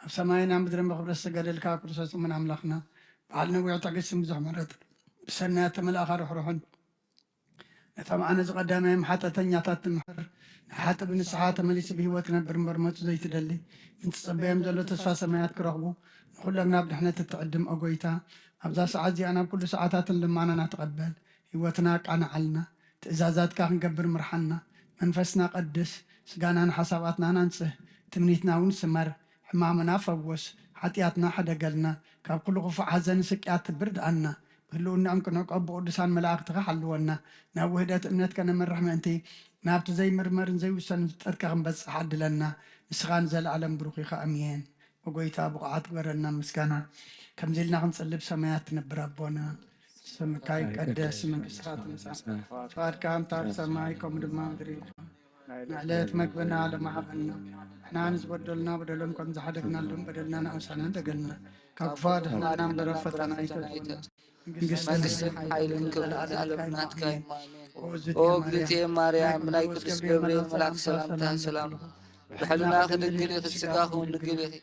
ኣብ ሰማይን ኣብ ምድርን ብኽብረት ዝሰገደልካ ክርስቶስ እሙን ኣምላኽና፣ በዓል ነዊሕ ትዕግስትን ብዙሕ ምሕረት፣ ብሰናያት ተመላእኻ ርሕሩሕን፣ ነቶም ዓነዚ ቀዳማዮም ሓጢኣተኛታት ትምሕር፣ ንሓጥእ ብንስሓ ተመሊሱ ብህይወት ክነብር እምበር መጹ ዘይትደሊ፣ ንትጽበዮም ዘሎ ተስፋ ሰማያት ክረኽቡ፣ ንኹሎም ናብ ድሕነት እትዕድም፣ ኦ ጎይታ፣ ኣብዛ ሰዓት እዚኣ ናብ ኩሉ ሰዓታትን ልማናና ተቐበል። ህይወትና ኣቃንዓልና። ትእዛዛትካ ክንገብር ምርሓና። መንፈስና ቀድስ፣ ስጋናን ሓሳባትናን ኣንጽህ። ትምኒትና እውን ስመር። ሕማምና ፈውስ። ሓጢኣትና ሕደገልና። ካብ ኩሉ ክፉእ ሓዘን ስቅያት ትብር ድኣና። ብህልውናኦም ክንዕቆብ ብቅዱሳን መላእኽትኻ ሓልወና። ናብ ውህደት እምነት ከነምርሕ ምእንቲ፣ ናብቲ ዘይምርመርን ዘይውሰንን ፍልጠትካ ክንበጽሕ ዓድለና። ንስኻ ንዘለኣለም ብሩኽ ኢኻ። ኣሜን። ኦ ጎይታ፣ ብቑዓት ግበረና ምስጋና። ከምዚ ኢልና ክንጽሊ ብሰማያት ትነብር ኣቦና፣ ስምካ ይቀደስ፣ መንግስትኻ ትምጻእ፣ ፍቓድካ ከምታ ኣብ ሰማይ ከምኡ ድማ ምድሪ ይኹን። ንዕለት መግብና ሎሚ ሃበና፣ ንሕና ንዝበደሉና በደሎም ከም ዝሓደግናሎም በደልና ንኣውሳና ደገልና፣ ካብ ክፉ ኣድሕነና እምበር ኣብ ፈተና ኣይተእትወና። መንግስትን ሓይልን ክብርን ዘለኣለም ናትካ እዩ። ኣሜን። ኦ እግዝእትየ ማርያም፣ ብናይ ቅዱስ ገብርኤል መልኣክ ሰላምታ ሰላም፣ ብሕልናኺ ድንግል ኢኺ፣ ስጋኺ እውን ድንግል ኢኺ።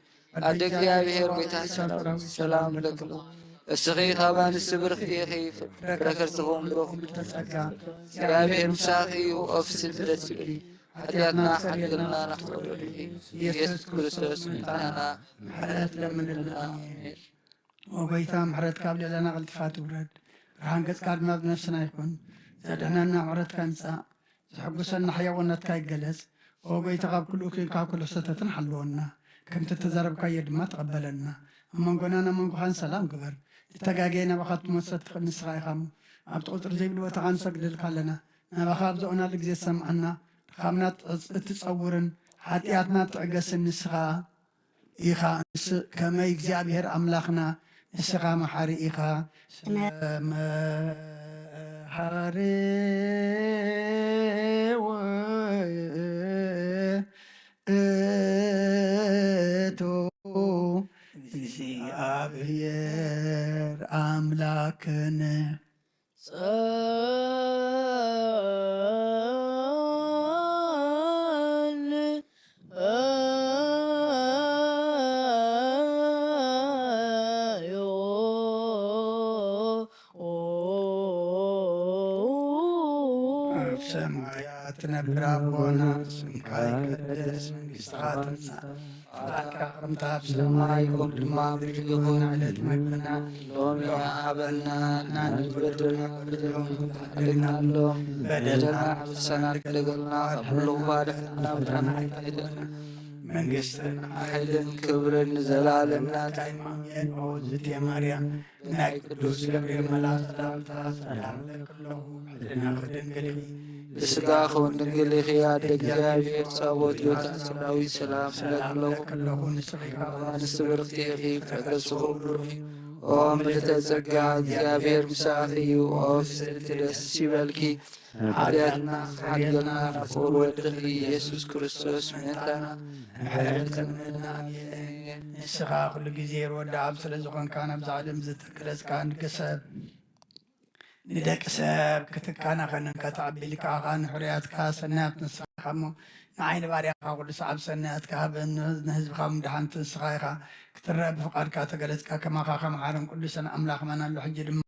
ኣደ እግዚኣብሔር፣ ጎይታ ሰራዊት፣ ሰላም እብለኪ ኣለኹ። እስኺ ካብ ኣንስቲ ብርኽቲ ኢኺ፣ ፍረ ከርስኺ እውን ብሩኽ እዩ። እግዚኣብሔር ምሳኺ እዩ። ኦ ፍስሕቲ ደስ ይበልኪ፣ ሓጢኣትና ሓዲግልና ናብቲ ወለዲ ኢየሱስ ክርስቶስ መድሓኒና ምሕረት ለምንልና። ኣሜን። ኦ ጎይታ፣ ምሕረትካ ኣብ ልዕለና ቀልጢፋ ትውረድ። ብርሃን ገጽካ ድማ ኣብ ነፍስና ይኹን። ዘድሕነና ምሕረትካ ይምጻእ። ዘሐጉሰና ሕያውነትካ ይገለጽ። ኦ ጎይታ፣ ካብ ኩሉ እኩይን ካብ ኩሉ ስሕተትን ሓልወና። ከምቲ እተዛረብካዮ ድማ ተቐበለና። ኣብ መንጎናን ኣብ መንጎኻን ሰላም ግበር። እተጋገየ ናባኻ ትመልሶ ትኽእል ንስኻ ኢኻ እሞ፣ ኣብቲ ቁጽሪ ዘይብሉ ቦታ ኸኣ ንሰግደልካ ኣለና። ናባኻ ኣብ ዘእወናሉ ግዜ ትሰምዓና። ድኻምና እትጸውርን ሓጢኣትና እትዕገስን ንስኻ ኢኻ። ንስ-፣ ከመይ እግዚኣብሔር ኣምላኽና ንስኻ መሓሪ ኢኻ። ስመ-፣ መሓሪ ውእቱ እግዚኣብሔር ኣምላክን። ጸልዮ ኣብ ሰማያት ትነብር ኣቦና፣ ስምካ ይቀደስ፣ መንግስትኻ ትምጻእ፣ ፍቓድካ ከምታ ኣብ ሰማይ ከምኡ ድማ ኣብ ምድሪ ይኹን። ዕለት መግብና ሎሚ ሃበና፣ ንሕና ንበደልና በደሎም ሓደግናሎም፣ በደልና ንሕሰና ንደገልና፣ ካብ ኩሉ ክፉእ ኣድሕነና፣ ብርሃን ኣይትሕደግና። መንግስትን ሓይልን ክብርን ንዘለኣለም ናትካ እዩ። ኣሜን። ኦ እግዝእትየ ማርያም፣ ብናይ ቅዱስ ገብርኤል መልኣኽ ሰላምታ ሰላም እብለኪ ኣለኹ። ሕልናኺ ድንግል ኢኺ፣ ብስጋኺ እውን ድንግል ኢኺ። ኣደ እግዚኣብሔር፣ ጸባኦት ጌታ ሰራዊት፣ ሰላም እብለኪ ኣለኹ። ንስኺ ካብ ኣንስቲ ብርኽቲ ኢኺ፣ ፍረ ከርስኺ እውን ብሩኽ እዩ። ኦ ምልዕተ ጸጋ፣ እግዚኣብሔር ምሳኺ እዩ። ኦ ፍስሕቲ ደስ ይበልኪ፣ ሓጢኣትና ሓዲገልና ፍቁር ወድኺ ኢየሱስ ክርስቶስ ምእንታና ምሕረት ለምንልና። ኣሜን። ንስኻ ኩሉ ግዜ ርኡይ ወዲ ኣብ ስለ ዝኾንካ፣ ናብዛ ዓለም ዝተገለጽካ ንደቂ ሰብ፣ ንደቂ ሰብ ክትካናኸንን ከተዕቢ ኢልካ ከኣ ንሕሩያትካ ሰናያት ንስኻ ኢኻ እሞ፣ ንዓይ ንባርያኻ ኩሉ ሰዓብ ሰናያትካ ሃበኒ፣ ንህዝብኻ ምድሓንቲ ንስኻ ኢኻ። ክትረአ ብፍቓድካ ተገለጽካ፣ ከማኻ ከመሓርን ቅዱስን ኣምላኽ መን ኣሎ? ሕጂ ድማ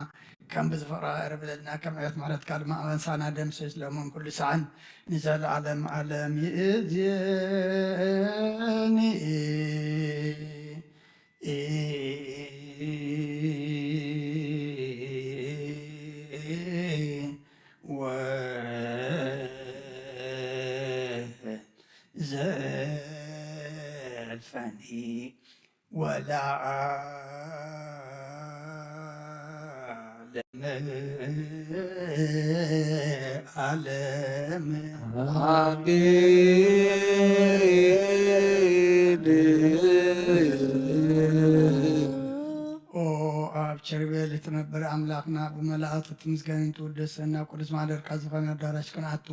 ከም ብዝፍቕርኻ ይቕረ በለልና፣ ከም ዕቤት ምሕረትካ ድማ ኣበሳና ደምስስ፣ ሎምን ኩሉ ሰዓን ንዘለኣለም ዓለም። ይእዜኒ ወዘልፈኒ ወለዓለመ ዓለም። ኣሜን። ኦ ኣብ ቸርቤል እትነብር ኣምላኽና፣ ብመላእኽቲ ትምስገንን ትውደስን፣ ናብ ቅዱስ ማሕደርካ ዝኾነ ኣዳራሽ ክንኣቱ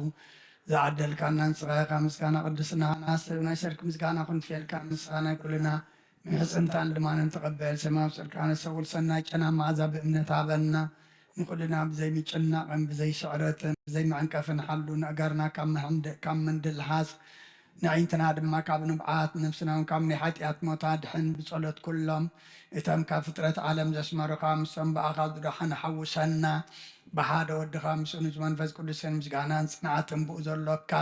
ዝዓደልካና ንስኻ ኢኻ። ምስጋና ቅድስና ናስተብ ናይ ሰርክ ምስጋና ክንፍየልካ፣ ንስኻ ናይ ኩልና ምሕጽንታን ልማንን ተቐበል። ሰማያዊ ጽድቃነ ሰውል ሰናይ ጨና መዓዛ ብእምነት ሃበና። ንኹልና ብዘይ ምጭናቕን ብዘይ ስዕረትን ብዘይ መዕንቀፍን ሓሉ፣ ንኣእጋርና ካብ መሕንደ-፣ ካብ መንድልሓስ ንኣዒንትና ድማ ካብ ንብዓት፣ ነፍስና እውን ካብ ናይ ሓጢኣት ሞት ኣድሕን። ብጸሎት ኩሎም እቶም ካብ ፍጥረት ዓለም ዘስመሩኻ፣ ምስቶም ብኣኻ ዝደሓኑ ሓውሰና። ብሓደ ወድኻ ምስኡ ንመንፈስ ቅዱስን ምስጋናን ጽንዓትን ብኡ ዘሎካ፣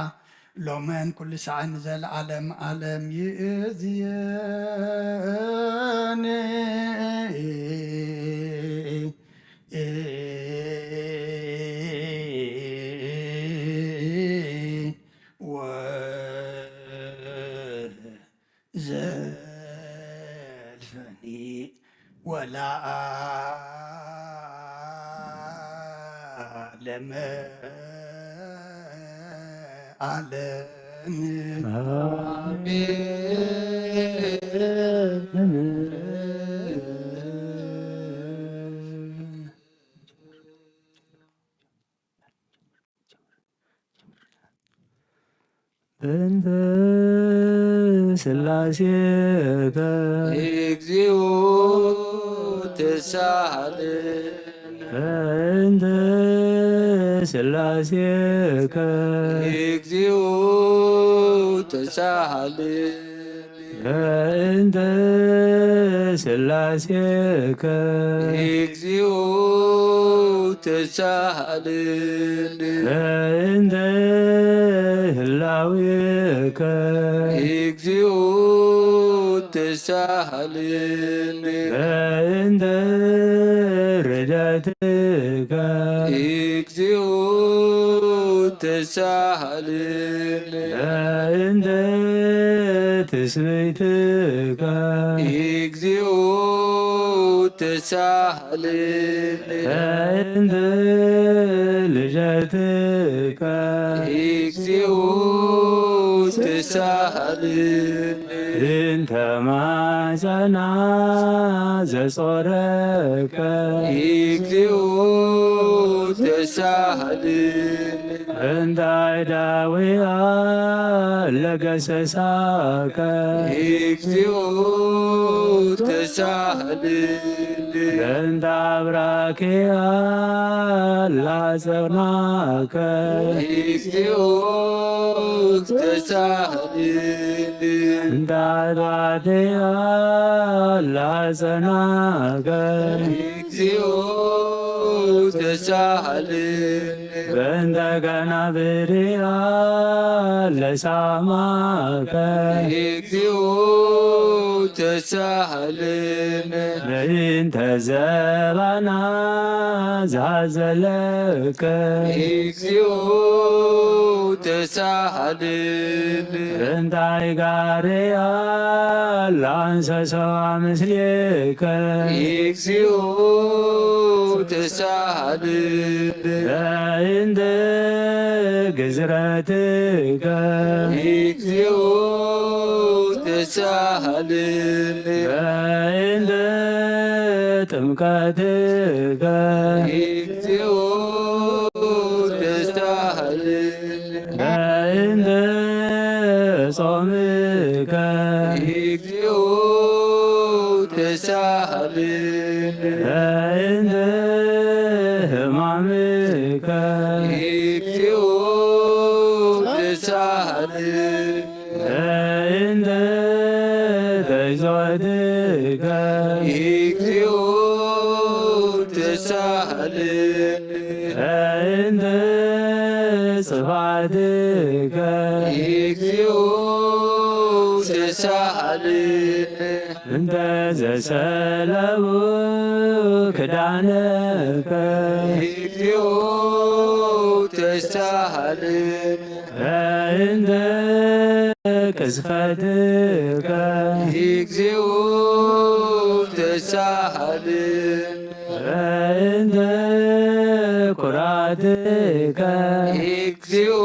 ሎምን ኩሉ ሳዕን ንዘለዓለም ዓለም ይእዝየኒ። ወዘልፈኒ ወለዓለመ ዓለም። በእንተ ሥላሴከ እግዚኦ ተሳሃለነ። በእንተ ሥላሴከ እግዚኦ ተሳሃለነ። በእንተ ሥላሴከ እግዚኦ ተሳሃለነ። በእንተ ህላዌከ እግዚኦ ተሳሃለነ። በእንተ ርደትከ እግዚኦ ተሳሃለነ። በእንተ ትስብእትከ እግዚኦ ተሳሃለነ። በእንተ ልደትከ እግዚኦ ተሳሃለነ። እንተ ማሕፀና ዘጾረከ እግዚኦ ተሳሃለነ። በእንተ ኣእዳዊሃ ለገሰሳከ እግዚኦ ተሳሃለነ። በእንተ አብራኪሃ ላጸናከ እግዚኦ ተሳሃለነ። በእንተ አጥባቲሃ ላጸናከ እግዚኦ ተሳሃለነ። በእንተ ከናፍሪሃ ለሳማከ እግዚኦ ተሳሃለነ። በእንተ ዘባና ዛዘለከ እግዚኦ ተሳሃለነ። በእንተ አይጋርያ ላንሰሰዋ ምስሌከ እግዚኦ ተሳሃለነ። በእንተ ግዝረትከ እግዚኦ ተሳሃለነ። በእንተ ጥምቀትከ እግዚኦ ተሳሃለነ። በእንተ ጾምከ እግዚኦ ተሳሃለነ። በእንተ ሕማምከ እግዚኦ ተሳሃለነ። በእንተ ተግዞትከ እግዚኦ ተሳሃለነ። በእንተ ጽፋትከ እግዚኦ ተሳሃለነ። እንተ ዘሰለቡ ክዳነከ እግዚኦ ተሳሃለነ። በእንተ ቅዝፈትከ እግዚኦ ተሳሃለነ። በእንተ ኩራትከ እግዚኦ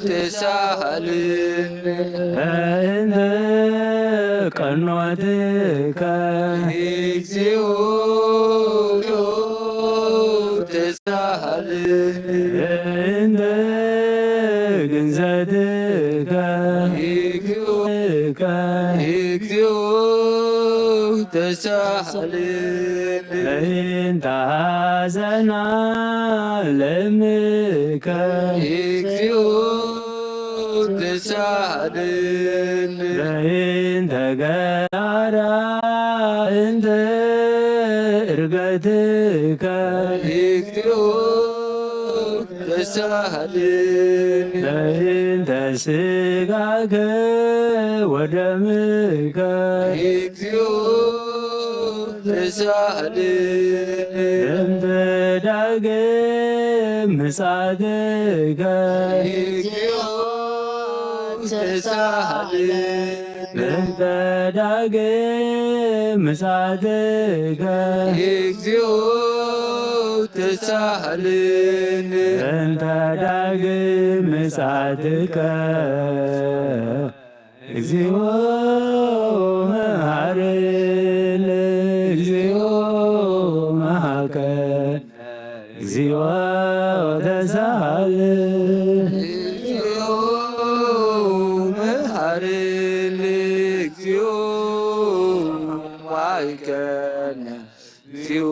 ተሳሃለነ። በእንተ ቀኖትከ እግዚኦ ተሳሃለነ። በእንተ ግንዘትከ እግዚኦ ተሳሃለነ። በእንተ ሐዘና ለምከ እግዚኦ ተሳሃለኒ። በእንተ ገላዳ እንተ እርገትከ እግዚኦ ተሳሃለኒ። በእንተ ስጋከ ወደምከ እግዚኦ ተሳሃለኒ። በእንተ ዳግም ምጻትከ እግዚኦ ተሳሃለኒ። በእንተ ዳግም ምጻትከ እግዚኦ ተሳሃለኒ። በእንተ ዳግም ምጻትከ እግዚኦ መሐረነ። እግዚኦ መሐረነ። እግዚኦ ተሳሃለኒ። እግዚኦ መሐረነ። እግዚኦ መሐረነ። እግዚኦ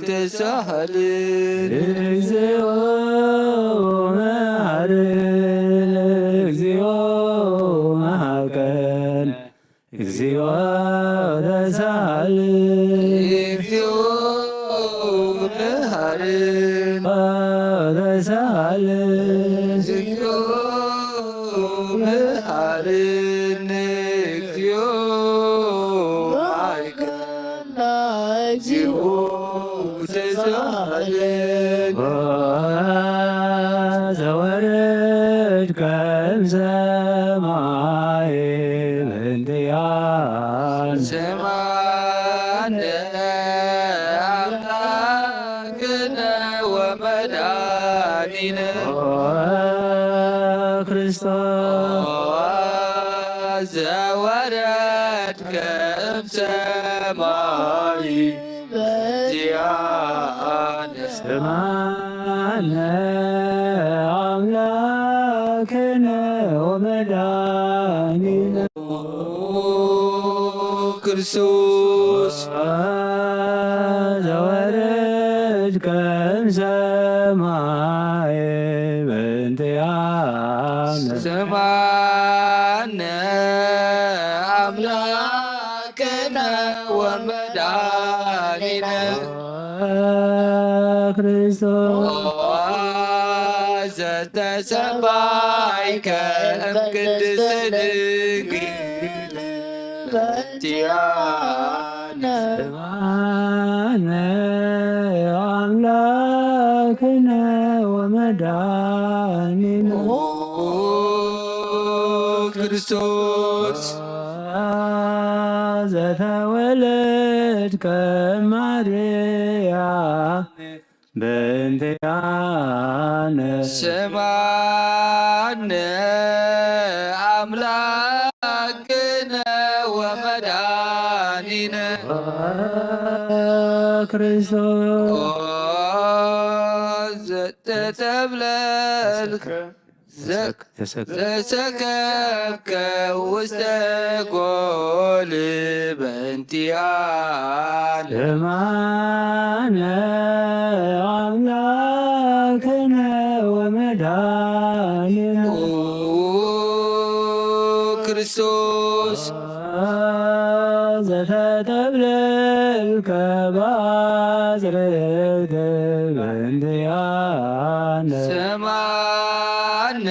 ተሳሃለኒ። እግዚኦ መሐረነ። እግዚኦ መሐረነ። እግዚኦ ተሳሃለኒ። እግዚኦ መሐረነ። ተሳሃለኒ። እግዚኦ መሐረነ። እግዚኦ መሐረነ። እግዚኦ ተሳሃለኒ። ዘወረድከ እምሰማይ በእንቲአነ። ሰማነ አምላክነ ወመድኃኒነ። ክርስቶስ ዘወረድከ እምሰማይ በእንቲአነ። ሰማነ አምላክነ ወመድኃኒነ። ክርስቶስ ዘወረድከ እምሰማይ በእንቲአነ። ሰማነ አምላክነ ወመድኃኒነ። ክርስቶስ ዘተሰባይከ እምቅድስት ድንግል በእንቲአነ። ሰማነ አምላክነ ወመድኃኒነ። ኦ ክርስቶስ ዘተወለድከ ማርያ በእንቲአነ። ሰማነ አምላክነ ወመድኃኒነ። ክርስቶስ ዘተተብለልከ ዘክ-፣ ዘክ-፣ ዘሰከብከ ውስተ ጎል በእንቲአነ። ሰማነ አምላክነ ወመድኃኒነ። ኦ ክርስቶስ ዘተተብለልከ ባጽርት በእንቲአነ። ሰማነ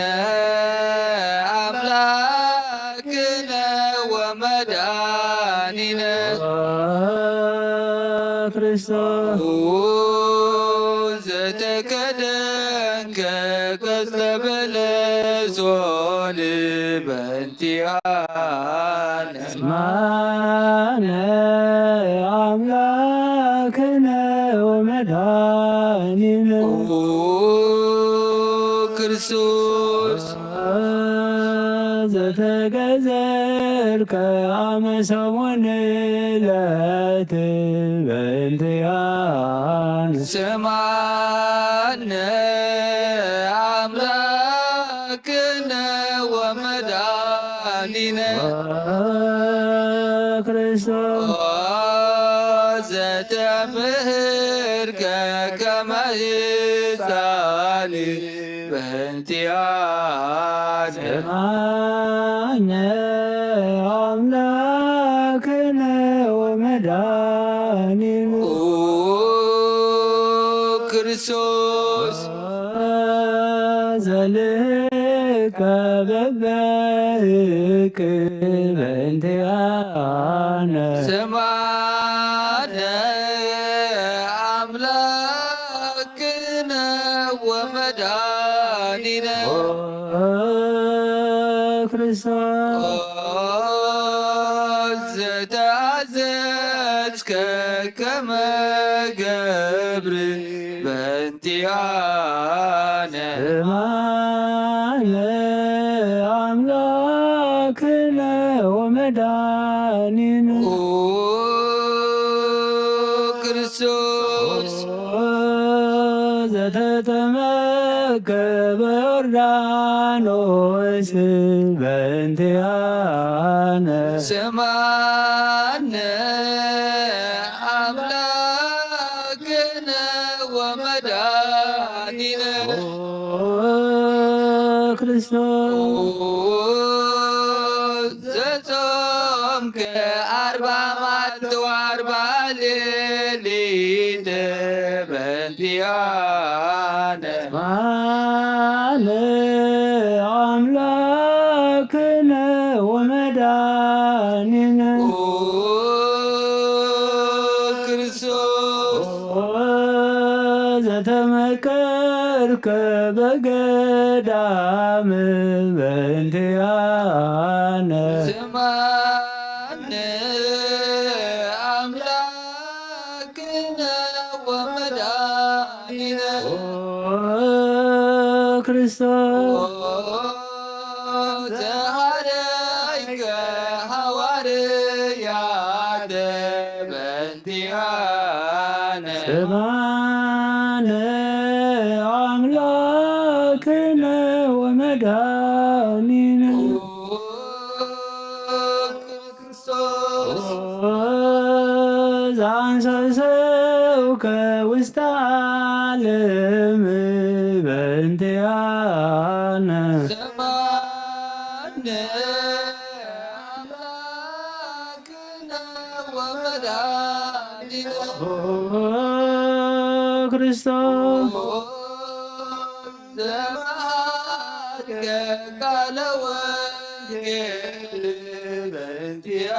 አምላክነ ወመድኃኒነ። ክርስቶስ ዘተከደንከ ቀጽለ በለሶን በእንቲአነ። ሰማነ አምላክነ ወመድኃኒነ። ኦ ክርስቶስ ዘተገዘርከ አመ ሰሙን ዕለት በእንቲአነ። ሰማነ አምላክነ ወመድኃኒነ። ክርስቶስ ዘተ ምህርከ ከመ ህፃን በእንቲኣነ። ስምዓነ ኣምላክነ ወመድኃኒነ። ኦ ክርስቶስ ዘልከ በበህቅ በእንቲኣነ። ስምዓነ ኣምላክነ ወመድኃኒነ። ኦ ክርስቶስ ዘተኣዘዝከ ከመ ገብር በእንቲኣነ። ስምዓነ ኣምላክነ ወመድኃኒነ። ኦ ክርስቶስ ዘተጠመቀ በዮርዳኖስ በእንቲኣነ። ስምዓነ ኣምላክነ ወመድኃኒነ። ኦ ክርስቶስ ዘጾምከ ኣርባ መዓልቲ ወኣርባ ሌሊት በእንቲኣነ። ስምዓነ ኣምላክነ ወመድኃኒነ። ኦ ክርስቶስ ዘተመቀልከ በገዳም በእንቲኣነ። ስምዓነ ኣምላክነ ወመድኃኒነ። ኦ ክርስቶስ ዘሃደይከ ሃዋርያት በእንቲኣነ። ስምዓነ ኣምላክነ ወመድኃኒነ። ኦ ክርስቶስ ዘአንሰሰውከ ውስተ ዓለም በእንቲኣነ። ስምዓነ ኣምላክነ ወመድኃኒነ። ኦ ክርስቶስ ዘመሃርከ ቃለ ወንጌል በእንቲኣነ።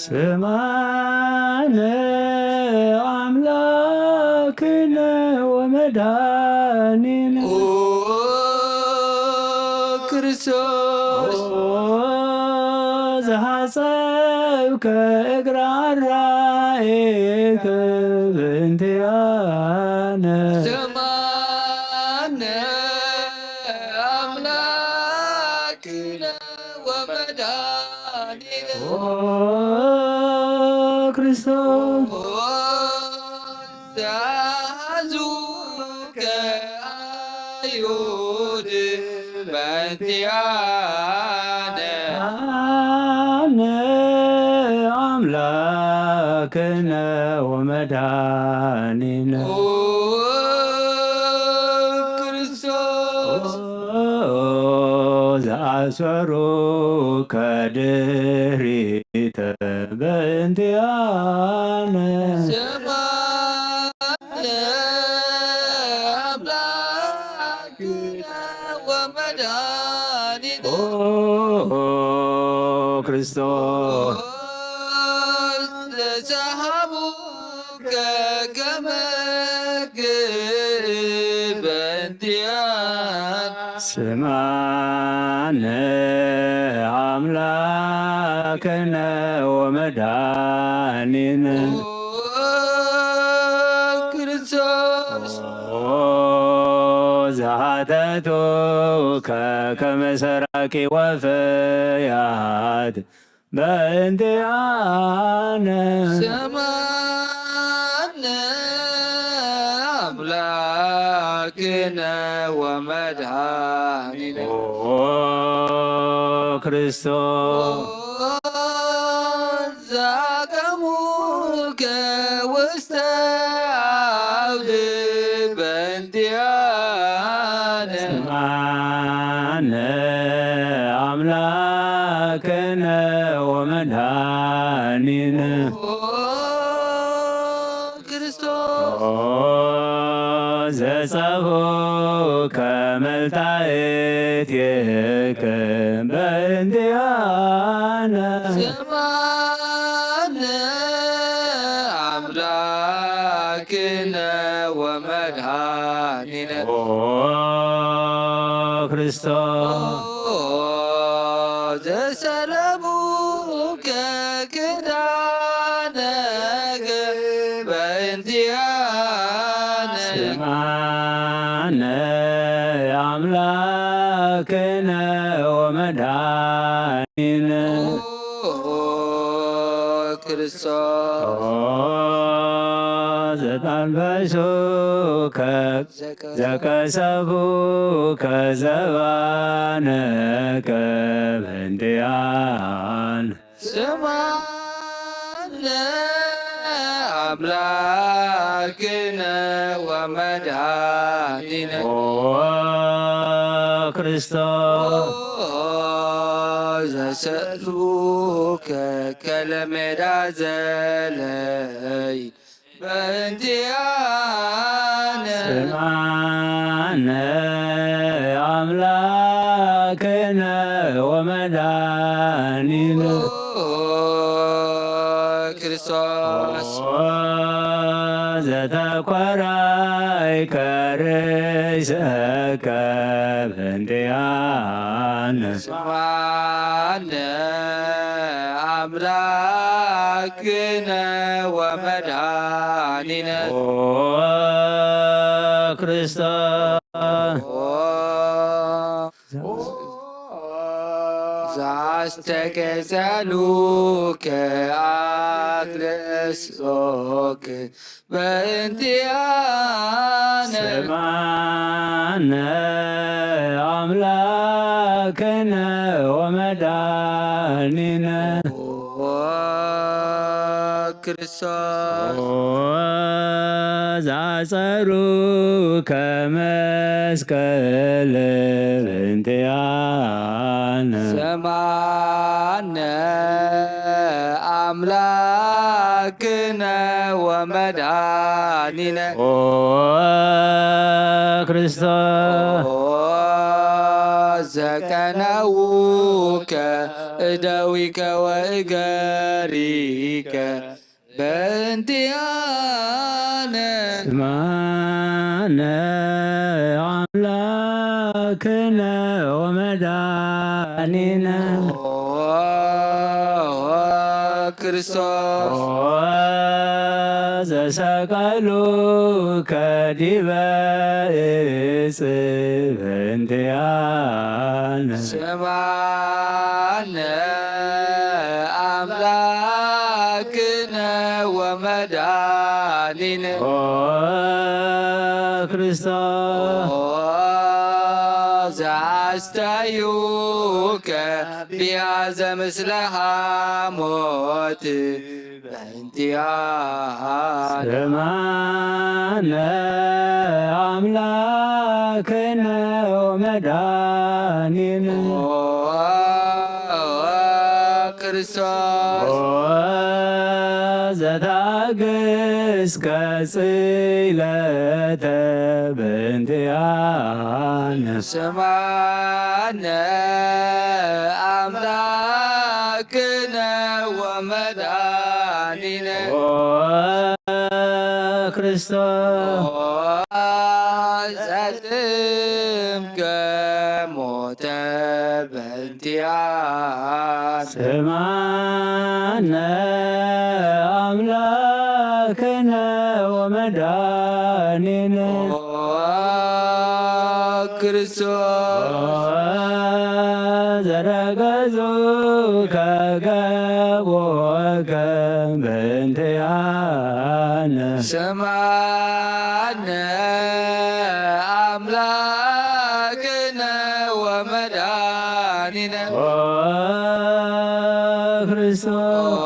ስምዓነ ኣምላክነ ወመድኃኒነ። ኦ ክርስቶስ ዘሃጸብከ እግረ ኣራኤከ በእንቲኣነ። ስምዓነ ኣምላክነ ወመድኃኒነ። ኦ ክርስቶስ ኦ ዘሃዙከ ኣይሁድ በእንቲኣነ። ኣነ ኣምላክነ ወመድኃኒነ። ኦ ክርስቶስ ኦ ዘአሰሩከ ድሪተ በእንቲኣነ። ስምዓነ ኣምላክነ ወመድኃኒነ። ኦ ክርስቶስ ዘሰሃቡከ ከመ ግብር በእንቲኣነ። ስምዓነ ኣምላክነ ወመድኃኒነ። ኦ ክርስቶስ ኦ ዘሃተቱከ ከመ ሰራቂ ወፈያት በእንቲኣነ። ስምዓነ ኣምላክነ ወመድኃኒነ። ኦ ክርስቶስ ኦ ዘአቀሙከ ውስተ ዓውዲ በእንቲኣነ። ስምዓነ ኣምላክነ ወመድኃኒነ። ኦ ክርስቶስ። ኦ ዘጸፍኡ ከመልታእት ይህክም በእንቲኣነ። ስምዓነ ኣምላክነ ወመድኃኒነ። ኦ ክርስቶስ። ኦ ዘሰለሙ ከክዳነከ በእንቲኣነ። ስምዓነ ኣምላክነ ወመድኃኒነ። ኦ ክርስቶስ። ኦ ዘተንፈሱ ከ ዘቀሰፉ ከዘባነከ በእንቲኣነ። ስምዓነ ኣምላክነ ወመድኃኒነ። ኦ ክርስቶስ። ኦ ዘሰሉከ ከለሜዳ ዘለይ በእንቲኣነ። ስምዓነ ኣምላክነ ወመድኃኒነ። ኦ ክርስቶስ። ኦ ዘተኮራይ ከርእሰከ በእንቲኣነ። ስምዓነ ኣምላክነ ወመድኃኒነ። ኦ ክርስቶስ። ኦ ዘአስተቄጸሉከ አትርእሶከ በእንቲአነ። ስምዓነ አምላክነ ወመድኃኒነ። ኦ ክርስቶስ። ኦ ዘአጸሩከ መስቀል በእንቲአነ። ስምዓነ አምላክነ ወመድኃኒነ። ኦ ክርስቶስ። ኦ ዘቀነውከ እደዊከ ወእገሪከ በእንቲአነ። ስምዓነ አምላክነ ወመድኃኒነ። ኦ ክርስቶስ። ኦ ዘሰቀሉከ ዲበ ዕፅ በእንቲአነ። ስምዓነ አምላክነ ወመድኃኒነ። ኦ ክርስቶስ። ኦ ዘአስተዩከ ቢያዘ ምስለ ሐሞት በእንቲአነ። ስምዓነ አምላክነ ወመድኃኒነ። ኦ ክርስቶስ። ኦ ዘታገስከ ጽይለተ በእንቲአነ። ስምዓነ አምላክነ ወመድኃኒነ። ኦ ክርስቶስ። ኦ ዘጥምቀ ሞተ በእንቲአነ። ስምዓነ አምላክነ ወመድኃኒነ። ኦ ክርስቶስ። ኦ ዘረገጹከ ገቦከ በእንቲአነ። ስምዓነ አምላክነ ወመድኃኒነ። ኦ ክርስቶስ። ኦ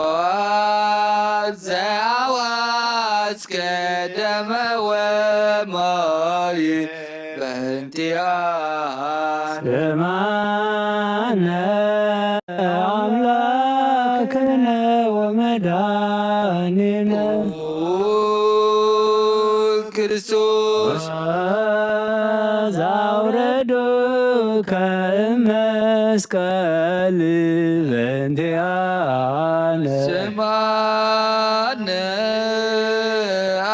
ዘአዋ እስከ ደመ ወማይ በእንቲኣነ። ስምዓነ ኣምላክነ ወመድኃኒነ። ኦ ክርስቶስ። ዘአውረዱከ እምመስቀል በእንቲኣነ። ስምዓነ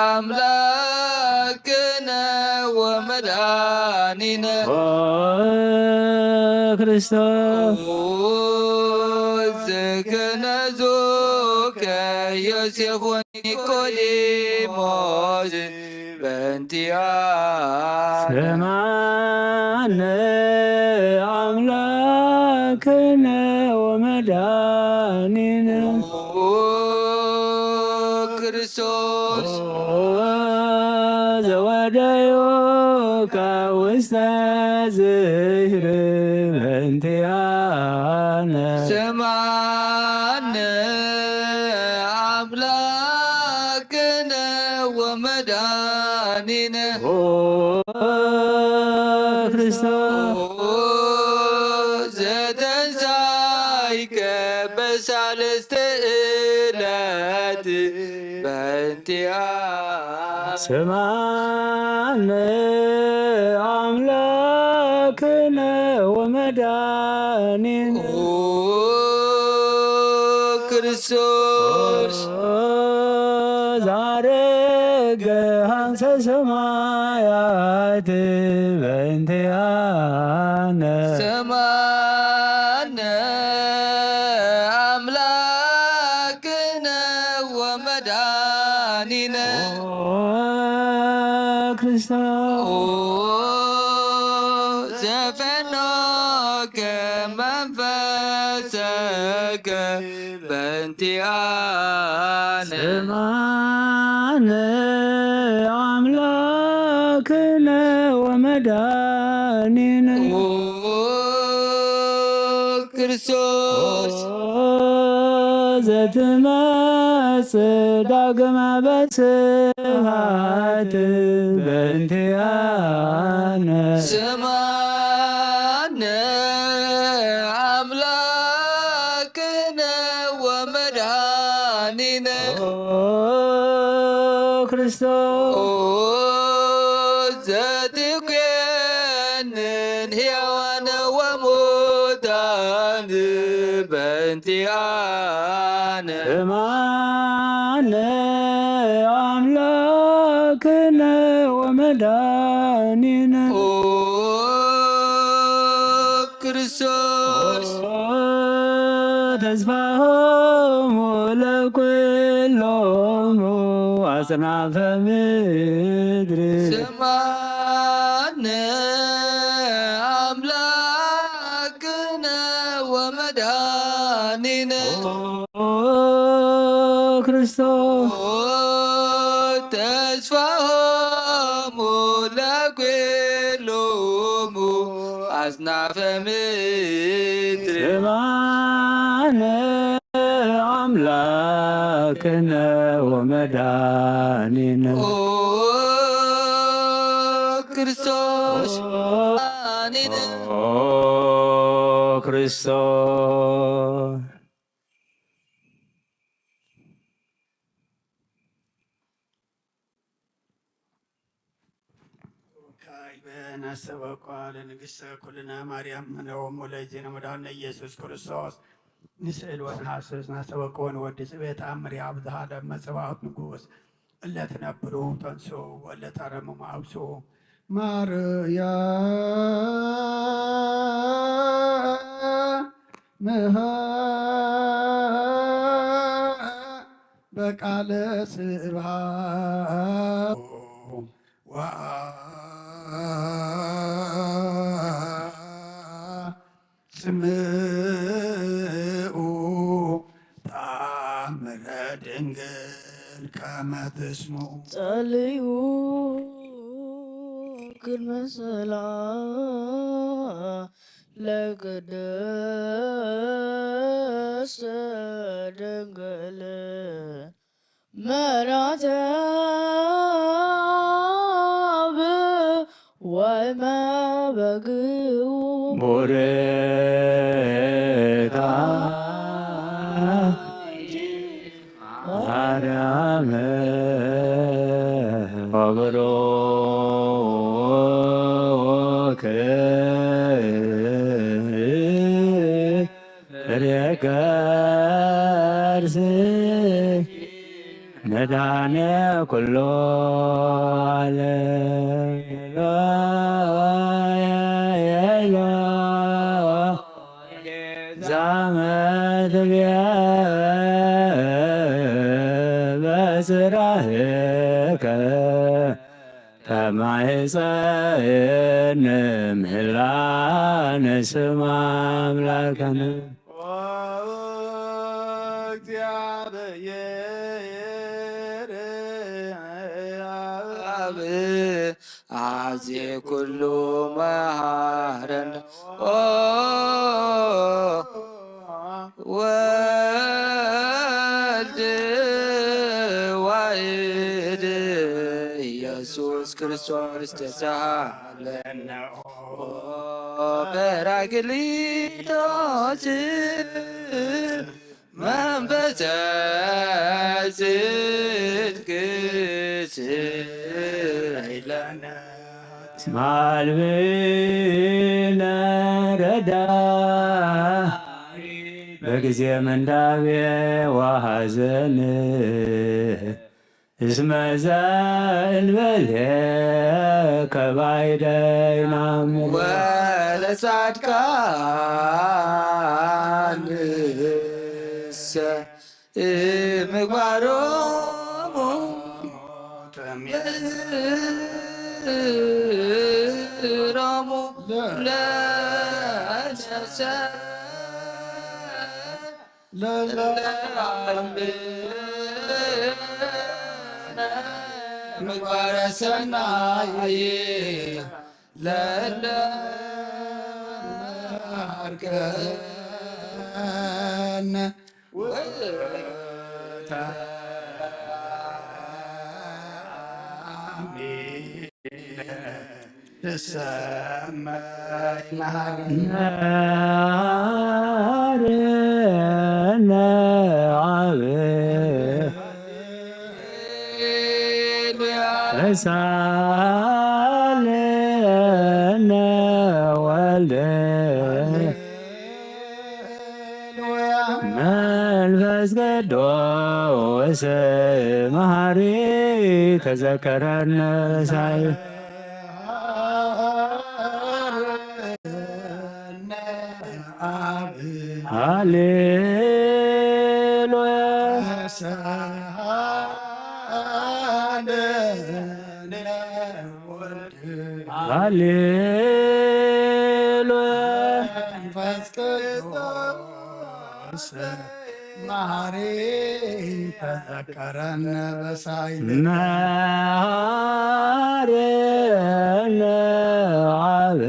ኣምላክነ ወመድኃኒነ። ኦ ክርስቶስ። ኦ ዝክነዙከ ዮሴፍ ኒቆዲሞስ በእንቲኣነ። ስምዓነ ኣምላክነ ወመድኃኒነ። ኦ ክርስቶስ። ኦ ዘወደዩከ ውስተ ዝክር በእንቲኣነ። ስምዓነ ኣምላክነ ወመድኃኒነ። ኦ ክርስቶስ። ኦ ዘተንሳይከ በሳልስት ዕለት በእንቲኣ። ስምዓነ ኣምላክነ ወመድኃኒነ። ኦ ክርስቶስ። ዛረገ ሀንሰ ሰማያት በእንቲኣነ። ስምዓነ ኣምላክነ ወመድኃኒነ። ኦ ክርስቶስ። ኦ ዘፈኖከ መንፈሰከ በእንቲኣነ። ስምዓነ ኣምላክነ ወመድኃኒነ። ኦ ክርስቶስ። ኦ ዘትመጽእ ዳግመ በስብሐት በእንቲኣነ። ስምዓነ ኣምላክነ ወመድኃኒነ። ኦ ክርስቶስ። ኦ ዘትኮንን ሕያዋነ ወሙታን በእንቲኣነ። ስምዓነ ኣምላክነ ወመድኃኒነ። ኦ ክርስቶስ። ኦ ተስፋሆሙ ለኩሎሙ ኣጽናፈ ምድር። ስምዓነ ኣምላክነ ወመድኃኒነ። ኦ ክርስቶስ። ኦ ተስፋሆሙ ለኩሎሙ ኣጽናፈ ምድር። ስምዓነ ኣምላክነ ወመድኃኒነ። ኦ ክርስቶስ። ኦ ክርስቶስ። ካይበ ናስተበቋ ለንግሥተ ኩልነ ማርያም መነወሙ ለእግዚእነ መድኃኒነ ኢየሱስ ክርስቶስ ንስእል ወንሃስስ ናስተበቆ ንወዲ ጽቤ ተኣምር ኣብዝሃ ለመ ጽባኦት ንጉስ እለ ትነብሩ ተንሱ ወለ ታረሙ ማብሱ ማርያ ምሃ በቃለ ስብሐት ወአ ስምዑ ተአምረ ድንግል ከመ ትስምዑ። ጸልዩ ቅድመ ሰላም ለቅድስት ድንግል መራተ አብ ወመበግኡ ቡርካ ማርያም ወብሩክ ፍሬ ከርስኪ መድኃኔ ኩሉ ዓለም። ኤሎሄ፣ ኤሎሄ፣ ዛመትብየ በጽራህከ ተማሕፀን ምህላን ስም ኣምላክነ። ወእግዚአብሔር አብ አዜ ኩሉ መሃረነ። ኦ ወልድ ዋሕድ ኢየሱስ ክርስቶስ ተሳሃለነ። ኦ ጰራቅሊጦስ መንፈሰ ጽድቅ ስኢለነ። ማልብነ ረዳ በጊዜ ምንዳቤ ወሐዘን እስመ ዘእንበሌከ ባይደ ይናምን። ወለጻድቃንሰ ምግባሮሙ ተአምሮሙ ለእንስሳ ለለዓል ምግባረ ሰናይ ለለ አርከነ ወተአሚነ ትሰመይ መሃርነ። መሃርነ አብ ተሳለነ ወልደ መንፈስ ቅዱስ መሐሪ ተዘከረነ ሳይ ሃሌሉያ። ሃሌሉያ። መንፈስ ቅዱስ መሐሪ ተዘከረነ በሳይል መሐረነ አብ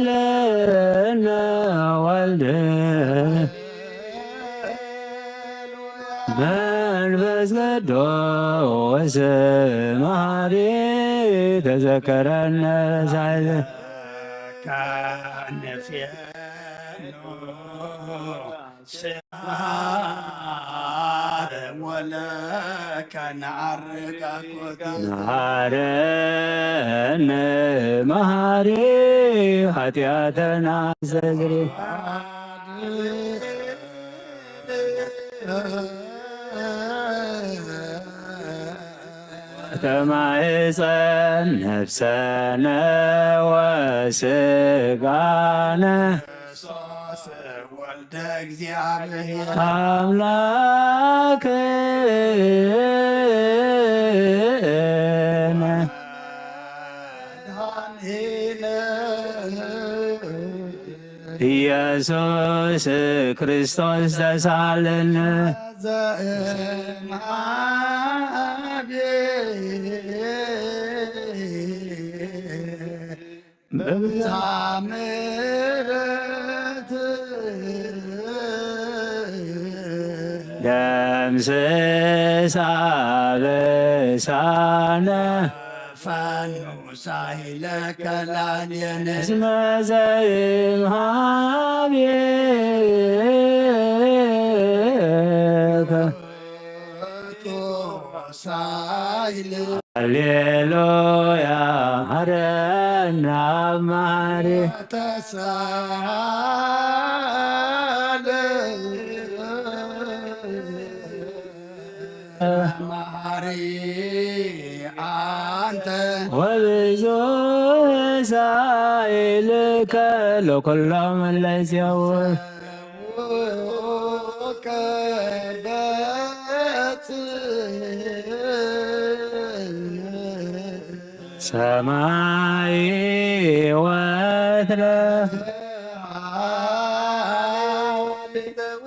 ተሳለነ ወልደ መንፈስ ቅዱስ መሐሪ ተዘከረነ ሳይል ካንፌኑ ስብሐት ወለከ ነዐርግ አኮቴ። መሐረነ መሐሪ ኃጢአተና አስተስሪ። ተማሕፀን ነፍሰነ ወስጋነ ወልደ እግዚአብሔር አምላክነ ኢየሱስ ክርስቶስ ተሳለነ። ዘእምሃቤ በብዝሃ ምሕረት ደምስስ አበሳነ ፈኑ ሳይለከ ላዕሌነ እስመ ዘእምሃቤከ ሳይል ሃሌሉያ። ሐረና አብ መሐሪ ተሳለ መሐሪ አንተ ወብዙ ሳይልከ ለኩሎም ለዚያው ሰማይ ወትረ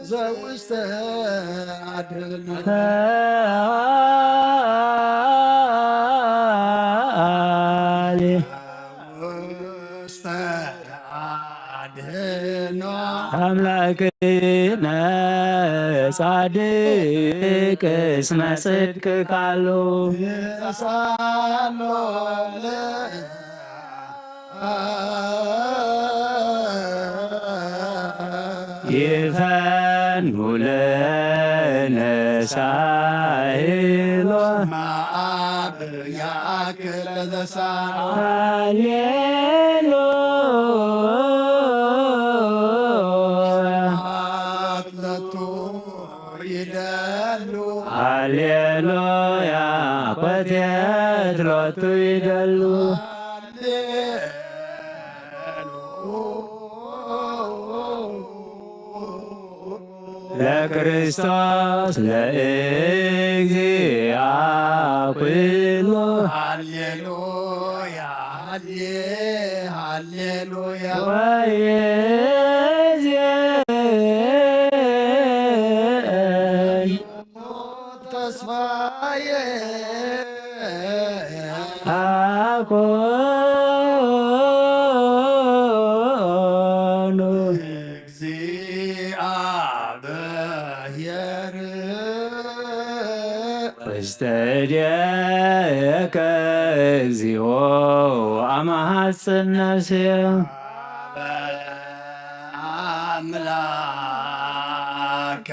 ዘውስተ አድነ አድኖ አምላክነ ጻድቅ እስመ ጽድቅ ካሉ ሳሎ ይፈኑ ለነ ሳይሎ ማአብ ያክል ዘሳሎ ሃሌሉያ አትለቱ ይደሉ ሃሌሉያ ኮቴት ሎቱ ይደሉ ለክርስቶስ ለእግዚአ ኩሉ ሃሌሉያ ሃሌ ሃሌሉያ ወይዜ ተስፋዬ አኮኑ እግዚአብሔር ውስተ እዴከ እግዚኦ አመሐጽን ነፍስየ አምላከ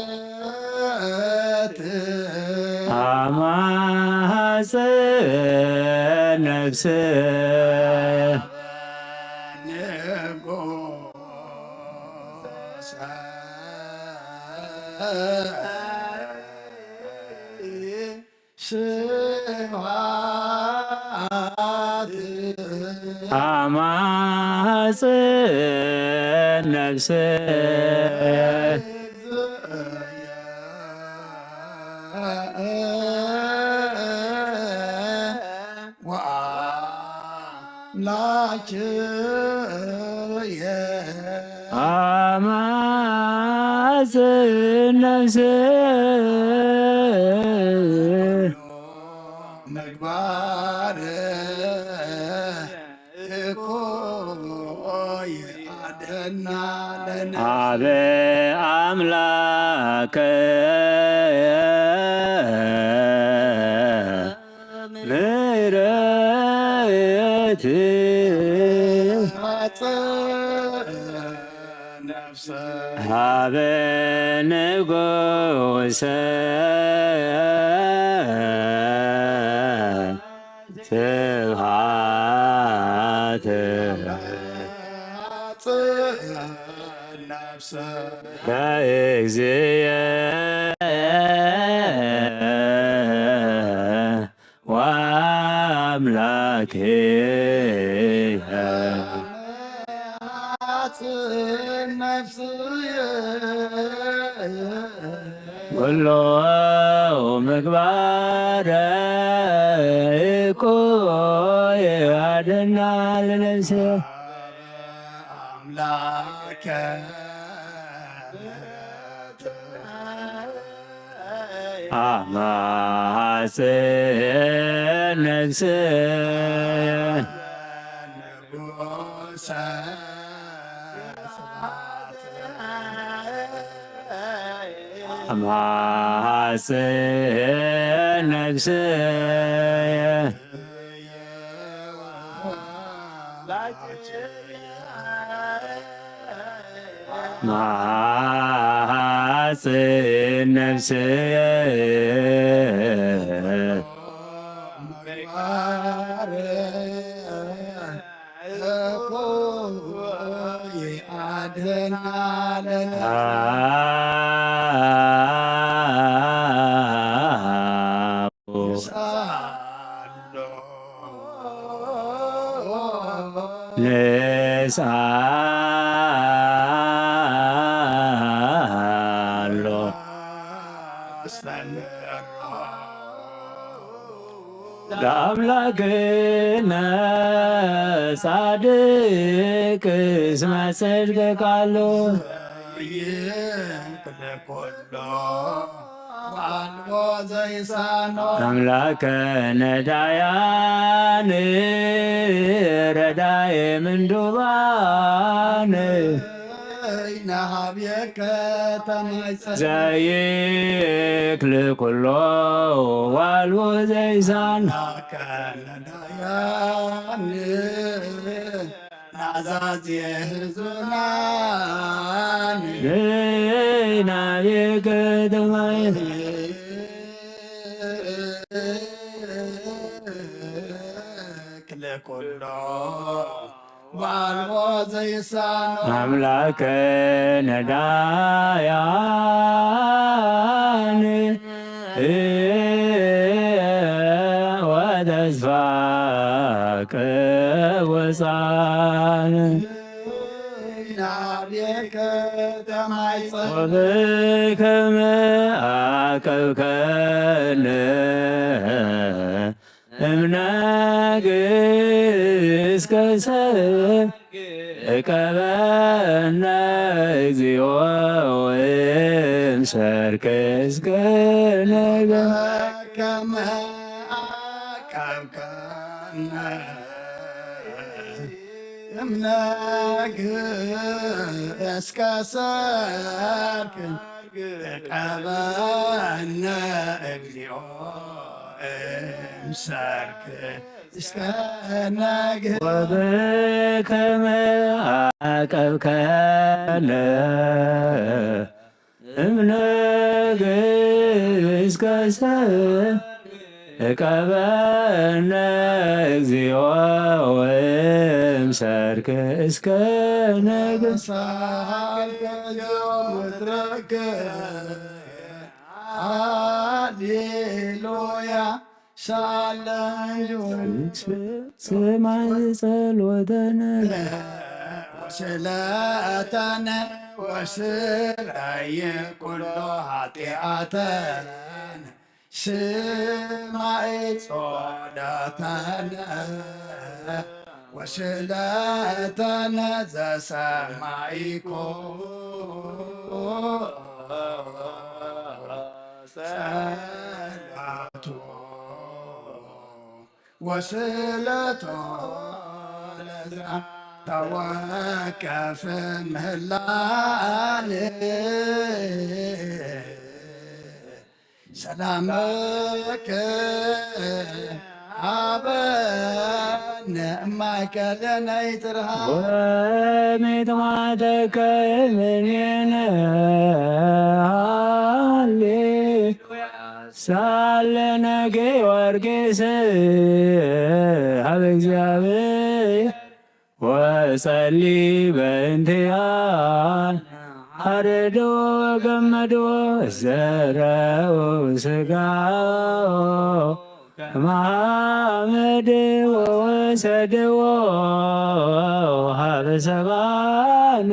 ምሕረት አማሐጽን ነፍስ ንጉሰ ስብሐት አማጽን ነፍስ ወአምላክየ አማጽን ነፍስ ምግባር እኮ ይአደና ለነ አበ አምላከ ምሕረት ሀበ ንጉሰ ስብሐት ለእግዚእ ወአምላክየ ኩሎ ምግባረ እኮ ይሃድና ለነፍስየ አምላከ አማጽን ነፍስየ መሐጽእ ነፍስየ መሐጽእ ነፍስየ ንስኣሎ ለአምላክነ ጻድቅ እስመ ጽድቅ ቃሉ ይንክል ኩሎ ወአልቦ ዘይሳኖ። አምላከ ነዳያን ረዳኤ ምንዱባን ናሃብየከ ተማይጸን ዘይክል ኩሎ ዋልቦ ዘይሳን ከነዳያን ናዛዝየ ህዙናን ናብየከ ተማይ ክለ ኩሎ ዋልቦ ዘይሳኖ። አምላከ ነዳያን ወተስፋ ቅቡጻን ናብየከ ተማይጸን ወብከመ አቀብከነ እምነግስ ከሰብ እቀበነ እግዚኦ ወእምሰርክ እስከ ነገ ከመ አቀብከነ እምነግስ ከሰርክ እቀበነ እግዚኦ እምሰርክ እስከ ነግህ ወበከመ አቀብከነ እምነግስ ከሰ እቀበነ እግዚኦ ወእምሰርክ እስከ ነግህ ሳልከ ምድረከ ሃሌሉያ ሳለዩ ስማይ ጸሎተነ ወስለተነ ወስራየ ኩሎ ኃጢአተነ ስማይ ጸሎተነ ወስለተነ ዘሰማይኮ ጸላቶ ወስለቶ ለዛ ተወከፍ ምህላን ሰላምከ ሀበነ እማእከለ ናይትርሃ ወሚጥማተከ እምኔነ ሃሌ ሳለነ ጊዮርጊስ ሀበ እግዚአብሔር ወጸሊ በእንቲያ አረዶ ገመዶ ዘረው ስጋው ከማመድ ወሰደዎ ሀበ ሰባነ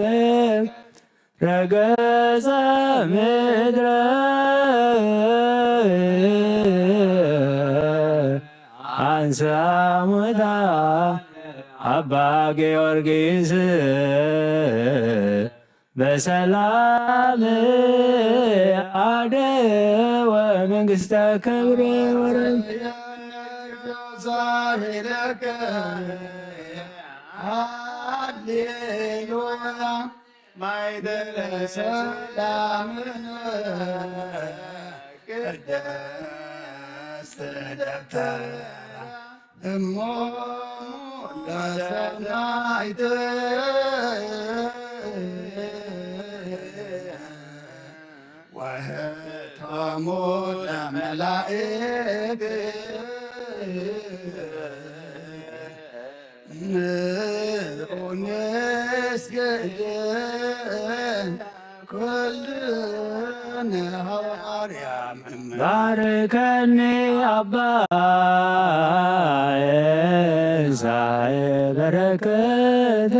ረገጸ ምድረ አንሳ ሙታ አባ ጊዮርጊስ በሰላም አደወ መንግስተ ክብር ወረ ዛሄለከ ሃሌሉያ ማይደረ ሰላምን ቅድስት ደብተራ እሞ ለሰናይት ወህቶሙ ለመላእክት ንዑ ንስገድ ኩልነ ሃዋርያ ባርከኒ ኣባ እንሳኤ በረከት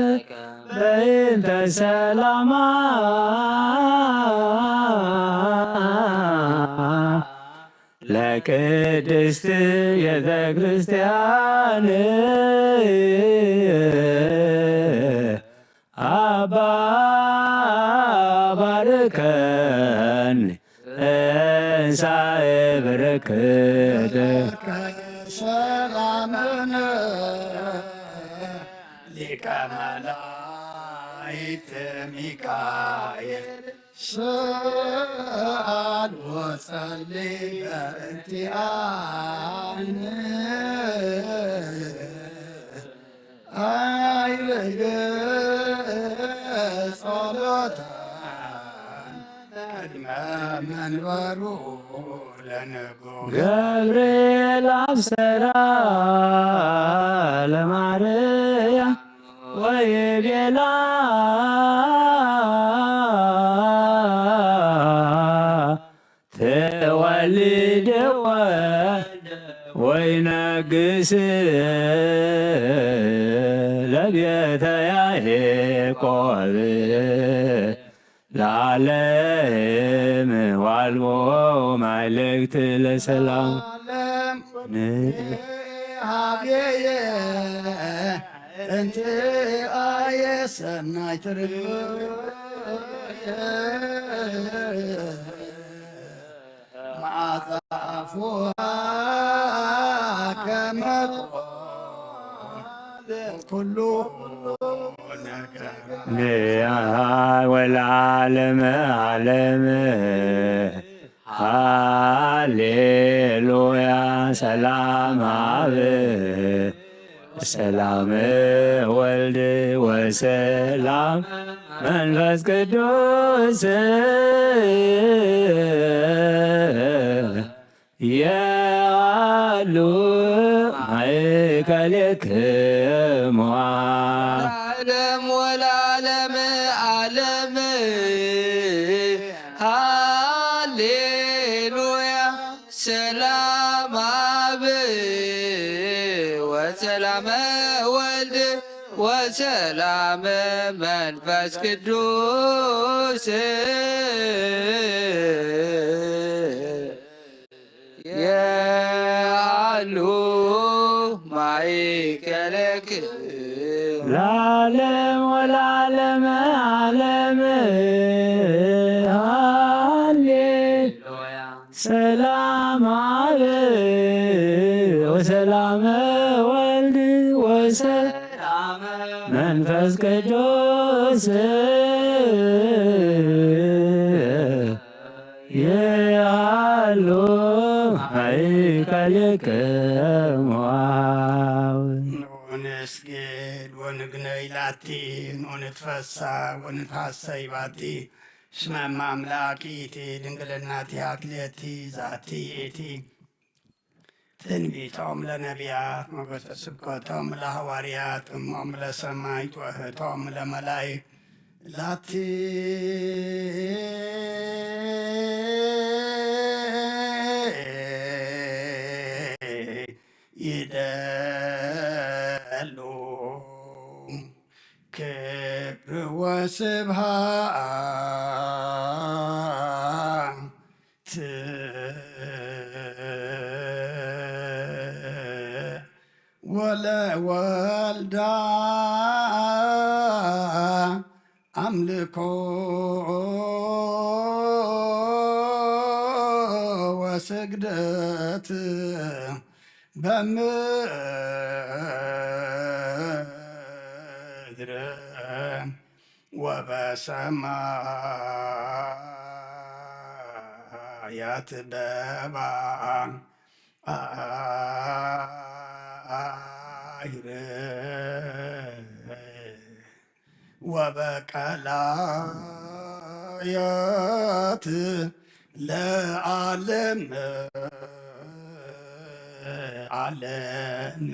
በእንተ ሰላማ ለቅድስት ቤተ ክርስቲያን አባ ባርከኒ እንሳኤ በረከት ሰላምን ሊቀ መላእክት ሚካኤል ስአል ወጸሊ በእንቲአነ አይርግ ጸሎታ ቅድመ መንበሩ ለንጉ ገብርኤል አብሰራ ለማርያም ወይቤላ ትወልድ ወልደ ወይነግስ ለቤተ ያዕቆብ ለዓለም ዋልቦ ማይልክት ለሰላም ንሃቤየ እንተ አየ ሰናይ ትርግም መዓዛ አፉሃ ከመ ኩሉ ነገር ወለዓለመ ዓለም ሃሌሉያ። ሰላም አብ ወሰላም ወልድ ወሰላም መንፈስ ቅዱስ የሃሉ ማእከሌክሙ ለዓለም ወለዓለመ ዓለም ሃሌሉያ። ሰላም አብ ወሰላመ ወልድ ወሰላመ መንፈስ ቅዱስ የሃሉ ማእከሌክሙ ለዓለም ወለዓለመ ዓለም ሃሌሉያ። ሰላም አብ ወሰላመ ወልድ ወሰላመ መንፈስ ቅዱስ የሃሉ ማእከሌክሙ። ንስግድ ወንግነይ ላቲ ወንትፈሳ ወንትሐሰይ ባቲ እስመ እመ አምላክ ይእቲ ድንግልናቲሃ ክልኤቲ ዛቲ ይእቲ ትንቢቶም ለነቢያት ሞገሰ ስብከቶም ለሐዋርያት እሞም ለሰማዕት ወእህቶም ለመላእክት ላቲ ይደሉ ክብር ወስብሐት ወለወልዳ አምልኮ ወስግደት በምድረ ወበሰማያት በባ አይር ወበቀላያት ለዓለም ዓለም።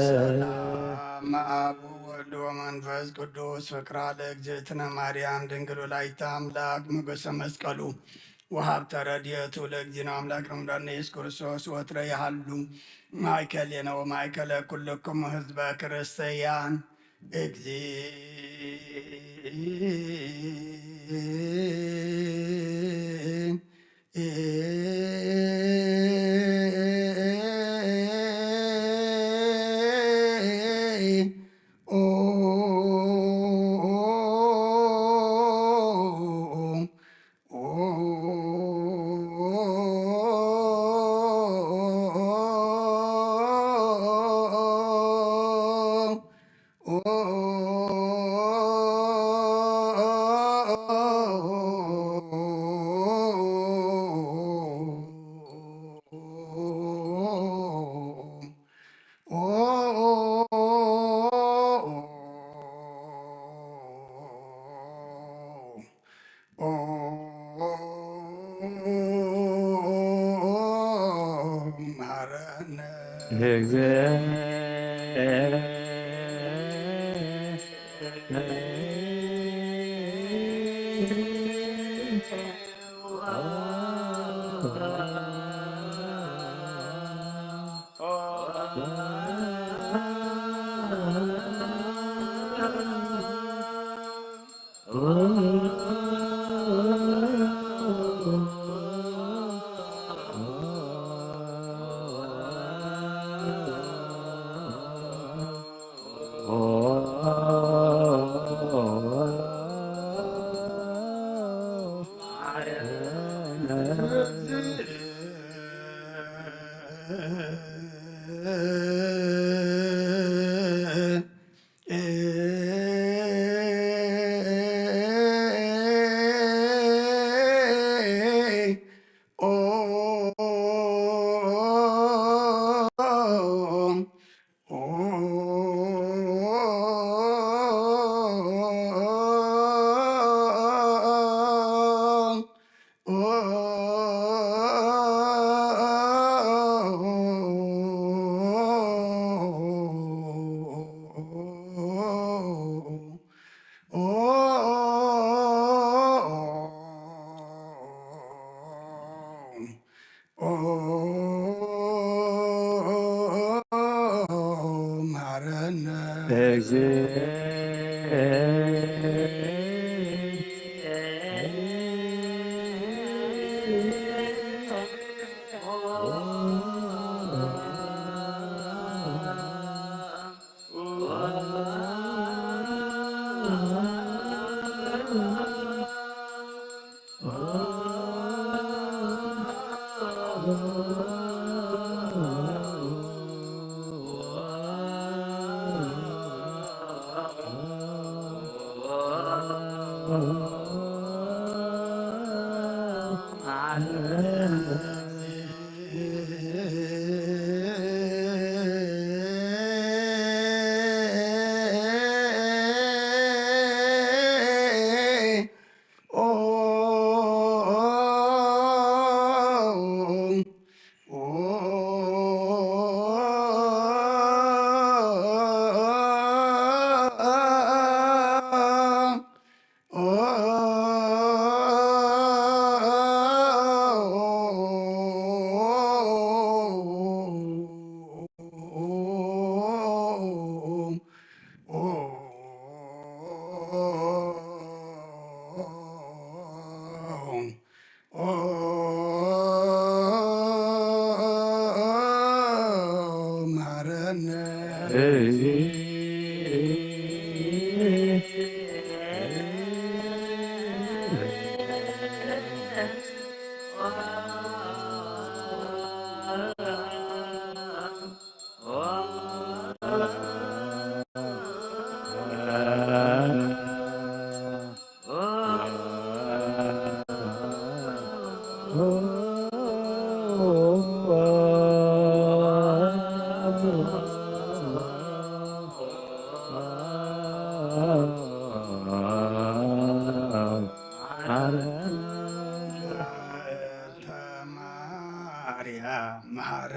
ሰላም አብ ወወልድ ወመንፈስ ቅዱስ ፍቅራ ለእግዝእትነ ማርያም ድንግል ወላዲተ አምላክ ሞገሰ መስቀሉ ወሀብተ ረድኤቱ ለእግዚእነ አምላክ ረምዳነ ኢየሱስ ክርስቶስ ወትረ ይሃሉ ማእከሌነ ወማእከለ ኩልክሙ ህዝበ ክርስቲያን።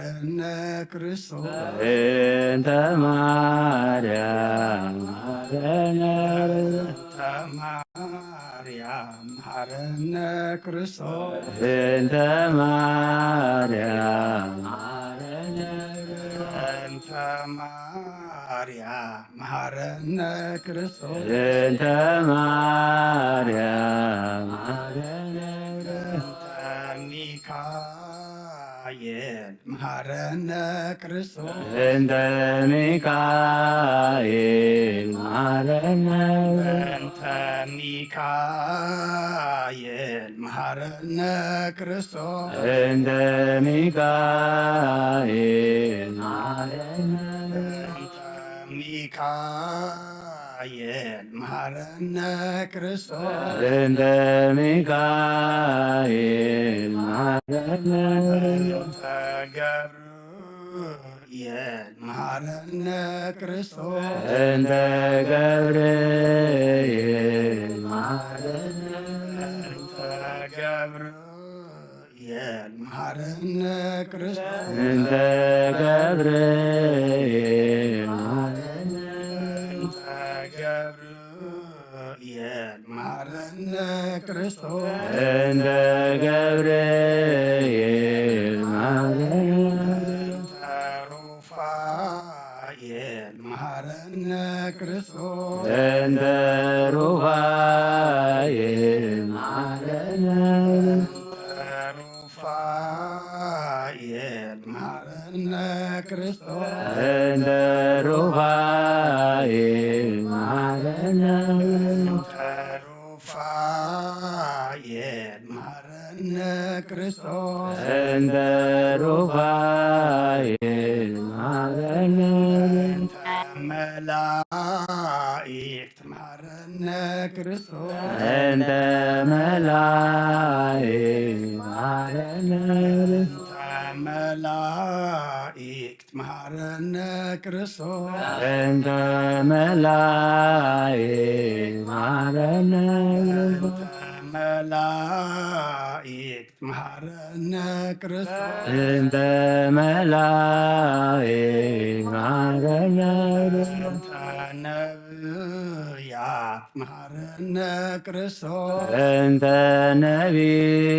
እነ ክርስቶስ እንተ ማርያም መሃረነ። እንተ ማርያም መሃረነ ክርስቶስ። እንተ ማርያም መሃረነ። እንተ ማርያም መሃረነ ክርስቶስ። እንተ ማርያም መሃረነ። እንተ ሚካኤል መሃረነ ክርስቶስ። እንተ ሚካኤል መሃረነ። እንተ ሚካኤል መሃረነ ክርስቶስ። እንተ ሚካኤል መሃረነ። እንተ ሚካኤል መሃረነ ክርስቶስ። እንተ ሚካኤል መሃረነ። እንተ ገብርኤል መሃረነ ክርስቶስ። እንተ ገብርኤል መሃረነ። እንተ ገብርኤል መሃረነ ክርስቶስ። እንተ ገብርኤል መሃረነ። እንተ ገብርኤል መሃረነ ክርስቶስ። እንተ ገብርኤል መሃረነ። እንተ ሩፋኤል መሃረነ ክርስቶስ። እንተ ሩፋኤል መሃረነ። እንተ ሩፋኤል መሃረነ ክርስቶስ። እንተ ሩፋኤል መሃረነ። እንተ ሩፋኤል መሃረነ ክርስቶስ። እንተ ሩፋኤል መሃረነ። እንተ መላእክት መሃረነ ክርስቶስ። እንተ መላእክት መሃረነ። እንተ መላእክት መሃረነ ክርስቶስ። እንተ መላእክት መሃረነ። እንተ መላእክት መሃረነ ክርስቶስ። እንተ መላእክት መሃረነ። እንተ ነብያት መሃረነ ክርስቶስ። እንተ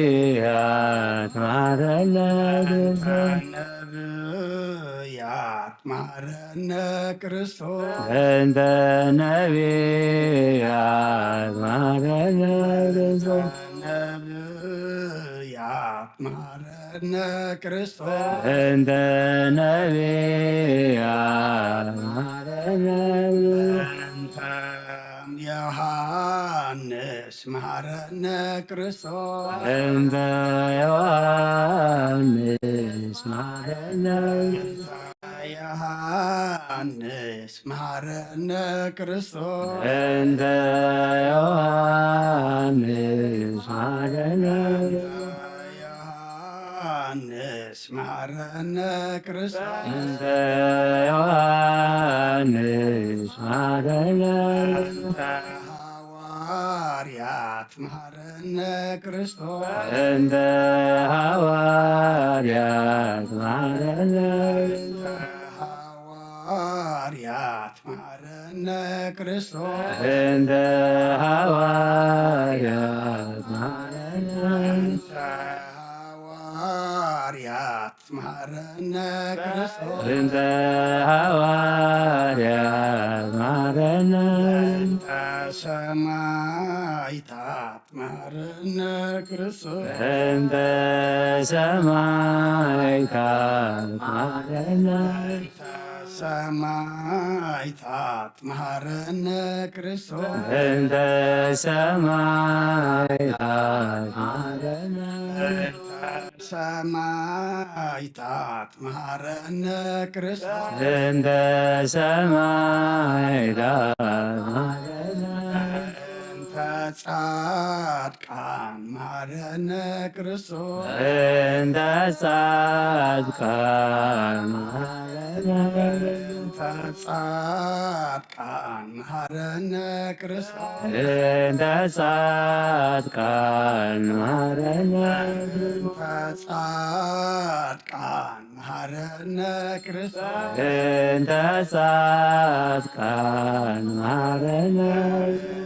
ነብያት መሃረነ። እንተ ነብያት መሃረነ ክርስቶስ። እንተ ነብያት መሃረነ ክርስቶስ። ነብያት መሃረነ ክርስቶስ። እንተ ነብያት መሃረነ። እንተ ዮሃንስ መሃረነ ክርስቶስ። እንተ ዮሃንስ መሃረነ። እንተ ዮሃንስ መሃረነ ክርስቶስ። እንተ ዮሃንስ መሃረነ። እንተ ዮሃንስ መሃረነ ክርስቶስ። እንተ ዮሃንስ መሃረነ። እንተ ሃዋርያት መሃረነ ክርስቶስ። እንተ ሃዋርያት መሃረነ። እንተ ሃዋርያት መሃረነ ክርስቶስ። እንተ ሃዋርያት መሃረነ። እንተ ሃዋርያት መሃረነ ክርስቶስ። እንተ ሃዋርያት መሃረነ። እንተ ሰማዕታት መሃረነ ክርስቶስ። እንተ ሰማዕታት መሃረነ። እንተ ሰማዕታት መሃረነ ክርስቶስ። እንተ ሰማዕታት መሃረነ። እንተ ሰማዕታት መሃረነ ክርስቶስ። እንተ ሰማዕታት መሃረነ። እንተ ጻድቃን መሃረነ ክርስቶስ። እንተ ጻድቃን መሃረነ። እንተ ጻድቃን መሃረነ ክርስቶስ። እንተ ጻድቃን መሃረነ። እንተ ጻድቃን መሃረነ ክርስቶስ። እንተ ጻድቃን መሃረነ።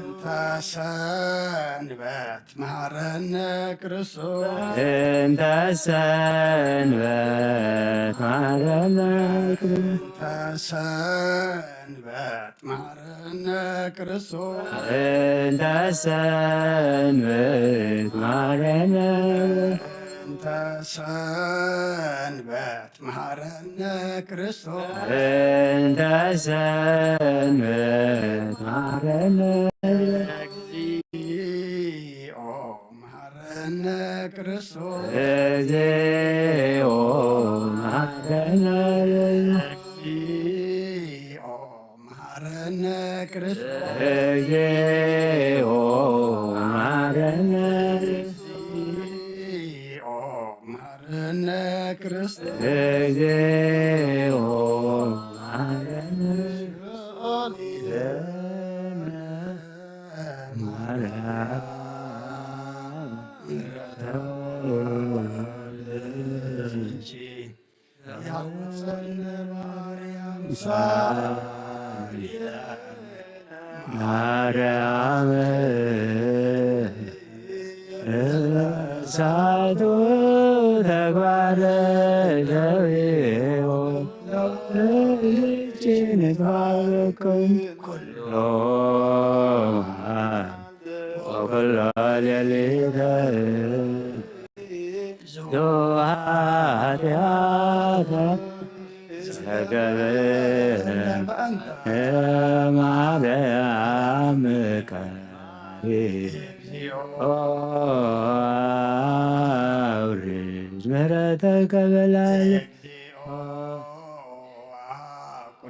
እንተ ሰንበት መሃረነ ክርስቶስ። እንተ ሰንበት መሃረነ። እንተ ሰንበት መሃረነ ክርስቶስ። እንተ ሰንበት መሃረነ። እንተ ሰንበት መሃረነ ክርስቶስ። እንተ ሰንበት መሃረነ። እግዚኦ መሃረነ ክርስቶስ። እግዚኦ መሃረነ። እግዚኦ መሃረነ ክርስቶስ። እግዚኦ መሃረነ። እግዚኦ መሃረነ ክርስቶስ። እግዚኦ መሃረነ። ማርያም ተወልደች። ያውፀነ ማርያም ሳሪያ ማርያም ሳቱ ተግባረ ደዊዎ ልጅን ባርክም ኩሎ ወኩሎ ሌሊተ ኃጢአተ ዘገብረ ማርያም ቃል አውርድ ምሕረተከ በላዕለ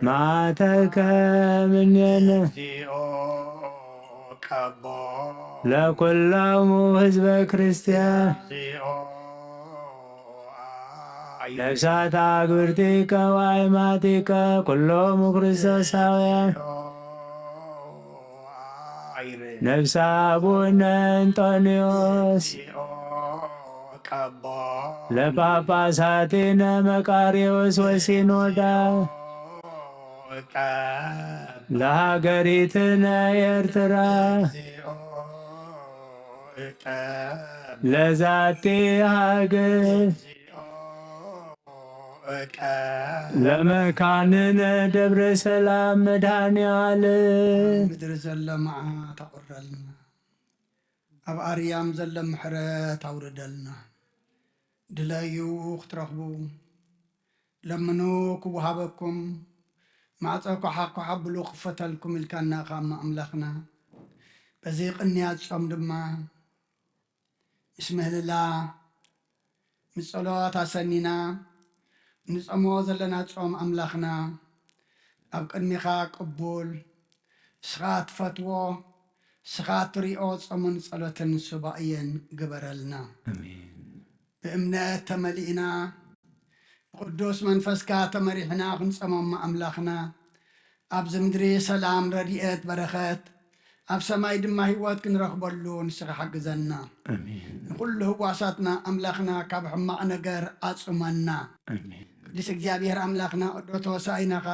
መዓተከ እምኔነ ለኩሎሙ ህዝበ ክርስቲያን ነፍሳት አግብርቲከ ወአይማቲከ ኩሎሙ ክርስቶሳውያን ነፍሰ አቡነ እንጦንዮስ ለጳጳሳቲነ መቃርዮስ ወሲኖዳ ለሃገሪትነ ኤርትራ ለዛቲ ሃገር ለመካንነ ደብረ ሰላም መድኃኔ ዓለም ምድሪ ዘሎ መዓት ኣቑረልና። ኣብ ኣርያም ዘሎ ምሕረት ኣውርደልና። ድለዩ ክትረኽቡ፣ ለምኑ ክወሃበኩም፣ ማዕጾ ኳሓ ኳሓ ብሉ ክፈተልኩም ኢልካና እኻ እሞ ኣምላኽና። በዚ ቅንያት ጾም ድማ ምስ ምህልላ፣ ምስ ጸሎት ኣሰኒና፣ ንጸሞ ዘለና ጾም ኣምላኽና ኣብ ቅድሚኻ ቅቡል፣ እስኻ ትፈትዎ፣ እስኻ ትሪኦ ጾምን ጸሎትን ሱባኤን ግበረልና። ኣሜን። ብእምነት ተመሊእና፣ ብቅዱስ መንፈስካ ተመሪሕና ክንጸሞም ኣምላኽና፣ ኣብዚ ምድሪ ሰላም፣ ረድኤት፣ በረኸት፣ ኣብ ሰማይ ድማ ህይወት ክንረኽበሉ ንስኻ ሓግዘና። ኣሜን። ንኹሉ ህዋሳትና ኣምላኽና ካብ ሕማቕ ነገር ኣጹመና። ኣሜን። ቅዱስ እግዚኣብሔር ኣምላኽና፣ ቅዱስ ሆሳዕናኻ፣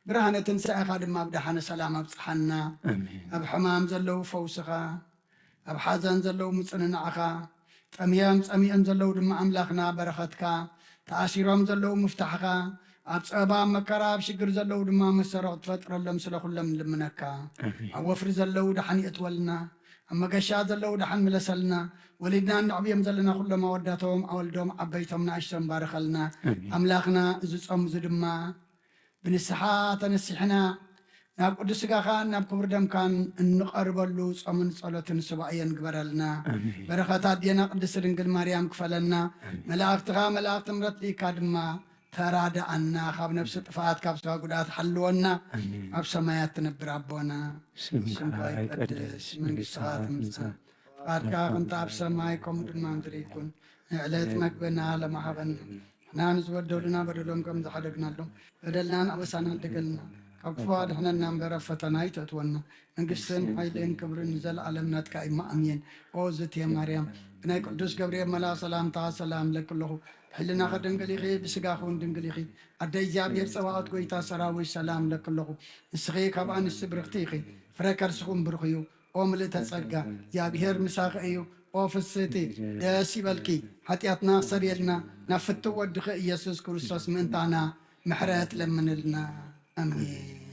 ብርሃነ ትንሳኤኻ ድማ ብደሓነ ሰላም ኣብጽሓና። ኣሜን። ኣብ ሕማም ዘለዉ ፈውስኻ፣ ኣብ ሓዘን ዘለዉ ምጽንናዕኻ፣ ጠምዮም ጸሚኦም ዘለዉ ድማ ኣምላኽና በረኸትካ፣ ተኣሲሮም ዘለዉ ምፍታሕኻ፣ ኣብ ጸበባ፣ ኣብ መከራ፣ ኣብ ሽግር ዘለዉ ድማ መሰሮ ክትፈጥረሎም ስለ ኩሎም ንልምነካ። ኣሜን። ኣብ ወፍሪ ዘለዉ ደሓን የእትወልና፣ ኣብ መገሻ ዘለዉ ደሓን ምለሰልና፣ ወሊድና እነዕብዮም ዘለና ኩሎም ኣወዳቶም፣ ኣወልዶም፣ ዓበይቶም፣ ንኣሽቶም ባርኸልና። ኣሜን። ኣምላኽና እዚ ጾም እዚ ድማ ብንስሓ ተነሲሕና ናብ ቅዱስ ስጋኻን ናብ ክቡር ደምካን እንቐርበሉ ጾምን ጸሎትን ሱባኤን ግበረልና። ኣሜን። በረኸት ኣዴና ቅድስት ድንግል ማርያም ክፈለና። ኣሜን። መላእኽትኻ መላእኽቲ ምሕረት ልኢካ ድማ ተራድኣና። ካብ ነፍሲ ጥፍኣት ካብ ስጋ ጉድኣት ሓልወና። ኣሜን። ኣብ ሰማያት ትነብር ኣቦና፣ ስምካ ስምካ ይቀደስ፣ ይቀደስ፣ መንግስትኻ መንግስትኻ ትምጻእ፣ ትምጻእ፣ ፍቓድካ ፍቓድካ ከምቲ ኣብ ሰማይ ከምኡ ድማ ምድሪ ይኩን። ንዕለት መግብና ለማሃበና። ንሕና ንዝበደሉና በደሎም ከም ዝሓደግናሎም በደልናን ኣበሳናን ደገልና። ካብ ክፉ ኣድሕነና እምበር ኣብ ፈተና ኣይተእትወና። መንግስትን ሓይልን ክብርን ንዘለኣለም ናትካ እዩ። ኣሜን። ኦ ዝቴ ማርያም፣ ብናይ ቅዱስ ገብርኤል መልኣኽ ሰላምታ ሰላም እለኪ ኣለኹ። ሕልናኺ ድንግል ኢኺ፣ ብስጋኺ እውን ድንግል ኢኺ። ኣደ እግዚኣብሔር ጸባኦት፣ ጎይታ ሰራዊት፣ ሰላም እለኪ ኣለኹ። ንስኺ ካብ ኣንስቲ ብርኽቲ ኢኺ፣ ፍረ ከርስኹም ብሩኽ እዩ። ኦ ምልእተ ጸጋ፣ እግዚኣብሔር ምሳኺ እዩ። ኦ ፍስህቲ፣ ደስ ይበልኪ፣ ሓጢኣትና ክሰርየልና፣ ናብ ፍትው ወድኺ ኢየሱስ ክርስቶስ ምእንታና ምሕረት ለምንልና። ኣሜን።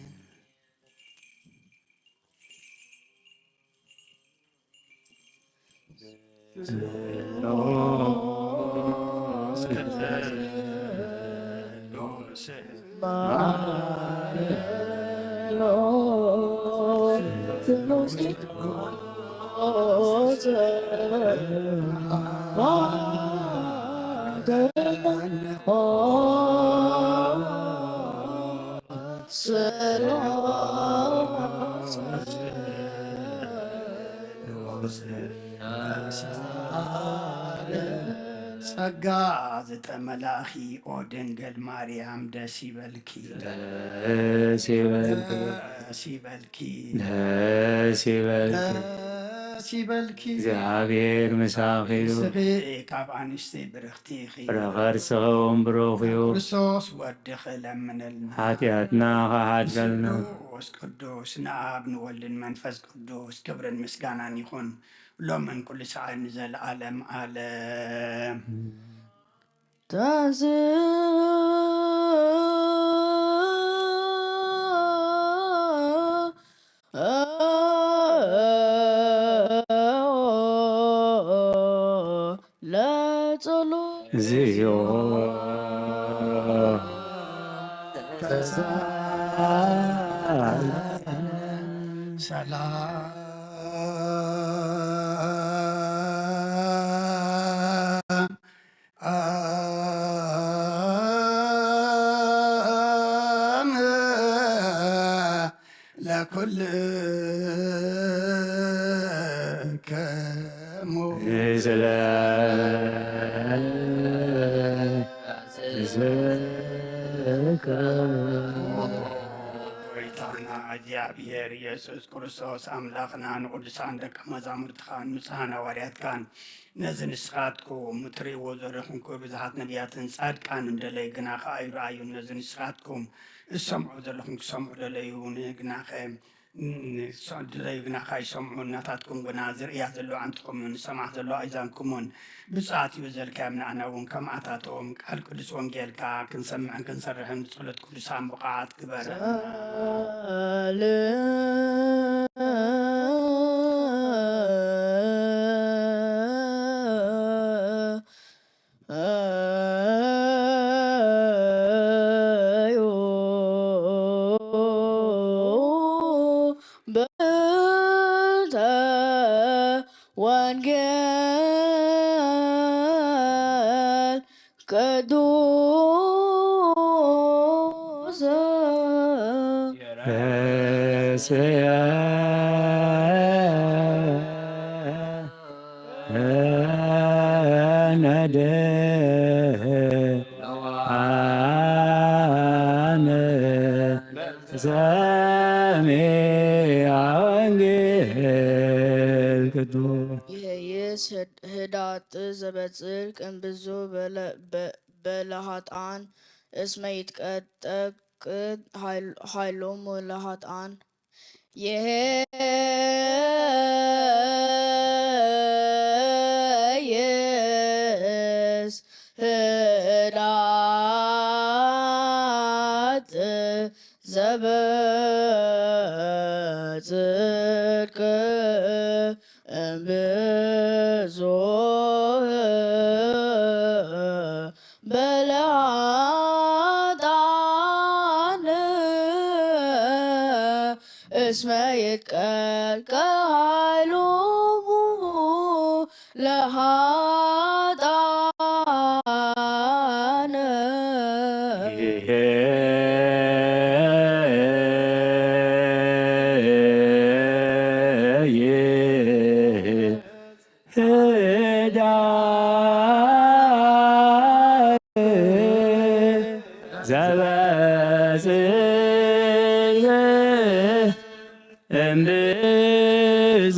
ጸጋ ዝተመላእኺ ኦ ድንግል ማርያም ደስ ይበልኪ። ደስ ይበልኪ። ደስ ይበልኪ። ደስ ይበልኪ። ደስ ይበልኪ። እግዚኣብሔር ምሳኺ እዩ። ንስኺ ካብ ኣንስቲ ብርኽቲ ኢኺ። ፍረ ከርስኺ እውን ብሩኽ እዩ። ክርስቶስ ወድኺ ለምንልና። ሓጢኣትና ክሓድገልና። ቅዱስ ቅዱስ ንኣብ ንወልድን መንፈስ ቅዱስ ክብርን ምስጋናን ይኹን ሎምን ኩሉ ሰዓት ንዘለዓለም ዓለም። ለጸሎት እዚዮ ሰላም ለኩልክሙ። ጎይታና እግዚኣብሔር ኢየሱስ ክርስቶስ ኣምላኽና ንቅዱሳን ደቀ መዛሙርትኻን ንጹሓን ሃዋርያትካን ነዚ ንስኻትኩም እትርእይዎ ዘለኹም ብዙሓት ነቢያትን ጻድቃንን ደለዩ ግናኸ ኣይረኣዩን። ነዚ ንስኻትኩም እትሰምዑ ዘለኹም ክሰምዑ ደለዩ ግናኸ ደለዩ ግናኸ ኣይሰምዑን። ናታትኩም ግና ዝርእያ ዘለዋ ኣንትኹምን ዝሰምዓ ዘለዋ ኣእዛንኩምን ብፅዓት እዩ ዘልካዮም። ንኣና እውን ከምኣታቶም ቃል ቅዱስ ወንጌልካ ክንሰምዕን ክንሰርሕን ብጸሎት ቅዱሳን ብቕዓት ግበረና። ወንጌል ቅዱስ ነደዓነ ሰሚዐ ወንጌል ቅዱስ። ይሄይስ ህድ-፣ ህዳጥ ዘበጽል ቅንብዙ በለ-፣ በ-፣ በለሃጣን እስመ ይትቀጠቅጥ ኃይል-፣ ኃይሎሙ ለሃጣን። ይሄይስ ህዳጥ ዘበጽድቅ እምብዙህ በለሃጣን እስመ ይትቀልቀ ኃይሎሙ ለሃጣን። ህዳር ዘበጽሕ እምብዙ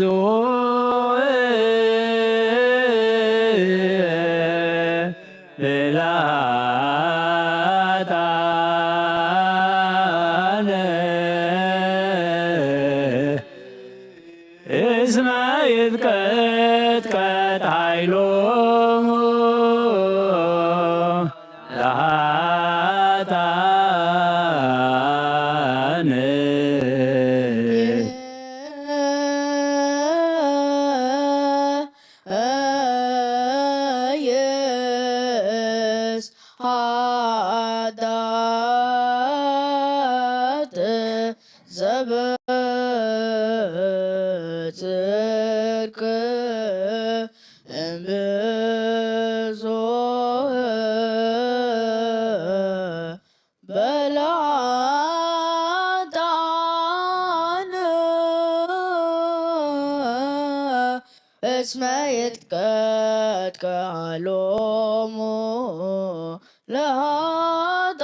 በልዓጣን እስመ ይትቀጥቀ ሎሙ ለሃጣን።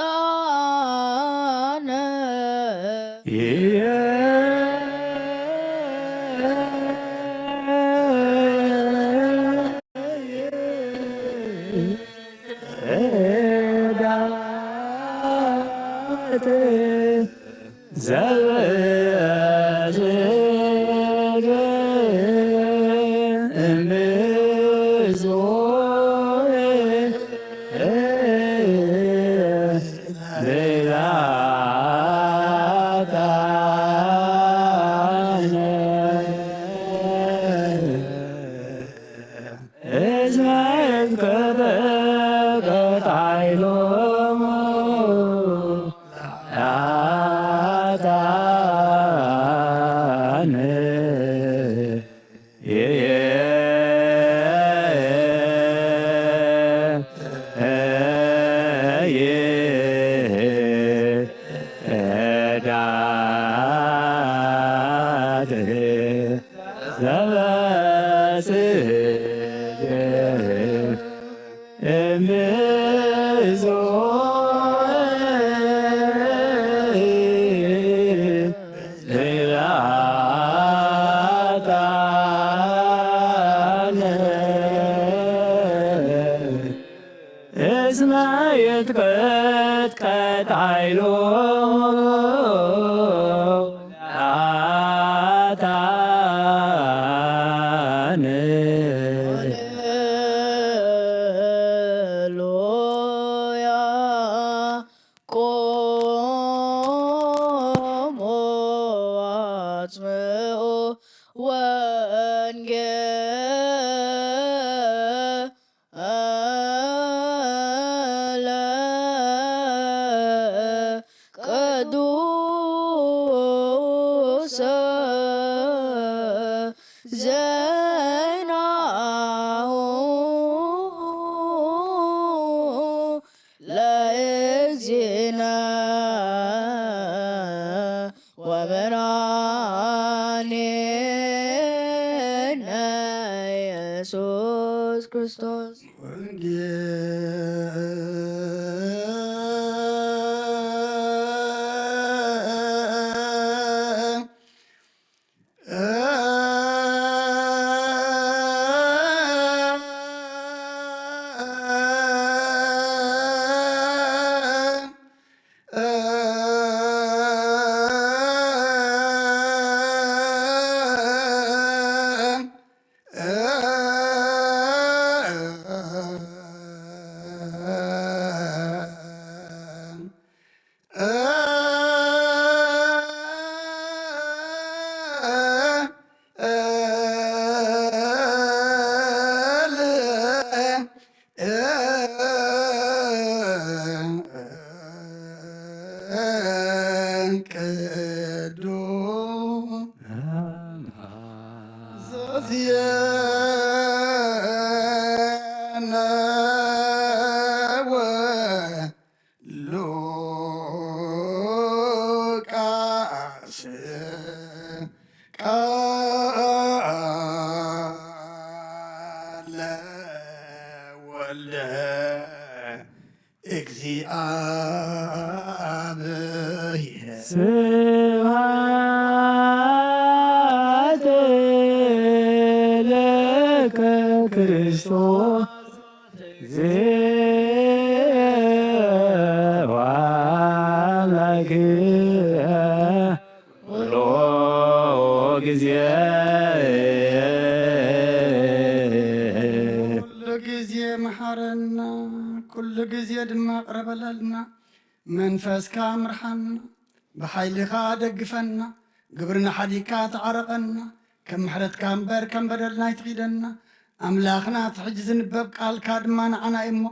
እስመ ይትቀጥቀጥ ኃይሉ ለኃጥኣን። ሃሌሉያ። ቆሙ አጽምዑ ወንጌለ ቅዱስ ዜናሁ ለእግዚእነ ወመድኃኒነ ኢየሱስ ክርስቶስ። ወንጌል ቅዱስ ሉቃስ ቃለ ወልደ እግዚአብሔር። ስብሐት ለከ ክርስቶስ ጊዜ ወአምላክ ኩሎ ጊዜ። ኩሉ ጊዜ መሓረና፣ ኩሉ ጊዜ ድማ ቅረበለልና። መንፈስካ ምርሓና፣ ብሓይልኻ ደግፈና፣ ግብርና ሓዲግካ ተዓረቐና፣ ከም ምሕረትካ እምበር ከም በደልና ኣይትኺደና። ኣምላኽና፣ እቲ ሕጂ ዝንበብ ቃልካ ድማ ንዓና እዩ እሞ፣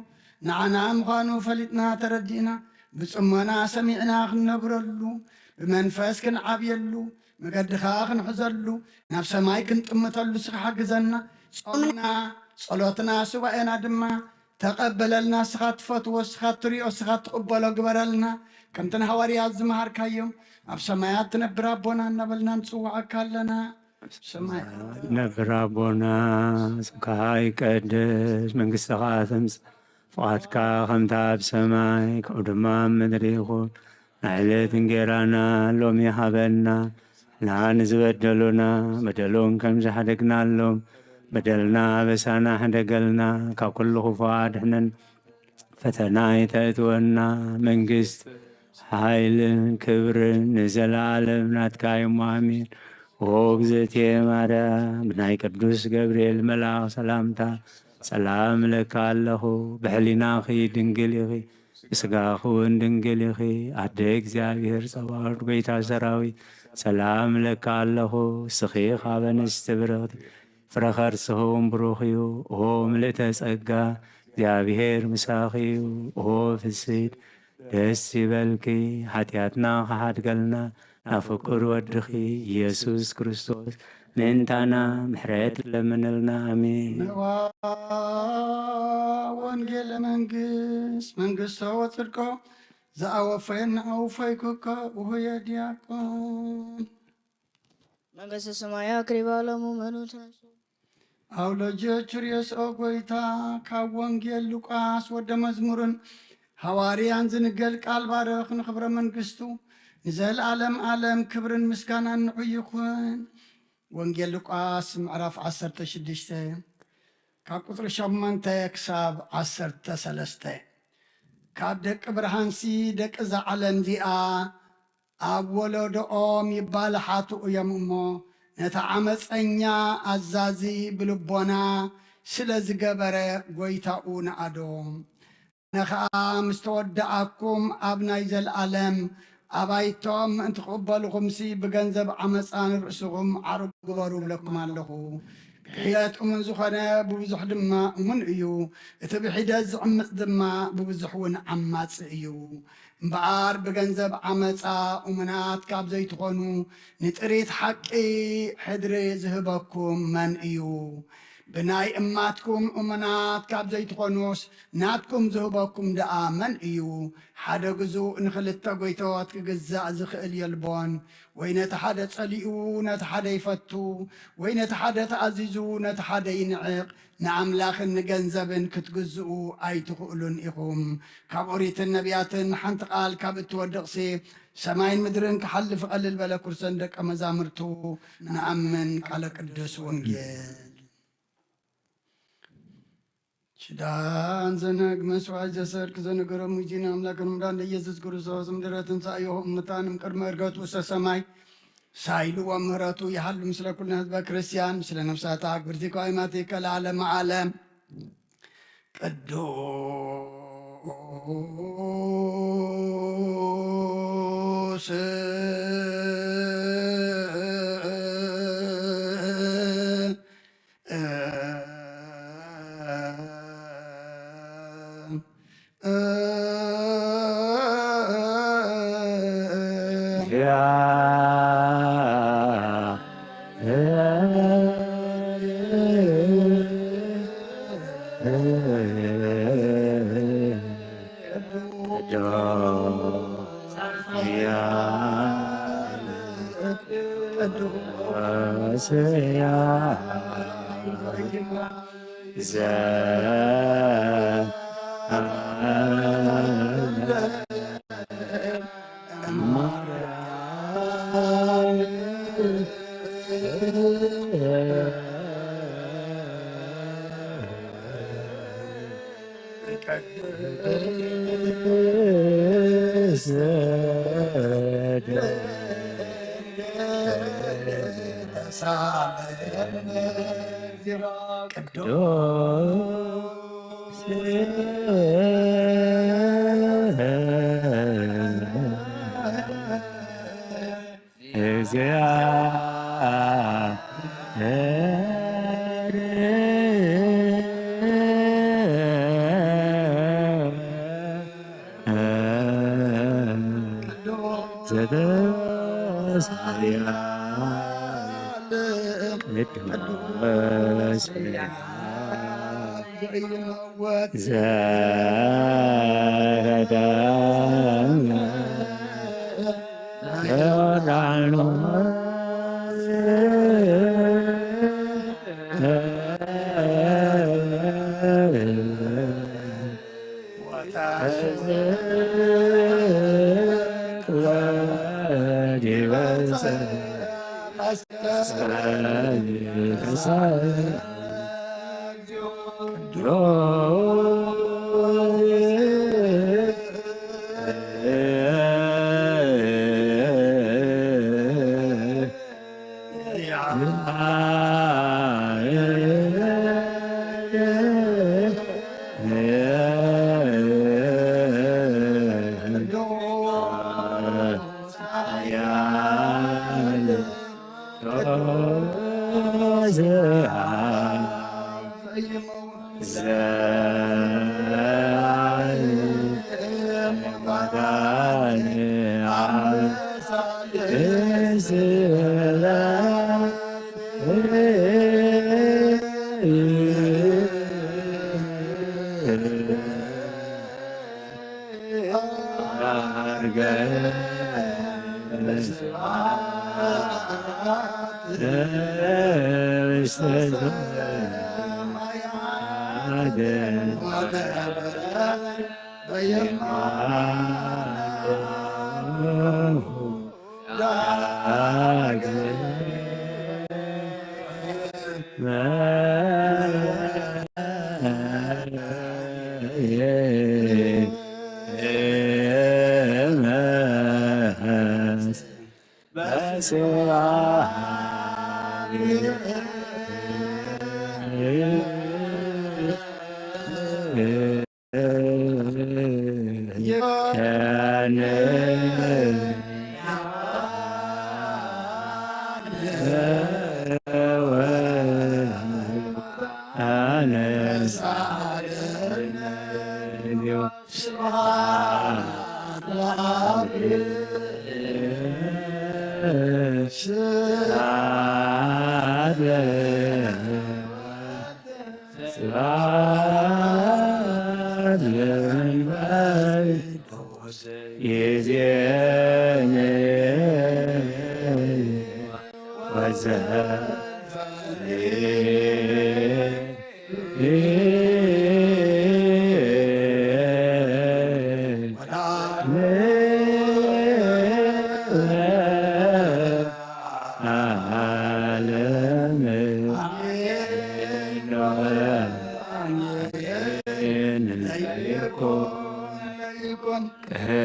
ንዓና ምዃኑ ፈሊጥና ተረዲእና፣ ብጽሞና ሰሚዕና ክንነብረሉ፣ ብመንፈስ ክንዓብየሉ፣ መገድኻ ክንሕዘሉ፣ ናብ ሰማይ ክንጥምተሉ ንስኻ ሓግዘና። ጾምና፣ ጸሎትና፣ ሱባኤና ድማ ተቐበለልና። እስኻ ትፈትዎ፣ እስኻ ትሪኦ፣ እስኻ ትቕበሎ ግበረልና። ከምቲ ንሃዋርያት ዝመሃርካዮም፣ ኣብ ሰማያት ትነብር ኣቦና እናበልና ንጽውዓካ ኣለና። ሰማይ ነብር ኣቦና፣ ስምካ ይቀደስ፣ መንግስትኻ ትምጻእ፣ ፍቓድካ ከምታ ኣብ ሰማይ፣ ከምኡ ድማ ኣብ ምድሪ ይኹን። ናይ ዕለት እንጌራና ሎሚ ሃበና፣ ንሕና ንዝበደሉና፣ በደሎም ከም ዝሓደግናሎም፣ በደልና ኣበሳና ሕደገልና፣ ካብ ኩሉ ክፉእ ኣድሕነን። ፈተና ኣይተእትወና፣ መንግስት፣ ሓይልን ክብርን ንዘለኣለም ናትካ እዮም። ኣሜን። ኦ እግዝእትየ ማርያም፣ ብናይ ቅዱስ ገብርኤል መልኣኽ ሰላምታ ሰላም እለካ ኣለኹ። ብሕሊናኺ ድንግል ኢኺ፣ ብስጋኺ እውን ድንግል ኢኺ። ኣደ እግዚኣብሔር ጸባኦት፣ ጎይታ ሰራዊት፣ ሰላም እለካ ኣለኹ። እስኺ ካብ ኣንስቲ ብርኽቲ፣ ፍረ ከርስኺ እውን ብሩኽ እዩ። ኦ ምልእተ ጸጋ፣ እግዚኣብሔር ምሳኺ እዩ። ኦ ፍስሕቲ፣ ደስ ይበልኪ፣ ሓጢኣትና ክሓድገልና ናብ ፍቁር ወድኺ ኢየሱስ ክርስቶስ ምእንታና ምሕረት ለምንልና። ኣሜን። ንዋ ወንጌለ መንግስት መንግስቶ ወጽድቆ ዝኣወፈየና ኣውፈይኩኮ ውሁየ ዲያቆን። መንግስተ ሰማይ ኣክሪባ ሎሙ መኑ ተነሱ። ኣውሎጆ ቹርዮስ ኦ ጎይታ፣ ካብ ወንጌል ሉቃስ ወደ መዝሙርን ሃዋርያን ዝንገል ቃል ባርኽ፣ ንኽብረ መንግስቱ ንዘለኣለም ኣለም ክብርን ምስጋናን ንዑ ይኹን። ወንጌል ሉቃስ ምዕራፍ ዓሰርተ ሽዱሽተ ካብ ቁጽሪ ሸሞንተ ክሳብ ዓሰርተ ሰለስተ። ካብ ደቂ ብርሃንሲ ደቂ እዛ ዓለም እዚኣ ኣብ ወለዶኦም ይባልሓቱ እዮም እሞ፣ ነቲ ዓመፀኛ ኣዛዚ ብልቦና ስለ ዝገበረ ጎይታኡ ነኣዶ። ኣነ ኸኣ ምስ ተወዳኣኩም ኣብ ናይ ዘልኣለም ኣባይቶም ምእንቲ ክቕበልኹምሲ ብገንዘብ ዓመፃ ንርእስኹም ዓርጉ ግበሩ እብለኩም ኣለኹ። ብሒደት እሙን ዝኾነ ብብዙሕ ድማ እሙን እዩ፣ እቲ ብሒደት ዝዕምፅ ድማ ብብዙሕ እውን ዓማፂ እዩ። እምበኣር ብገንዘብ ዓመፃ እሙናት ካብ ዘይትኾኑ ንጥሪት ሓቂ ሕድሪ ዝህበኩም መን እዩ? ብናይ እማትኩም እሙናት ካብ ዘይትኾኑስ ናትኩም ዝህበኩም ደኣ መን እዩ? ሓደ ግዙእ ንኽልተ ጎይታታት ክግዛእ ዝኽእል የልቦን። ወይ ነቲ ሓደ ጸሊኡ ነቲ ሓደ ይፈቱ፣ ወይ ነቲ ሓደ ተኣዚዙ ነቲ ሓደ ይንዕቕ። ንኣምላኽን ንገንዘብን ክትግዝኡ ኣይትኽእሉን ኢኹም። ካብ ኦሪትን ነቢያትን ሓንቲ ቃል ካብ እትወድቕሲ፣ ሰማይን ምድርን ክሓልፍ ቀልል በለ። ኩርሰን ደቀ መዛሙርቱ ንኣምን። ቃለ ቅዱስ ወንጌል። ኪዳን ዘነግ መስዋዕት ዘሰርክ ዘነገሮም ጊዜን ኣምላክን ምዳን ለኢየሱስ ክርስቶስ ምድረ ትንሳኤሁ እምታንም ቅድመ እርገቱ ውስተ ሰማይ ሳይሉ ወምህረቱ ይሃሉ ምስለ ኩልና ህዝበ ክርስቲያን ምስለ ነፍሳታ ግብርቲ ከዋይማቲ ከለዓለመ ዓለም። ቅዱስ ዘተዳኑ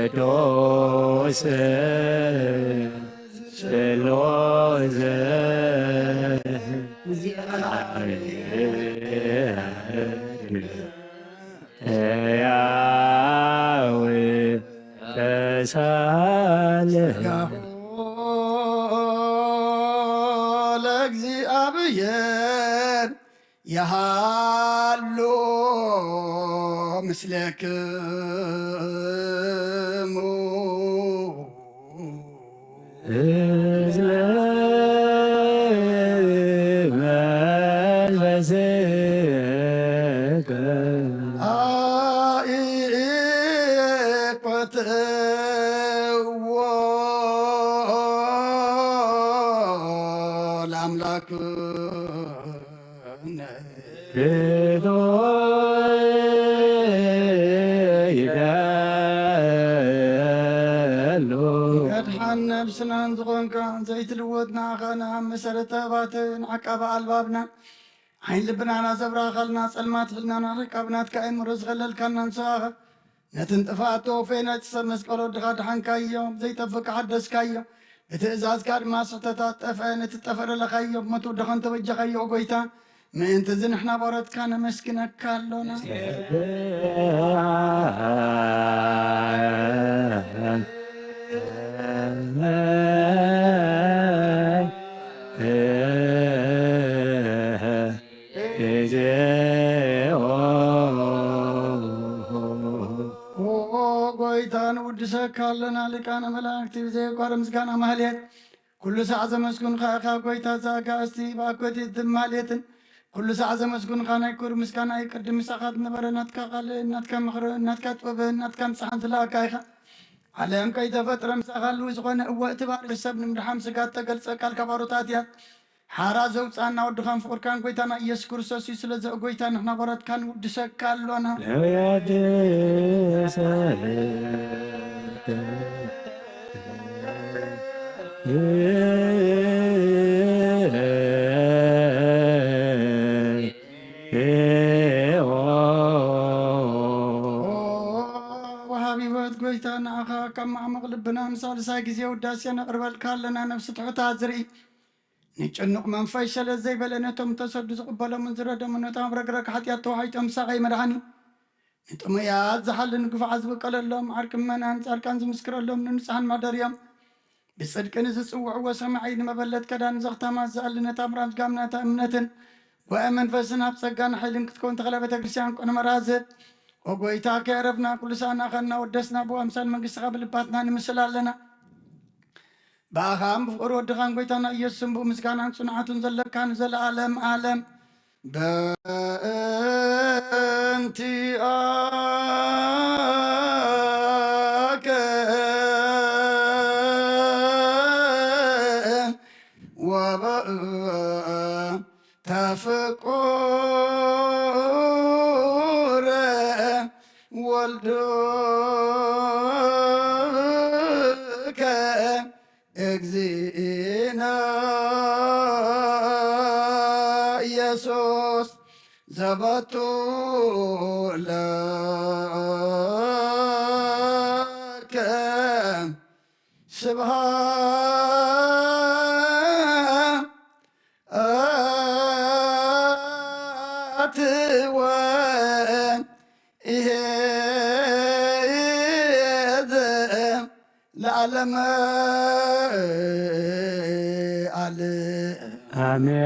ቅዱስ ስሉስ ሕያው ተሳለ ለእግዚኣብሔር ይሃሉ ምስሌክሙ። መድሓን ነብስናን ዝኾንካ ዘይትልወጥ ንዓኻ ንኣብ መሰረተ ኣባትህን ዓቃቢ ኣልባብናን ዓይን ልብናና ዘብራኻልና ጸልማት ህልናና ርሕቃብ ናትካ ኣእምሮ ዝኸለልካና ንስኻ ነቲ ንጥፍኣት ተወፈየ ነቲ ሰብ መስቀል ወድኻ ድሓንካዮ ዘይጠፍእ ሓደስካዮ ብትእዛዝካ ድማ ስሕተታት ጠፍአ ነቲ ጠፈረ ለኻዮ ብሞቱ ድኸን ተበጀኻዮ ጎይታ ምእንቲ እዚ ንሕና ባሮትካ ነመስግነካ ኣሎና። ኦ ጎይታ ንውድሰካ ኣለና ሊቃነ መላእክቲ ብዘየቋርጥ ምስጋና ማህሌት ኩሉ ሳዕ ዘመስግንካ ኢኻ ጎይታ ዘኣጋእዝቲ ብኣኮቲት ማህሌትን ኩሉ ሳዕ ዘመስግኑኻ ናይ ክብሪ ምስጋና እዩ። ቅድሚ ምሳኻ ዝነበረ ናትካ ቃል፣ ናትካ ምኽሪ፣ ናትካ ጥበብ፣ ናትካ ንጽሓን ዝለኣካ ኢኻ። ዓለም ከይተፈጥረ ምሳኻ ህልው ዝኾነ፣ እወ፣ እቲ ባርያ ሰብ ንምድሓን ስጋ እተገልጸ ቃል ካብ ኣሮታት እያ። ሓራ ዘውጽኣና ወድኻን ፍቕርካን ጎይታና ኢየሱስ ክርስቶስ እዩ። ስለዚ ኦ ጎይታ ንሕና ባሮትካ ንውድሰካ ኣሎና። ወሃቢ ህይወት ጎይታ ንዓኻ ካብ ማዕሙቕ ልብና ንሳልሳይ ግዜ ውዳሴ ነቕርበልካ ኣለና። ነፍሲ ትሑታት ዝርኢ ንጭኑቕ መንፈስ ሸለል ዘይበለ ነቶም ተሰዱ ዝቕበሎምን ዝረደሙ ነቶም ኣብ ረግረግ ሓጢኣት ተዋሒጦም ሳቐይ መድሓኒ ንጥሙያት ዝሓልን ግፉዓት ዝብቀለሎም ዓርቂ ምእመናን ጻድቃን ዝምስክረሎም ንንጹሓን ማደርዮም ብጽድቂ ንዝጽውዕዎ ሰማዒ ንመበለት ከዳን ዘኽታማት ዝኣሊ ነታ ምራዝ ጋም ናታ እምነትን ጉባኤ መንፈስን ኣብ ጸጋን ሓይልን ክትከውን ተኽለ ቤተ ክርስቲያን ቅኑመ ራዝብ ኦ ጎይታ ከየረፍና ኩሉ ሳእና ኸና ወደስና ብኣምሳል መንግስትኻ ብልባትና ንምስል ኣለና። ብኣኻን ብፍቕሪ ወድኻን ጎይታና ኢየሱስን ብኡ ምስጋናን ጽንዓቱን ዘለካ ንዘለኣለም ኣለም። በእንቲኣከ ወበእንተ ፍቁር ወልድከ እግዚእነ ኢየሱስ ዘበቱ ለከ ስብሐት ወይሄ ለዓለመ ዓለም። ኣሜን።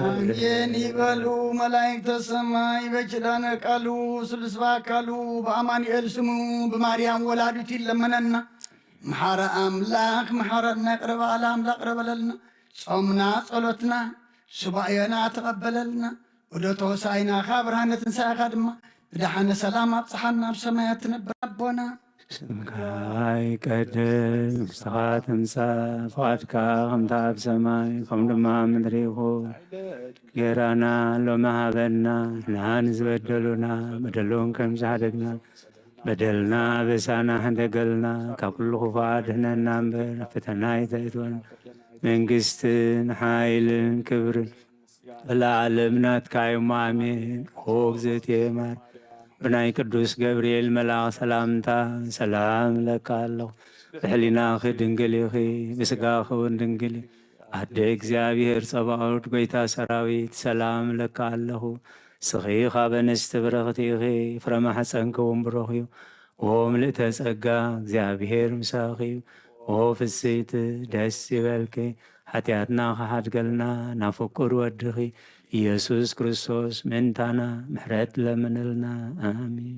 ኣሜን ይበሉ መላእክተ ሰማይ። በኪዳነ ቃሉ ስሉስ በአካሉ በአማኑኤል ስሙ ብማርያም ወላዲቱ ይለመነና። መሓረ ኣምላኽ መሓረና፣ ይቕረ በል ኣምላኽ ይቕረ በለልና። ጾምና ጸሎትና ሱባኤና ተቐበለልና። ዑደተ ሆሳዕናኻ ብርሃነ ትንሳኤኻ ድማ ብደሓነ ሰላም ኣብጽሓና፣ ኣብ ሰማያት ትነብር ኣቦና። ስምካ ይቀደስ፣ መንግስትኻ ትምጻእ፣ ፍቓድካ ከምታ ኣብ ሰማይ ከም ድማ ኣብ ምድሪ ይኹን። ጌራና ሎሚ ሃበና፣ ንሕና ንዝበደሉና በደሎም ከም ዝሓደግና በደልና በሳና ሕደገልና፣ ካብ ኩሉ ክፉእ ኣድሕነና እምበር፣ ፈተና ኣይተእትወና። መንግስትን ሓይልን ክብርን ለዓለም ናትካ እዮም። ኣሜን። ኦ እግዝእትየ ማር፣ ብናይ ቅዱስ ገብርኤል መልኣኽ ሰላምታ ሰላም እለካ ኣለኹ። ብሕሊናኺ ድንግል ኢኺ፣ ብስጋኺ እውን ድንግል ኢኺ። ኣደ እግዚኣብሔር ጸባኦት፣ ጎይታ ሰራዊት፣ ሰላም እለካ ኣለኹ። ንስኺ ካብ ኣንስቲ ብርኽቲ ኢኺ፣ ፍረ ማሕፀንኪ እውን ብሩኽ እዩ። ኦ ምልእተ ጸጋ፣ እግዚኣብሔር ምሳኺ እዩ። ኦ ፍስሕቲ፣ ደስ ይበልኪ፣ ሓጢኣትና ክሓድገልና ናብ ፍቁር ወድኺ ኢየሱስ ክርስቶስ ምእንታና ምሕረት ለምንልና። ኣሜን።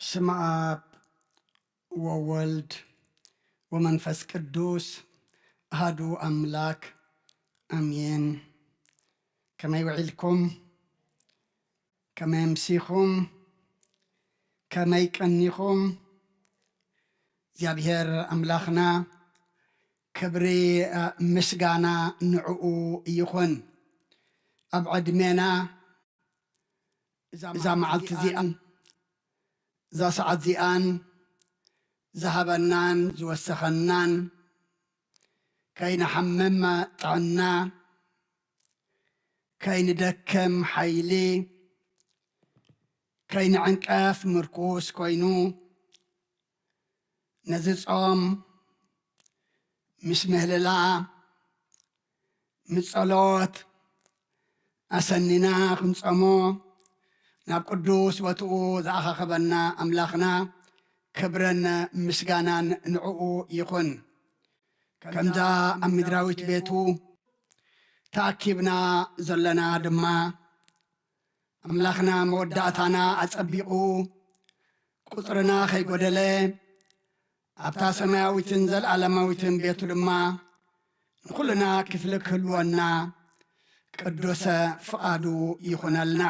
በስመ አብ ወወልድ ወመንፈስ ቅዱስ አሐዱ አምላክ አሜን። ከመይ ውዒልኩም? ከመይ ኣምሲኹም? ከመይ ቀኒኹም? እግዚኣብሔር ኣምላኽና ክብሪ ምስጋና ንዕኡ ይኹን። ኣብ ዕድሜና እዛ መዓልቲ እዚኣን እዛ ሰዓት እዚኣን ዝሃበናን ዝወሰኸናን ከይንሓምም ጥዕና፣ ከይንደክም ሓይሊ፣ ከይንዕንቀፍ ምርኩስ ኮይኑ ነዚ ጾም ምስ ምህልላ፣ ምስ ጸሎት ኣሰኒና ክንጸሞ ናብ ቅዱስ ቦትኡ ዝኣኻኸበና ኣምላኽና ክብርን ምስጋናን ንዕኡ ይኹን። ከምዛ ኣብ ምድራዊት ቤቱ ተኣኪብና ዘለና ድማ ኣምላኽና መወዳእታና ኣጸቢቑ ቁጽርና ከይጎደለ ኣብታ ሰማያዊትን ዘለዓለማዊትን ቤቱ ድማ ንኹልና ክፍሊ ክህልወና ቅዱሰ ፍቓዱ ይኹነልና።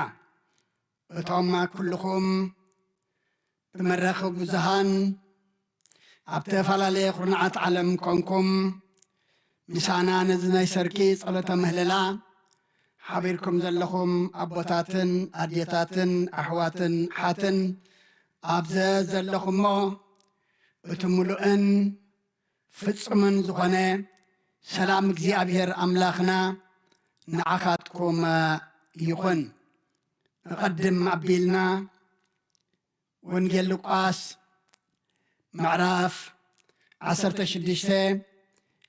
እቶም ኩልኹም ብመራኸቢ ብዙሃን ኣብ ዝተፈላለየ ኩርናዓት ዓለም ኮንኩም ምሳና ነዚ ናይ ሰርኪ ጸሎተ ምህለላ ሓቢርኩም ዘለኹም ኣቦታትን ኣዴታትን ኣሕዋትን ሓትን ኣብ ዘዘለኹሞ እቲ ምሉእን ፍጹምን ዝኾነ ሰላም እግዚኣብሔር ኣምላኽና ንዓኻትኩም ይኹን። ንቐድም ኣቢልና ወንጌል ሉቃስ ምዕራፍ ዓሰርተ ሽዱሽተ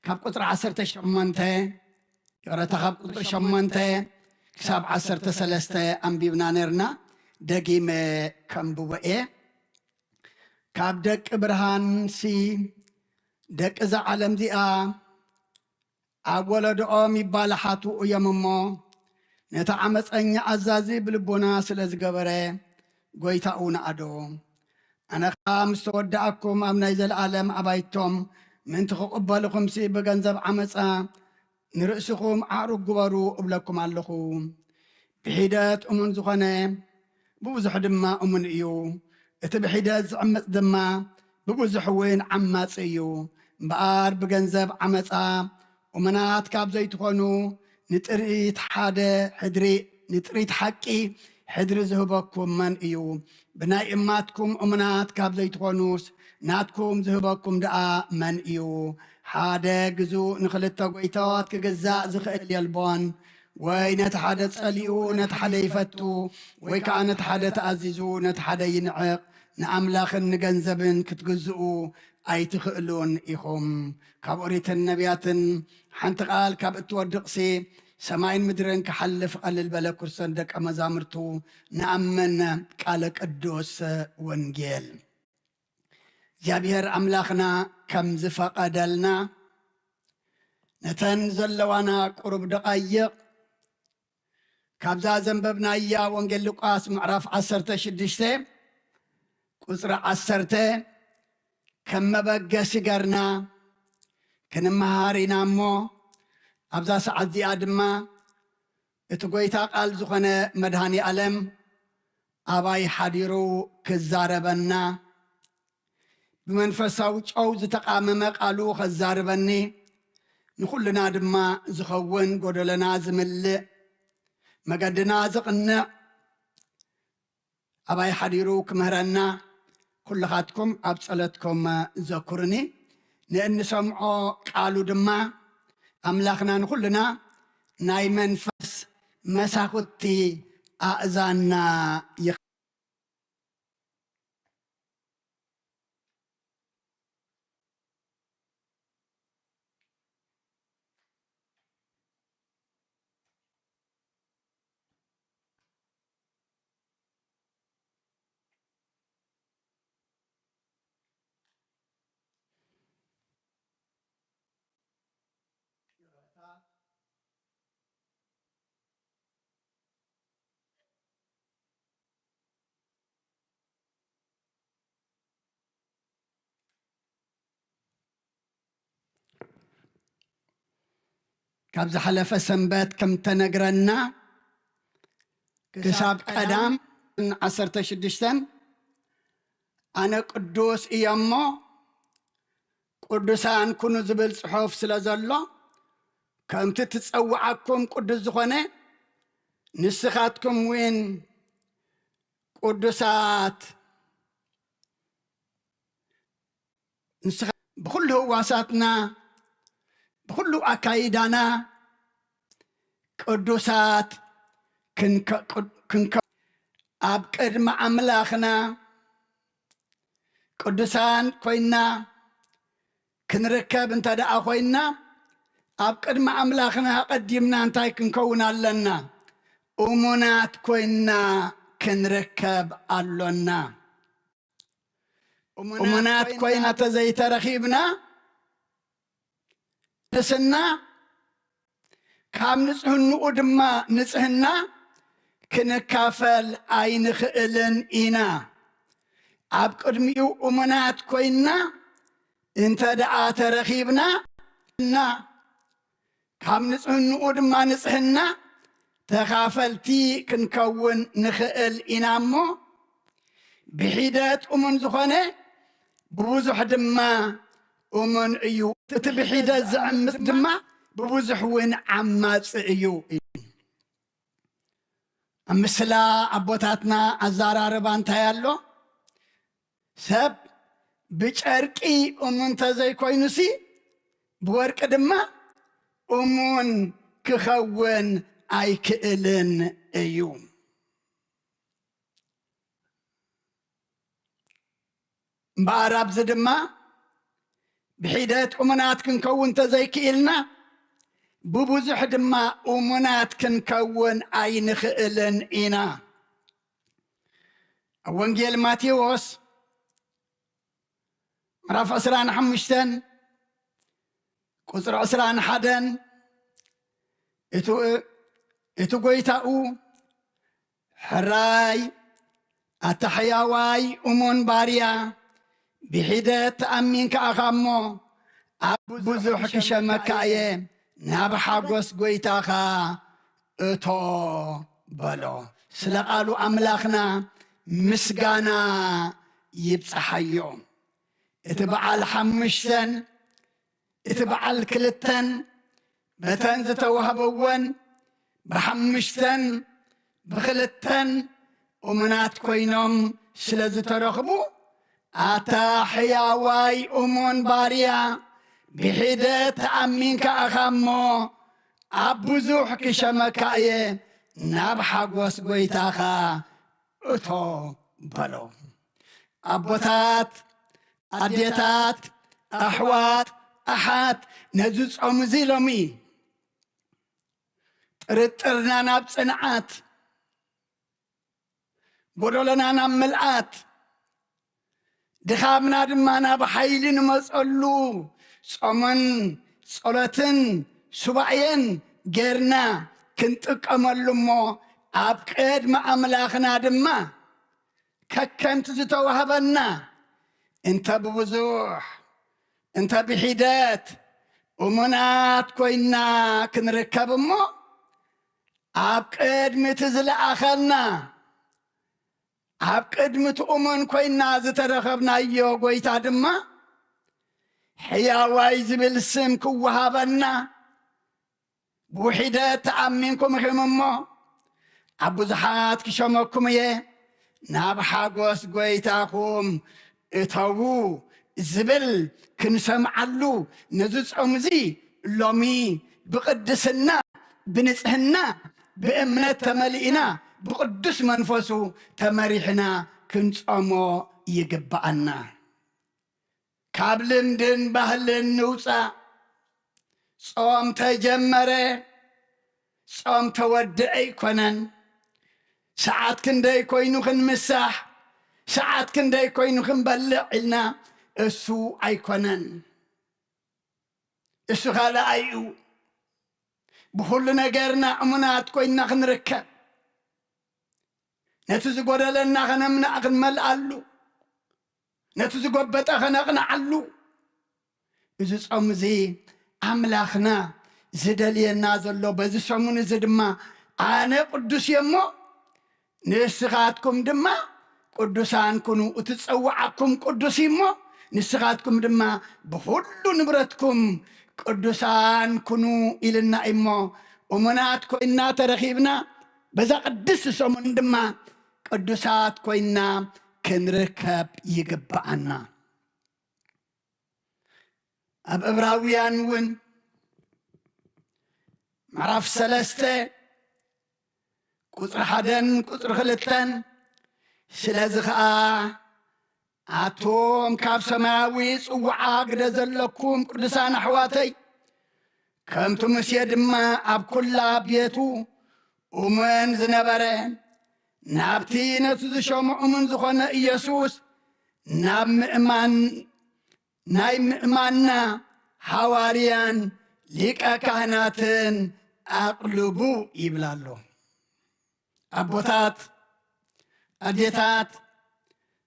ካብ ቁጽሪ ዓሰርተ ሸሞንተ፣ ይቕረታ፣ ካብ ቁጽሪ ሸሞንተ ክሳብ ዓሰርተ ሰለስተ ኣንቢብና ነርና። ደጊመ ከንብቦ እየ። ካብ ደቂ ብርሃንሲ ደቂ እዛ ዓለም እዚኣ ኣብ ወለዶኦም ይባላሓቱ እዮም እሞ፣ ነቲ ዓመፀኛ ኣዛዚ ብልቦና ስለ ዝገበረ፣ ጎይታኡ ነኣዶ። ኣነ ኸኣ ምስ ተወዳእኩም ኣብ ናይ ዘለኣለም ኣባይቶም ምእንቲ ክቕበልኹምሲ ብገንዘብ ዓመፃ ንርእስኹም ዓዕሩግ ግበሩ እብለኩም ኣለኹ። ብሒደት እሙን ዝኾነ ብብዙሕ ድማ እሙን እዩ። እቲ ብሒደት ዝዕምፅ ድማ ብብዙሕ እውን ዓማፂ እዩ። እምበኣር ብገንዘብ ዓመፃ እሙናት ካብ ዘይትኾኑ ንጥሪት ሓደ ሕድሪ፣ ንጥሪት ሓቂ ሕድሪ ዝህበኩም መን እዩ? ብናይ እማትኩም እሙናት ካብ ዘይትኾኑስ ናትኩም ዝህበኩም ደኣ መን እዩ? ሓደ ግዙእ ንኽልተ ጎይታታት ክግዛእ ዝኽእል የልቦን። ወይ ነቲ ሓደ ጸሊኡ ነቲ ሓደ ይፈቱ፣ ወይ ከኣ ነቲ ሓደ ተኣዚዙ ነቲ ሓደ ይንዕቕ። ንኣምላኽን ንገንዘብን ክትግዝኡ ኣይትኽእሉን ኢኹም። ካብ ኦሪትን ነቢያትን ሓንቲ ቃል ካብ እትወድቕሲ ሰማይን ምድርን ክሓልፍ ቀልል በለ። ክርስቶን ደቀ መዛሙርቱ ንኣምን። ቃለ ቅዱስ ወንጌል። እግዚኣብሔር ኣምላኽና ከም ዝፈቐደልና ነተን ዘለዋና ቁሩብ ደቓይቕ ካብዛ ዘንበብናያ ወንጌል ሉቃስ ምዕራፍ ዓሰርተ ሽዱሽተ ቁጽሪ ዓሰርተ ከም መበገሲ ገርና ክንመሃር ኢና እሞ፣ ኣብዛ ሰዓት እዚኣ ድማ እቲ ጐይታ ቃል ዝኾነ መድኃኔ ዓለም ኣባይ ሓዲሩ ክዛረበና፣ ብመንፈሳዊ ጨው ዝተቓመመ ቃሉ ከዛርበኒ፣ ንኹልና ድማ ዝኸውን፣ ጎደለና ዝምልእ፣ መገድና ዝቕንዕ ኣባይ ሓዲሩ ክምህረና፣ ኩልኻትኩም ኣብ ጸሎትኩም ዘኩርኒ። ንእንሰምዖ ቃሉ ድማ ኣምላኽና ንኹልና ናይ መንፈስ መሳኹቲ ኣእዛንና ይኽ- ኣብ ዝሓለፈ ሰንበት ከም ተነግረና፣ ክሳብ ቀዳም ዓሰርተ ሽዱሽተ ኣነ ቅዱስ እየ እሞ ቅዱሳን ኩኑ ዝብል ጽሑፍ ስለ ዘሎ፣ ከምቲ ትጸውዓኩም ቅዱስ ዝኾነ፣ ንስኻትኩም እውን ቅዱሳት፣ ንስኻ ብኹሉ ህዋሳትና፣ ብኹሉ ኣካይዳና ቅዱሳት ክንከ-፣ ቅድ-፣ ክንከ-፣ ኣብ ቅድሚ ኣምላኽና ቅዱሳን ኮይና ክንርከብ እንተ ደኣ ኮይና፣ ኣብ ቅድሚ ኣምላኽና ኣቐዲምና እንታይ ክንከውን ኣለና? እሙናት ኮይና ክንርከብ ኣሎና። እሙናት ኮይና ተዘይተረኺብና፣ ንስና ካብ ንጽህንኡ ድማ ንጽህና ክንካፈል ኣይንኽእልን ኢና። ኣብ ቅድሚኡ እሙናት ኮይና እንተ ደኣ ተረኺብና፣ እና ካብ ንጽህንኡ ድማ ንጽህና ተኻፈልቲ ክንከውን ንኽእል ኢና እሞ፣ ብሒደት እሙን ዝኾነ ብብዙሕ ድማ እሙን እዩ። እቲ ብሒደት ዝዕምጽ ድማ ብብዙሕ እውን ዓማጺ እዩ። ኣብ ምስላ ኣቦታትና ኣዘራርባ እንታይ ኣሎ? ሰብ ብጨርቂ እሙን እንተዘይኮይኑሲ፣ ብወርቂ ድማ እሙን ክኸውን ኣይክእልን እዩ። እምበኣር ኣብዚ ድማ ብሒደት እሙናት ክንከውን እንተዘይክኢልና፣ ብብዙሕ ድማ እሙናት ክንከውን ኣይንኽእልን ኢና። ኣብ ወንጌል ማቴዎስ ምዕራፍ ዕስራን ሓሙሽተን ቁጽሪ ዕስራን ሓደን፣ እቱ-፣ እቲ ጐይታኡ፣ "ሕራይ፣ ኣታ ሕያዋይ እሙን ባርያ፣ ብሒደት ተኣሚንካ ኢኻ እሞ፣ ኣብ ብዙሕ ክሸመካ እየ፣ ናብ ሓጎስ ጐይታኻ እቶ" በሎ። ስለ ቃሉ ኣምላኽና ምስጋና ይብጽሓዮ። እቲ በዓል ሓሙሽተን፣ እቲ በዓል ክልተን፣ በተን ዝተዋህበወን ብሓሙሽተን ብክልተን እሙናት ኮይኖም ስለ ዝተረኽቡ፣ ኣታ ሕያዋይ እሙን ባርያ፣ ብሒደት ተኣሚንካ ኢኻ እሞ፣ ኣብ ብዙሕ ክሸመካ እየ፣ ናብ ሓጎስ ጐይታኻ እቶ በሎ። ኣቦታት፣ ኣዴታት፣ ኣሕዋት፣ ኣሓት፣ ነዚ ጾም እዚ ሎሚ ጥርጥርና ናብ ጽንዓት፣ ጎደሎና ናብ ምልኣት፣ ድኻምና ድማ ናብ ሓይሊ ንመጸሉ ጾምን ጸሎትን ሱባኤን ጌርና ክንጥቀመሉ እሞ፣ ኣብ ቅድሚ ኣምላኽና ድማ ከከምቲ ዝተዋህበና፣ እንተ ብብዙሕ እንተ ብሒደት እሙናት ኮይንና ክንርከብ እሞ፣ ኣብ ቅድሚ እቲ ዝለኣኸና፣ ኣብ ቅድሚ እቲ እሙን ኮይንና ዝተረኸብናዮ ጐይታ ድማ፣ ሕያዋይ ዝብል ስም ክወሃበና፣ ብውሒደት ተኣሚንኩም ኢኹም እሞ፣ ኣብ ብዙሓት ክሸመኩም እየ፣ ናብ ሓጎስ ጐይታኹም እተዉ ዝብል ክንሰምዓሉ፣ ነዚ ጾም እዚ ሎሚ ብቕድስና፣ ብንጽህና፣ ብእምነት ተመሊእና፣ ብቅዱስ መንፈሱ ተመሪሕና ክንጾሞ ይግብኣና። ካብ ልምድን ባህልን ንውጻእ። ጾም ተጀመረ፣ ጾም ተወድአ ኣይኮነን። ሰዓት ክንደይ ኮይኑ ክንምሳሕ፣ ሰዓት ክንደይ ኮይኑ ክንበልዕ ኢልና እሱ ኣይኮነን። እሱ ካልኣይ እዩ። ብኹሉ ነገርና እሙናት ኮይንና ክንርከብ፣ ነቲ ዝጎደለና ከነምልኣ ክንመልኣሉ፣ ነቲ ዝጎበጠ ከነቕንዓሉ። እዚ ጾም እዚ ኣምላኽና ዝደልየና ዘሎ። በዚ ሰሙን እዚ ድማ ኣነ ቅዱስ እየ እሞ ንስኻትኩም ድማ ቅዱሳን ኩኑ። እቲ ዝጸውዓኩም ቅዱስ እዩ እሞ ንስኻትኩም ድማ ብኹሉ ንብረትኩም ቅዱሳን ኩኑ ኢልና እዩ እሞ እሙናት ኮይና ተረኺብና። በዛ ቅድስቲ ሰሙን ድማ ቅዱሳት ኮይና ክንርከብ ይግብኣና። ኣብ ዕብራውያን እውን ምዕራፍ ሰለስተ ቁጽሪ ሓደን ቁጽሪ ክልተን፣ ስለዚ ኸኣ ኣቱም ካብ ሰማያዊ ጽውዓ ግደ ዘለኩም ቅዱሳን ኣሕዋተይ፣ ከምቲ ሙሴ ድማ ኣብ ኩላ ቤቱ እሙን ዝነበረ፣ ናብቲ ነቲ ዝሸሞ እሙን ዝኾነ ኢየሱስ ናብ ምእማን፣ ናይ ምእማንና ሃዋርያን ሊቀ ካህናትን ኣቕልቡ ይብል ኣሎ። ኣቦታት፣ ኣዴታት፣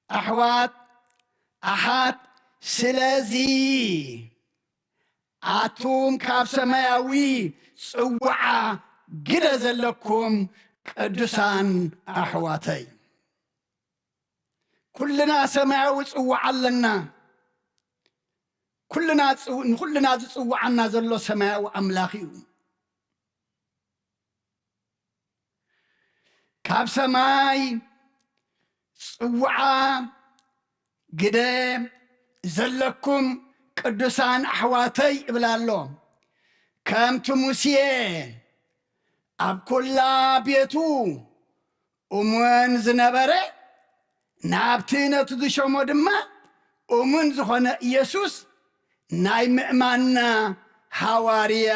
ኣሕዋት፣ ኣሓት፣ ስለዚ ኣቱም ካብ ሰማያዊ ጽውዓ ግደ ዘለኩም ቅዱሳን ኣሕዋተይ። ኩልና ሰማያዊ ጽውዓ ኣለና። ኩልና ጽው-፣ ንኩልና ዝጽውዓና ዘሎ ሰማያዊ ኣምላኽ እዩ። ካብ ሰማይ ጽውዓ ግደ ዘለኩም ቅዱሳን ኣሕዋተይ እብል ኣሎ። ከምቲ ሙሴ ኣብ ኩላ ቤቱ እሙን ዝነበረ፣ ናብቲ ነቲ ዝሸሞ ድማ እሙን ዝኾነ ኢየሱስ ናይ ምእማንና ሃዋርያ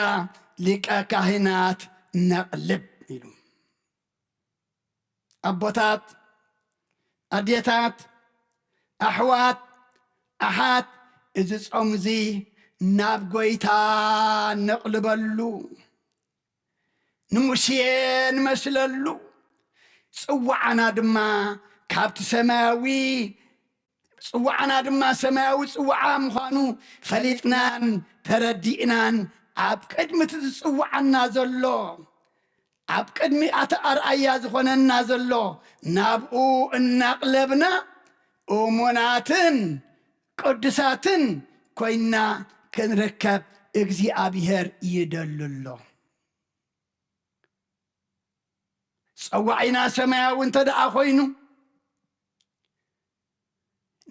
ሊቀ ካህናት ነቕልብ ኢሉ። ኣቦታት፣ ኣዴታት፣ ኣሕዋት፣ ኣሓት፣ እዚ ጾም እዚ ናብ ጐይታ ነቕልበሉ፣ ንሙሴ ንመስለሉ፣ ጽዋዓና ድማ ካብቲ ሰማያዊ ጽዋዓና ድማ ሰማያዊ ጽዋዓ ምዃኑ ፈሊጥናን ተረዲእናን፣ ኣብ ቅድሚ እቲ ዝጽውዓና ዘሎ፣ ኣብ ቅድሚ እቲ ኣርኣያ ዝኾነና ዘሎ ናብኡ እናቕለብና እሙናትን ቅዱሳትን ኮይንና ክንርከብ እግዚኣብሔር ይደሉ ኣሎ። ጸዋዒና ሰማያዊ እንተ ደኣ ኮይኑ፣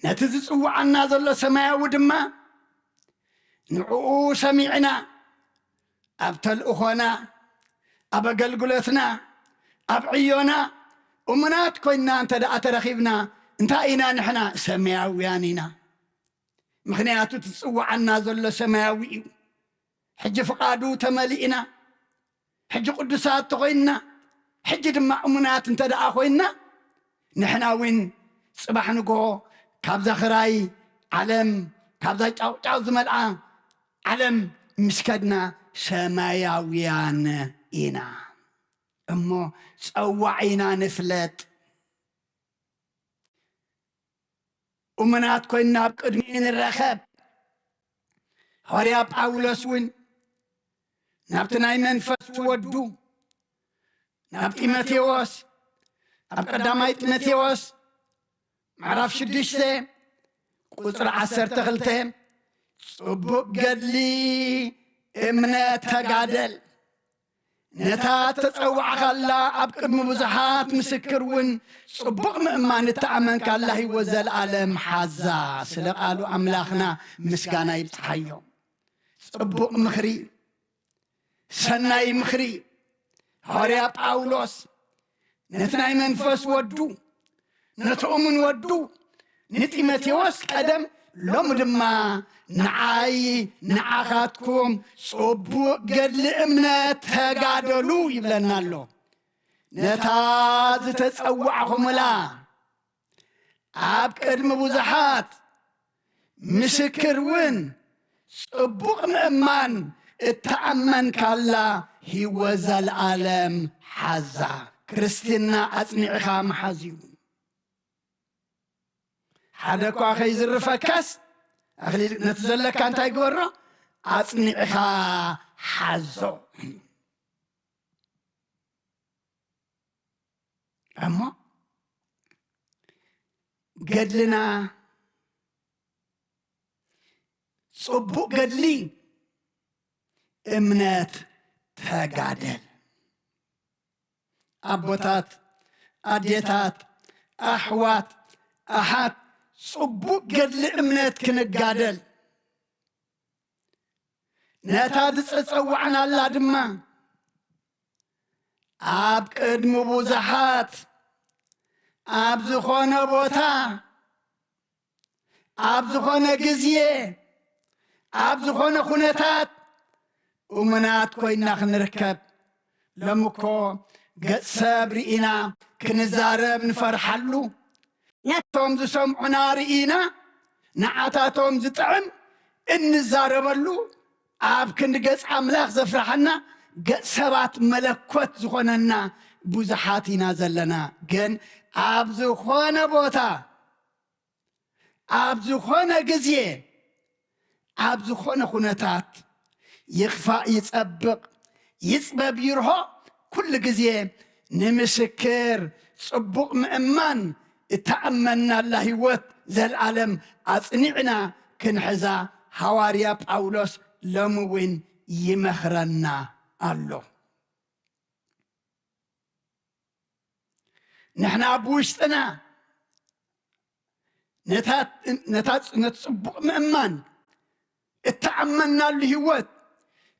ነቲ ዝጽውዓና ዘሎ ሰማያዊ ድማ ንዕኡ ሰሚዕና፣ ኣብ ተልእኾና፣ ኣብ ኣገልግሎትና፣ ኣብ ዕዮና እሙናት ኮይንና እንተ ደኣ ተረኺብና፣ እንታይ ኢና ንሕና? ሰማያውያን ኢና። ምኽንያቱ እቲ ዝጽውዓና ዘሎ ሰማያዊ እዩ። ሕጂ ፍቓዱ ተመሊእና፣ ሕጂ ቅዱሳት ተኾይንና፣ ሕጂ ድማ እሙናት እንተ ደኣ ኮይንና፣ ንሕና እውን ጽባሕ ንግሆ ካብዛ ኽራይ ዓለም፣ ካብዛ ጫውጫው ዝመልኣ ዓለም ምስ ከድና ሰማያውያን ኢና። እሞ ጸዋዒና ንፍለጥ። እሙናት ኮይንና ኣብ ቅድሚኡ ንረኸብ። ሃዋርያ ጳውሎስ እውን ናብቲ ናይ መንፈስ ወዱ፣ ናብ ጢሞቴዎስ፣ ኣብ ቀዳማይ ጢሞቴዎስ ምዕራፍ ሽዱሽተ ቁጽሪ ዓሰርተ ክልተ፣ ጽቡቕ ገድሊ እምነት ተጋደል፣ ነታ እተጸዋዕካላ ኣብ ቅድሚ ብዙሓት ምስክር እውን ጽቡቕ ምእማን እተኣመንካላ ህይወት ዘለኣለም ሓዛ። ስለ ቃሉ ኣምላኽና ምስጋና ይብጽሓዮ። ጽቡቕ ምኽሪ፣ ሰናይ ምኽሪ። ሃዋርያ ጳውሎስ ነቲ ናይ መንፈስ ወዱ፣ ነቲ እሙን ወዱ ንጢሞቴዎስ ቀደም፣ ሎሚ ድማ ንዓይ ንዓኻትኩም ጽቡቕ ገድሊ እምነት ተጋደሉ ይብለና ኣሎ። ነታ ዝተጸዋዕኹምላ ኣብ ቅድሚ ብዙሓት ምስክር እውን ጽቡቕ ምእማን እተኣመንካላ ህይወት ዘለኣለም ሓዛ። ክርስትና ኣጽኒዕኻ ምሓዝ እዩ። ሓደ እኳ ከይዝርፈካስ፣ ኣኽሊል ነቲ ዘለካ እንታይ ግበሮ? ኣጽኒዕኻ ሓዞ። እሞ ገድልና ጽቡቕ ገድሊ እምነት ተጋደል። ኣቦታት፣ ኣዴታት፣ ኣሕዋት፣ ኣሓት፣ ጽቡቕ ገድሊ እምነት ክንጋደል፣ ነታ ዝጸጸዋዕናላ ድማ ኣብ ቅድሚ ብዙሓት ኣብ ዝኾነ ቦታ ኣብ ዝኾነ ግዜ ኣብ ዝኾነ ኩነታት እሙናት ኮይና ክንርከብ። ሎሚ እኮ ገጽ ሰብ ርኢና ክንዛረብ ንፈርሓሉ፣ ነቶም ዝሰምዑና ርኢና ንዓታቶም ዝጥዕም እንዛረበሉ፣ ኣብ ክንዲ ገጽ ኣምላኽ ዘፍርሓና፣ ገጽ ሰባት መለኮት ዝኾነና ብዙሓት ኢና ዘለና። ግን ኣብ ዝኾነ ቦታ ኣብ ዝኾነ ግዜ ኣብ ዝኾነ ኩነታት ይኽፋእ ይጸብቕ ይጽበብ ይርሆ ኩሉ ግዜ ንምስክር ጽቡቕ ምእማን እተኣመንናላ ህይወት ዘልኣለም ኣጽኒዕና ክንሕዛ ሃዋርያ ጳውሎስ ሎሚ እውን ይመኽረና ኣሎ። ንሕና ብውሽጥና ነታ ነታ ነቲ ጽቡቕ ምእማን እተኣመንናሉ ህይወት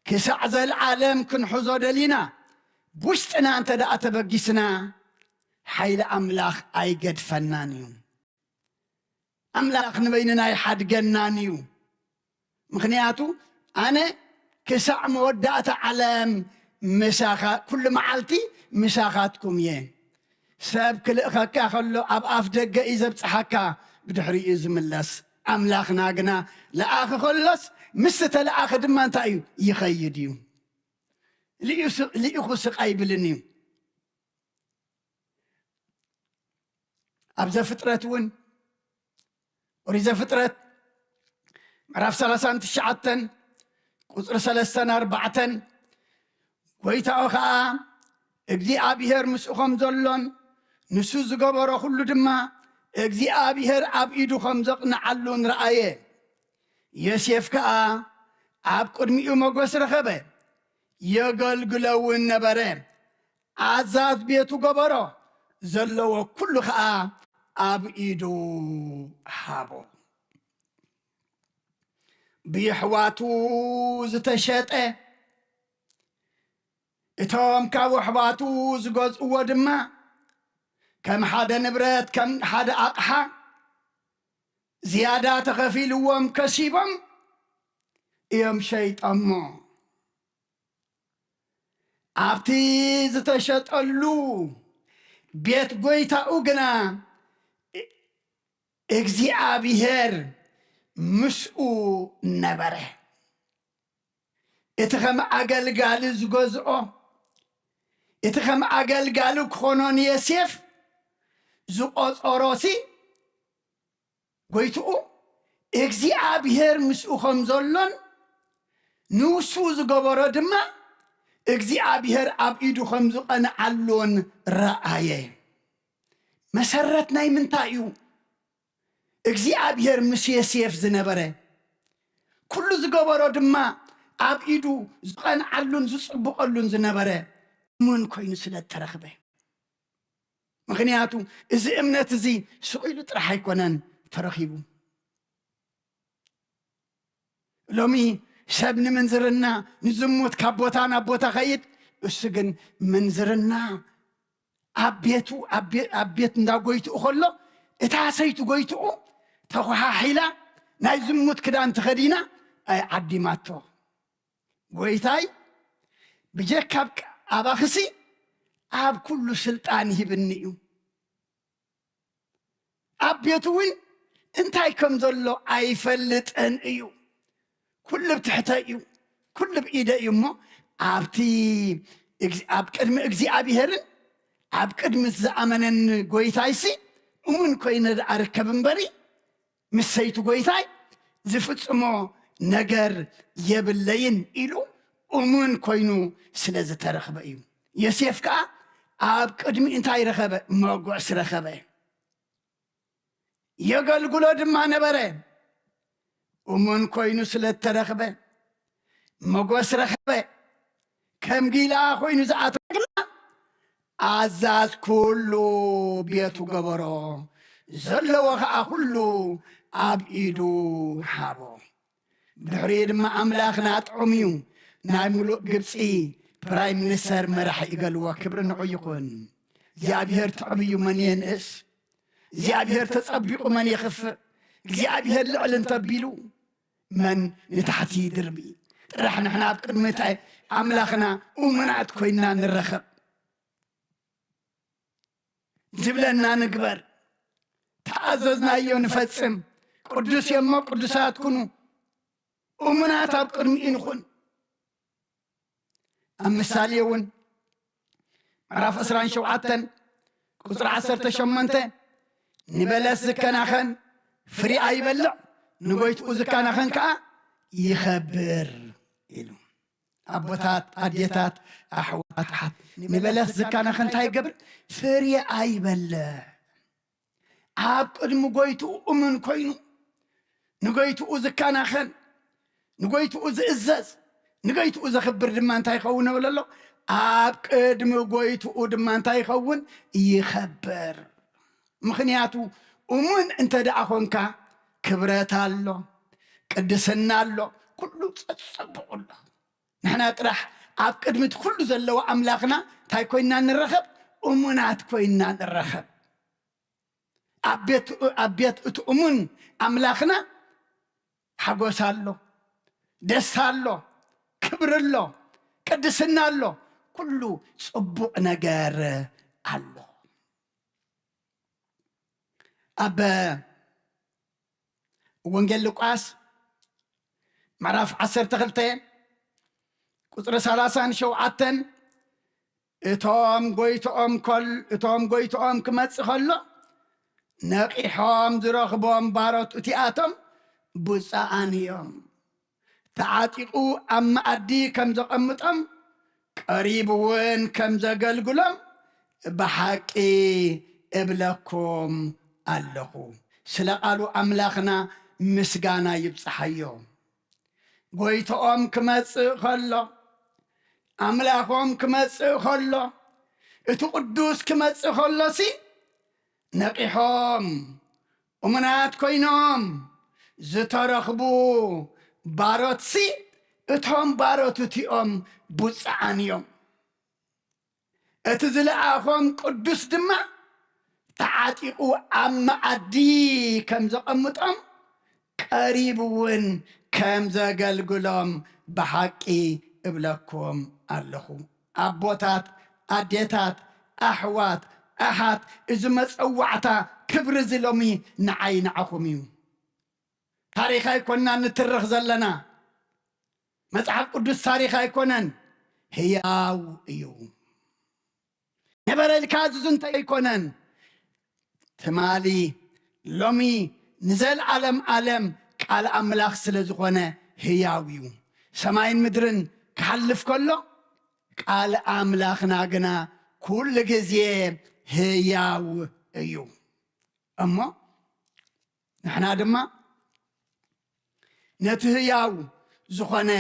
ክሳዕ ዘልዓለም ክንሕዞ ደሊና ብውሽጥና እንተ ደኣ ተበጊስና ሓይሊ ኣምላኽ ኣይገድፈናን እዩ። ኣምላኽ ንበይንና ኣይሓድገናን እዩ። ምኽንያቱ ኣነ ክሳዕ መወዳእታ ዓለም ምሳኻ ኩሉ መዓልቲ ምሳኻትኩም እየ። ሰብ ክልእኸካ ከሎ ኣብ ኣፍ ደገ እዩ ዘብጽሓካ፣ ብድሕሪኡ ዝምለስ። ኣምላኽና ግና ለኣኺ ከሎስ ምስቲ ተለኣኺ ድማ እንታይ እዩ ይኸይድ እዩ። ልኢኹ ስቕ ኣይብልን እዩ። ኣብ ዘፍጥረት እውን ኦሪት ዘፍጥረት ምዕራፍ ሰላሳን ትሽዓተን ቁፅሪ ሰለስተን ኣርባዕተን ጎይታኡ ከዓ እግዚኣብሔር ምስኡ ከም ዘሎን ንሱ ዝገበሮ ኩሉ ድማ እግዚኣብሔር ኣብ ኢዱ ከም ዘቕንዓሉን ረኣየ። ዮሴፍ ከዓ ኣብ ቅድሚኡ ሞገስ ረኸበ፣ የገልግሎ እውን ነበረ። ኣዛዝ ቤቱ ገበሮ፣ ዘለዎ ኩሉ ኸዓ ኣብ ኢዱ ሃቦ። ብየሕዋቱ ዝተሸጠ፣ እቶም ካብ ኣሕዋቱ ዝገዝእዎ ድማ ከም ሓደ ንብረት፣ ከም ሓደ ኣቕሓ ዝያዳ ተኸፊልዎም ከሲቦም እዮም ሸይጦሞ። ኣብቲ ዝተሸጠሉ ቤት ጎይታኡ ግና እግዚኣብሔር ምስኡ ነበረ። እቲ ከም ኣገልጋሊ ዝገዝኦ፣ እቲ ከም ኣገልጋሊ ክኾኖ ንዮሴፍ ዝቆጸሮሲ ጎይትኡ እግዚኣብሔር ምስኡ ከም ዘሎን ንሱ ዝገበሮ ድማ እግዚኣብሔር ኣብ ኢዱ ከም ዝቐንዓሉን ረኣየ። መሰረት ናይ ምንታይ እዩ እግዚኣብሔር ምስ ዮሴፍ ዝነበረ? ኩሉ ዝገበሮ ድማ ኣብ ኢዱ ዝቐንዓሉን ዝጽብቐሉን ዝነበረ እሙን ኮይኑ ስለ እተረኽበ። ምኽንያቱ እዚ እምነት እዚ ስቕ ኢሉ ጥራሕ ኣይኮነን ተረኺቡ። ሎሚ ሰብ ንምንዝርና ንዝሙት ካብ ቦታ ናብ ቦታ ኸይድ፣ እሱ ግን ምንዝርና ኣብ ቤቱ ኣብ ቤት እንዳ ጎይትኡ ከሎ እታ ሰይቲ ጎይትኡ ተኾሓሒላ ናይ ዝሙት ክዳን ተኸዲና ኣይዓዲማቶ። ጎይታይ ብጀካ ኣባኽሲ ኣብ ኩሉ ስልጣን ይህብኒ እዩ። ኣብ ቤቱ እውን እንታይ ከም ዘሎ ኣይፈልጥን እዩ። ኩሉ ብትሕተ እዩ፣ ኩሉ ብኢደ እዩ። እሞ ኣብቲ ኣብ ቅድሚ እግዚኣብሄርን ኣብ ቅድሚ ዝኣመነኒ ጎይታይሲ እሙን ኮይነ ደኣ ርከብ እምበሪ ምስ ሰይቲ ጎይታይ ዝፍጽሞ ነገር የብለይን ኢሉ እሙን ኮይኑ ስለ ዝተረኽበ እዩ። ዮሴፍ ከኣ ኣብ ቅድሚኡ እንታይ ረኸበ? መጎስ ረኸበ። የገልግሎ ድማ ነበረ። እሙን ኮይኑ ስለ እተረኽበ፣ መጎስ ረኸበ። ከም ጊላ ኮይኑ ዝኣተወ ድማ ኣዛዝ ኩሉ ቤቱ ገበሮ፣ ዘለዎ ኸኣ ኩሉ ኣብ ኢዱ ሃቦ። ብድሕሪኡ ድማ ኣምላኽና ጥዑም እዩ፣ ናይ ምሉእ ግብጺ ፕራይም ሚኒስተር መራሒ ይገልዎ። ክብሪ ንዑ ይኹን። እግዚኣብሔር ጥዑም እዩ፣ መን የንእስ? እግዚኣብሔር ተጸቢቑ መን የኽፍእ? እግዚኣብሔር ልዕል እንተቢሉ መን ንታሕቲ ይድርቢ? ጥራሕ ንሕና ኣብ ቅድሚ እንታይ ኣምላኽና እሙናት ኮይንና ንረኸብ። ዝብለና ንግበር፣ ተኣዘዝናዮ ንፈጽም። ቅዱስ እዮ እሞ ቅዱሳት ኩኑ፣ እሙናት ኣብ ቅድሚኡ ንኹን። ኣብ ምሳሌ እውን ምዕራፍ ዕስራን ሸውዓተን ቁጽሪ ዓሰርተ ሸሞንተ፣ "ንበለስ ዝከናኸን ፍሬ ኣይበልዕ፣ ንጎይትኡ ዝከናኸን ከኣ ይኸብር" ኢሉ። ኣቦታት፣ ኣዴታት፣ ኣሕዋት፣ ኣሓት፣ ንበለስ ዝከናኸን እንታይ ይገብር? ፍሬ ኣይበልዕ። ኣብ ቅድሚ ጎይትኡ እሙን ኮይኑ፣ ንጎይትኡ ዝከናኸን፣ ንጎይትኡ ዝእዘዝ፣ ንጎይትኡ ዘኽብር ድማ እንታይ ይኸውን ንብል ኣሎ? ኣብ ቅድሚ ጎይትኡ ድማ እንታይ ይኸውን? ይኸብር። ምኽንያቱ እሙን እንተ ደኣ ኾንካ፣ ክብረት ኣሎ፣ ቅድስና ኣሎ፣ ኩሉ ጸጸብቑ ኣሎ። ንሕና ጥራሕ ኣብ ቅድሚ እቲ ኩሉ ዘለዎ ኣምላኽና እንታይ ኮይንና ንረኸብ? እሙናት ኮይንና ንረኸብ። ኣብ ቤት፣ ኣብ ቤት እቲ እሙን ኣምላኽና ሓጎስ ኣሎ፣ ደስታ ኣሎ፣ ክብሪ ኣሎ፣ ቅድስና ኣሎ፣ ኩሉ ጽቡቕ ነገር ኣሎ። ኣብ ወንጌል ሉቃስ ምዕራፍ ዓሰርተ ክልተ ቁጽሪ ሰላሳን ሸውዓተን፣ "እቶም ጎይትኦም ኮል-፣ እቶም ጎይትኦም ክመጽእ ከሎ፣ ነቒሖም ዝረኽቦም ባሮት እቲኣቶም ብፁዓን እዮም። ተዓጢቑ ኣብ መኣዲ ከም ዘቐምጦም፣ ቀሪቡ እውን ከም ዘገልግሎም ብሓቂ እብለኩም ኣለኹ።" ስለ ቃሉ ኣምላኽና ምስጋና ይብጽሓዮ። ጎይትኦም ክመጽእ ከሎ፣ ኣምላኾም ክመጽእ ከሎ፣ እቲ ቅዱስ ክመጽእ ከሎሲ፣ ነቒሖም እሙናት ኮይኖም ዝተረኽቡ ባሮትሲ፣ እቶም ባሮት እቲኦም ብፁዓን እዮም። እቲ ዝለኣኾም ቅዱስ ድማ ተዓጢቑ ኣብ መኣዲ ከም ዘቐምጦም፣ ቀሪቡ እውን ከም ዘገልግሎም ብሓቂ እብለኩም ኣለኹ። ኣቦታት፣ ኣዴታት፣ ኣሕዋት፣ ኣሓት፣ እዚ መጸዋዕታ ክብሪ እዚ ሎሚ ንዓይ ንዓኹም እዩ። ታሪኽ ኣይኮንና ንትርኽ ዘለና። መጽሓፍ ቅዱስ ታሪኽ ኣይኮነን፣ ህያው እዩ። ነበረ ኢልካ ዝዝንቶ ኣይኮነን። ትማሊ፣ ሎሚ፣ ንዘለዓለም ዓለም ቃል ኣምላኽ ስለ ዝኾነ ህያው እዩ። ሰማይን ምድርን ክሓልፍ ከሎ፣ ቃል ኣምላኽና ግና ኩሉ ግዜ ህያው እዩ። እሞ ንሕና ድማ ነቲ ህያው ዝኾነ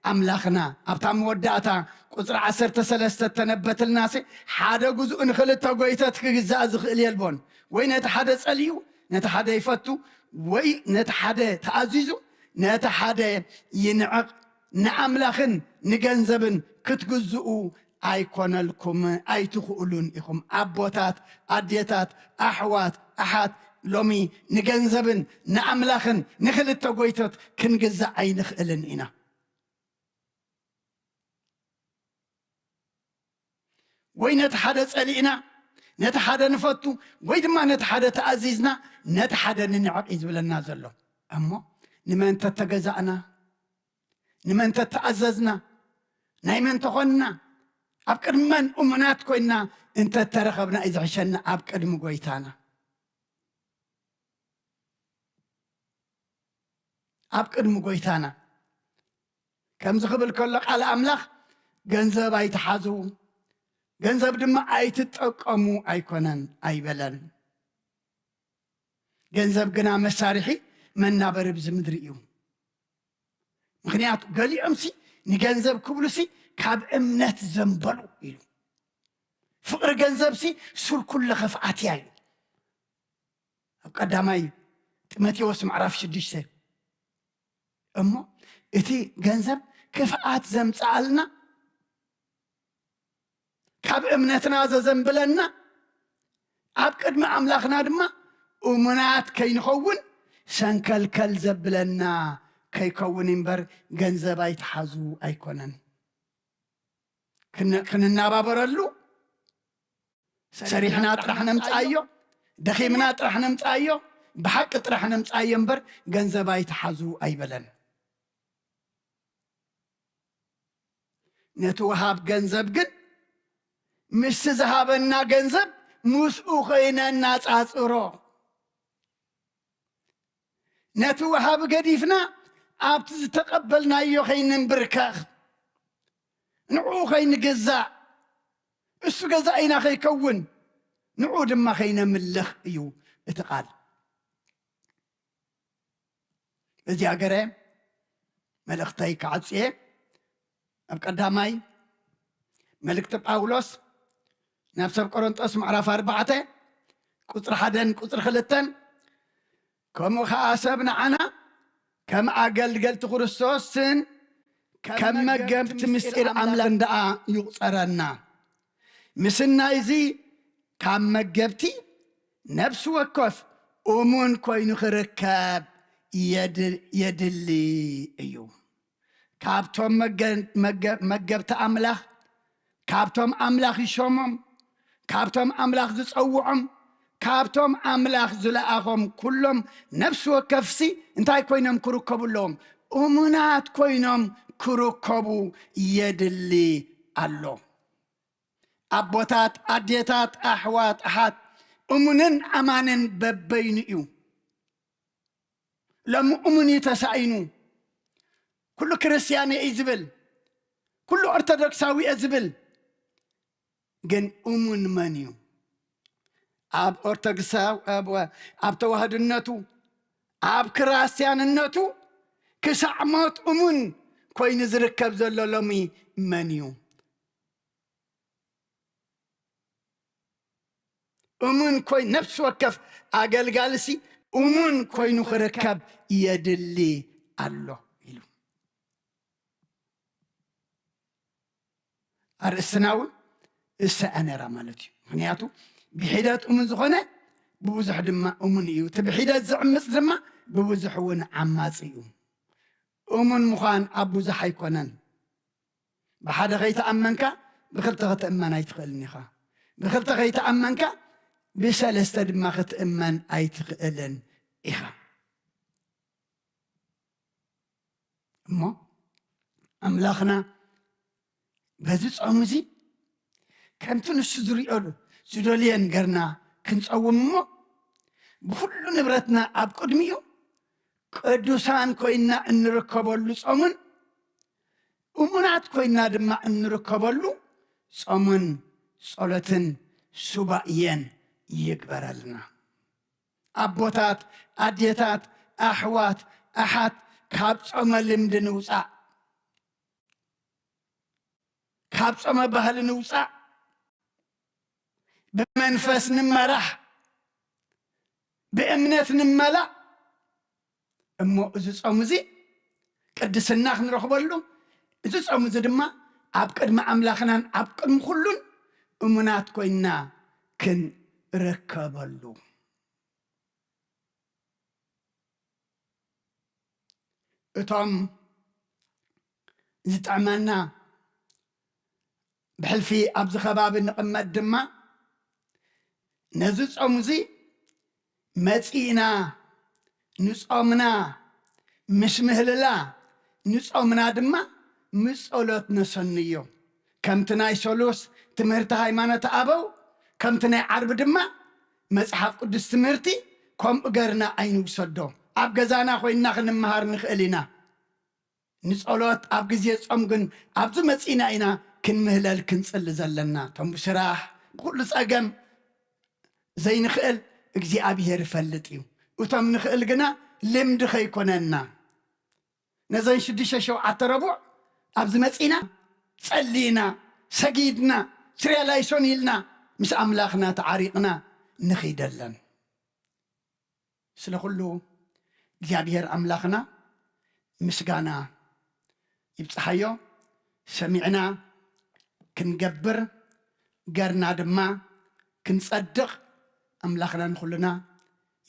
ኣምላኽና፣ ኣብታ መወዳእታ ቁጽሪ ዓሰርተ ሰለስተ እተነበትልናሲ፣ ሓደ ግዙእ ንኽልተ ጎይተት ክግዛእ ዝኽእል የልቦን። ወይ ነቲ ሓደ ጸሊኡ፣ ነቲ ሓደ ይፈቱ፣ ወይ ነቲ ሓደ ተኣዚዙ፣ ነቲ ሓደ ይንዕቕ። ንኣምላኽን ንገንዘብን ክትግዝኡ ኣይኮነልኩም፣ ኣይትኽእሉን ኢኹም። ኣቦታት፣ ኣዴታት፣ ኣሕዋት፣ ኣሓት፣ ሎሚ ንገንዘብን ንኣምላኽን ንኽልተ ጎይቶት ክንግዛእ ኣይንኽእልን ኢና። ወይ ነቲ ሓደ ጸሊእና፣ ነቲ ሓደ ንፈቱ፣ ወይ ድማ ነቲ ሓደ ተኣዚዝና፣ ነቲ ሓደ ንንዕቕ እዩ ዝብለና ዘሎ። እሞ ንመን ተተገዛእና? ንመን ተተኣዘዝና? ናይ መን ተኾንና? ኣብ ቅድሚ መን እሙናት ኮይንና እንተ ተረኸብና እዩ ዝሕሸና? ኣብ ቅድሚ ጎይታና። ኣብ ቅድሚ ጎይታና። ከምዚ ክብል ከሎ ቃል ኣምላኽ፣ "ገንዘብ ኣይትሓዙ፣ ገንዘብ ድማ ኣይትጠቀሙ ኣይኮነን ኣይበለን። ገንዘብ ግና መሳርሒ መናበሪ ብዚ ምድሪ እዩ። ምኽንያቱ ገሊኦምሲ ንገንዘብ ክብሉሲ ካብ እምነት ዘንበሉ" ኢሉ። ፍቕሪ ገንዘብሲ ሱር ኩለ ክፍኣት እያ ኢሉ ኣብ ቀዳማይ ጢሞቴዎስ ምዕራፍ ሽዱሽተ። እሞ እቲ ገንዘብ ክፍኣት ዘምጽኣልና፣ ካብ እምነትና ዘዘንብለና፣ ኣብ ቅድሚ ኣምላኽና ድማ እሙናት ከይንኸውን ሰንከልከል ዘብለና ከይከውን እምበር፣ ገንዘብ ኣይትሓዙ ኣይኮነን። ክን-፣ ክንናባበረሉ፣ ሰሪሕና ጥራሕ ነምጽኣዮ፣ ደኺምና ጥራሕ ነምጽኣዮ፣ ብሓቂ ጥራሕ ነምጽኣዮ እምበር፣ ገንዘብ ኣይትሓዙ ኣይበለን። ነቲ ወሃብ ገንዘብ ግን፣ ምስቲ ዝሃበና ገንዘብ ምስኡ ኸይነናጻጽሮ፣ ነቲ ወሃቢ ገዲፍና፣ ኣብቲ ዝተቐበልናዮ ኸይንንብርከኽ፣ ንዕኡ ኸይንግዛእ፣ እሱ ገዛኢና ኸይከውን፣ ንዕኡ ድማ ኸይነምልኽ እዩ እቲ ቃል። በዚኣ ገረ መልእኽተይ ክዓጽየ፣ ኣብ ቀዳማይ መልእክቲ ጳውሎስ ናብ ሰብ ቆሮንጦስ ምዕራፍ ኣርባዕተ ቁጽሪ ሓደን ቁጽሪ ክልተን፣ "ከምኡ ኸኣ ሰብ ንዓና ከም ኣገልገልቲ ክርስቶስን ከም መገብቲ ምስጢር ኣምላኽን ደኣ ይቑጸረና። ምስናይ እዚ ካብ መገብቲ ነፍሲ ወከፍ እሙን ኮይኑ ክርከብ የድ-፣ የድሊ እዩ። ካብቶም መገ-፣ መገ-፣ መገብቲ ኣምላኽ፣ ካብቶም ኣምላኽ ይሾሞም፣ ካብቶም ኣምላኽ ዝጸውዖም፣ ካብቶም ኣምላኽ ዝለኣኾም ኩሎም ነፍሲ ወከፍሲ እንታይ ኮይኖም ክርከቡ ኣለዎም? እሙናት ኮይኖም ክርከቡ የድሊ ኣሎ።" ኣቦታት፣ ኣዴታት፣ ኣሕዋት፣ ኣሓት፣ እሙንን ኣማንን በበይኑ እዩ። ሎሚ እሙን እዩ ተሳኢኑ። ኩሉ ክርስትያን እየ እዩ ዝብል፣ ኩሉ ኦርቶዶክሳዊ እየ ዝብል። ግን እሙን መን እዩ? ኣብ ኦርቶዶክሳዊ፣ ኣብ፣ ኣብ ተዋህድነቱ፣ ኣብ ክርስትያንነቱ ክሳዕ ሞት እሙን ኮይኑ ዝርከብ ዘሎ ሎሚ መን እዩ? እሙን ኮይ-፣ ነፍሲ ወከፍ ኣገልጋልሲ እሙን ኮይኑ ክርከብ የድሊ ኣሎ ኢሉ። ኣርእስትና እውን እሳ እያ ነይራ ማለት እዩ። ምኽንያቱ ብሒደት እሙን ዝኾነ ብብዙሕ ድማ እሙን እዩ። እቲ ብሒደት ዝዕምጽ ድማ ብብዙሕ እውን ዓማጺ እዩ። እሙን ምዃን ኣብ ብዙሕ ኣይኮነን። ብሓደ ከይተኣመንካ ብኽልተ ክትእመን ኣይትኽእልን ኢኻ። ብኽልተ ከይተኣመንካ ብሰለስተ ድማ ክትእመን ኣይትኽእልን ኢኻ። እሞ ኣምላኽና በዚ ጾም እዚ ከምቲ ንሱ ዝሪኦ ዝደልየን ገርና ክንጸውም እሞ ብኹሉ ንብረትና ኣብ ቅድሚኡ ቅዱሳን ኮይና እንርከበሉ ጾምን እሙናት ኮይና ድማ እንርከበሉ ጾምን ጸሎትን ሱባኤን ይግበረልና። ኣቦታት፣ ኣዴታት፣ ኣሕዋት፣ ኣሓት፣ ካብ ጾመ ልምዲ ንውጻእ፣ ካብ ጾመ ባህሊ ንውጻእ፣ ብመንፈስ ንመራሕ፣ ብእምነት ንመላእ። እሞ እዚ ጾም እዚ ቅድስና ክንረኽበሉ፣ እዚ ጾም እዚ ድማ ኣብ ቅድሚ ኣምላኽናን ኣብ ቅድሚ ኩሉን እሙናት ኮይና ክንርከበሉ። እቶም ዝጥዕመና ብሕልፊ ኣብዚ ከባቢ ንቕመጥ ድማ፣ ነዚ ጾም እዚ መጺእና ንጾምና ምስ ምህልላ፣ ንጾምና ድማ ምስ ጸሎት ነሰንዮ። ከምቲ ናይ ሰሉስ ትምህርቲ ሃይማኖት ኣበው፣ ከምቲ ናይ ዓርቢ ድማ መጽሓፍ ቅዱስ ትምህርቲ ከምኡ ገርና ኣይንውሰዶ። ኣብ ገዛና ኮይንና ክንመሃር ንኽእል ኢና። ንጸሎት ኣብ ግዜ ጾም ግን ኣብዚ መጺእና ኢና ክንምህለል ክንጽሊ ዘለና። እቶም ብስራሕ ብኹሉ ጸገም ዘይንኽእል እግዚኣብሔር ይፈልጥ እዩ። እቶም ንኽእል ግና ልምዲ ከይኮነና ነዘን ሽዱሽተ ሸውዓተ ረቡዕ ኣብዚ መጺእና ጸሊና ሰጊድና ስርያ ላይሶን ኢልና ምስ ኣምላኽና ተዓሪቕና ንኺደለን። ስለ ኩሉ እግዚኣብሔር ኣምላኽና ምስጋና ይብጽሓዮ። ሰሚዕና ክንገብር ገርና ድማ ክንጸድቕ ኣምላኽና ንኹልና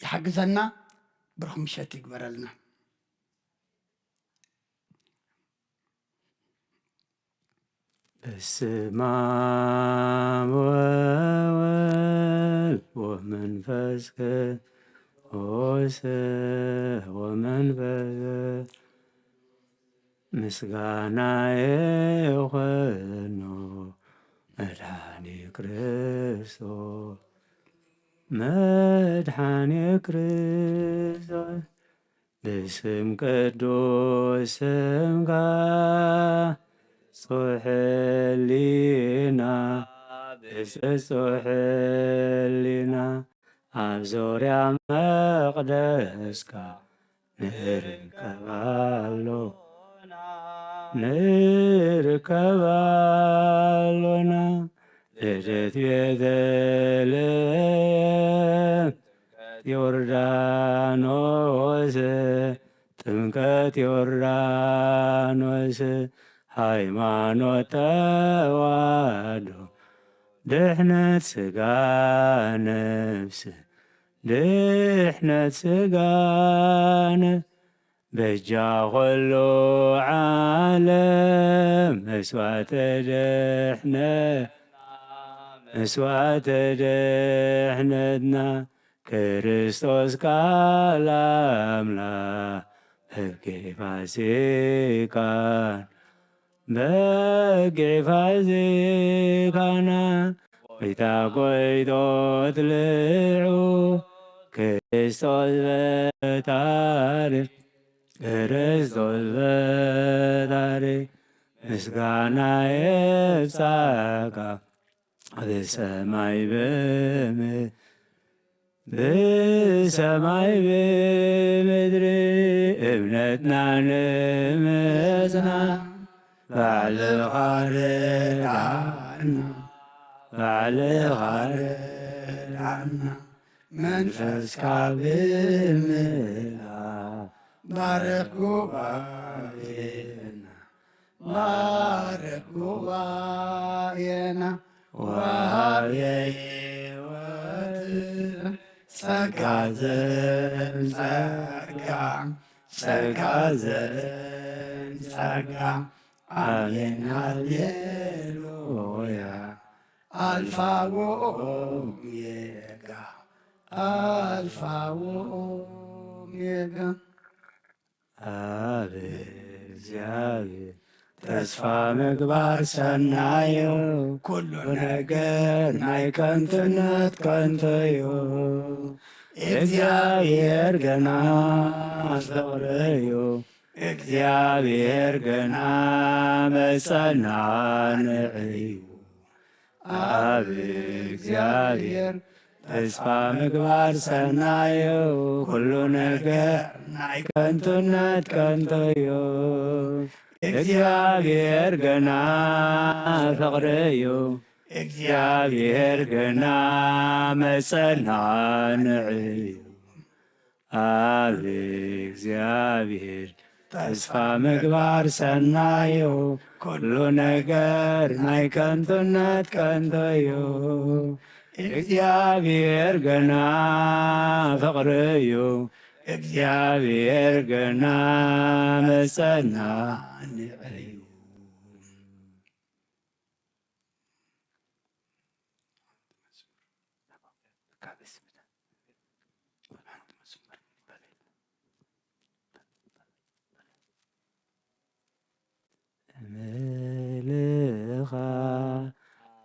ይሓግዘና። ብሩኽ ምሸት ይግበረልና። በስመ አብ ወወልድ ወመንፈስ ቅዱስ ወመንፈስ ምስጋና ይኹኖ መድኃኒ ክርስቶስ መድኃኒ ክርስቶስ ብስም ቅዱስ ስምካ ንጹሕ ሕሊና ብንጹሕ ሕሊና ኣብ ዙርያ መቕደስካ ንርከብ ኣሎና ንርከብ ኣሎና። ልደት ቤተልሔም ዮርዳኖስ ጥምቀት ዮርዳኖስ ሃይማኖት ተዋህዶ ድሕነት ስጋ ነፍስ ድሕነት ስጋ ነፍስ በጃ ኹሉ ዓለም መስዋዕተ ድሕነ መስዋዕተ ድሕነትና ክርስቶስ ቃል ኣምላኽ በጊዕ ፋሲካን በጊዕ ፋሲካና ጎይታ ጎይቶት ልዑ ክርስቶስ ፈጣሪ ክርስቶስ ፈጣሪ ምስጋና ይብጻሕካ ብሰማይ ብምድሪ ብሰማይ ብምድሪ እምነትና ንምጽና ባዕልኻ ርድኣና ባዕልኻ ርድኣና መንፈስካ ብምልኣ ባርኽ ጉባኤና ባርኽ ጉባኤና ወሃቤ ሕይወት ጸጋ ዘንጸጋ ጸጋ ዘንጸጋ ኣሜን ሃሌሉያ ኣልፋ ወኦሜጋ ኣልፋ ወኦሜጋ ኣብ እግዚኣብሔር ተስፋ ምግባር ሰናዩ ኩሉ ነገር ናይ ከንቱነት ከንቱዩ። እግዚኣብሔር ገና ፍቕርዩ እግዚኣብሔር ገና መጸናንዕዩ። ኣብ እግዚኣብሔር ተስፋ ምግባር ሰናዩ ኩሉ ነገር ናይ ከንቱነት ከንቱዩ። እግዚኣብሔር ገና ፍቕርዩ እግዚኣብሔር ገና መጸናንዕዩ። ኣብ እግዚኣብሔር ተስፋ ምግባር ሰናዩ ኩሉ ነገር ናይ ከንቱነት ከንቱዩ። እግዚኣብሔር ገና ፍቕርዩ እግዚኣብሔር ገና መጸናንዕዩ። ምልኻ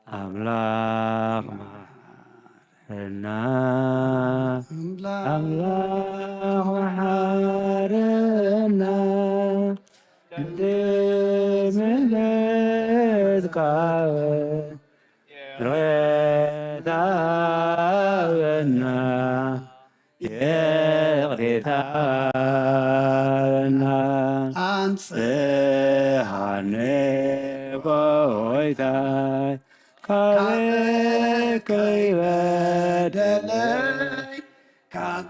ኣምላኽ መሓረና ኣምላኽ መሓረና ምሕረትካ ይቕሬታ በና፣ ይቕሬታ በና። ኣንጽሃኒ ጎይታይ፣ ካብ ከይበደለይ፣ ካብ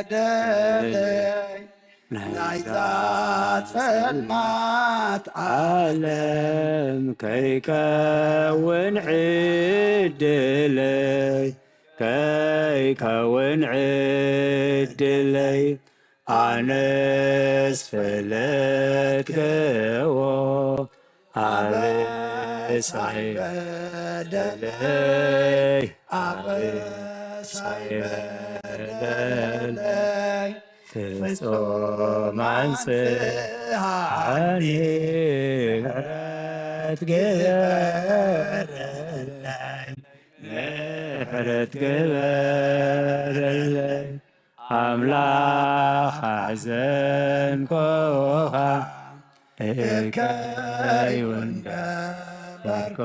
ከይበደለይ፣ ናይዛ ጸልማት ዓለም ከይከውን ዕድለይ፣ ከይከውን ዕድለይ፣ ኣነስ ፈለጥክዎ ኣበሳይ በደለይ፣ ኣበሳይ በደለይ፣ ፍጹም ኣንጽሃኒ፣ ምሕረት ግበረለይ፣ ምሕረት ግበረለይ። ኣምላኽ ኣሕዘንኩኻ፣ እከይ እውን ገበርኩ፣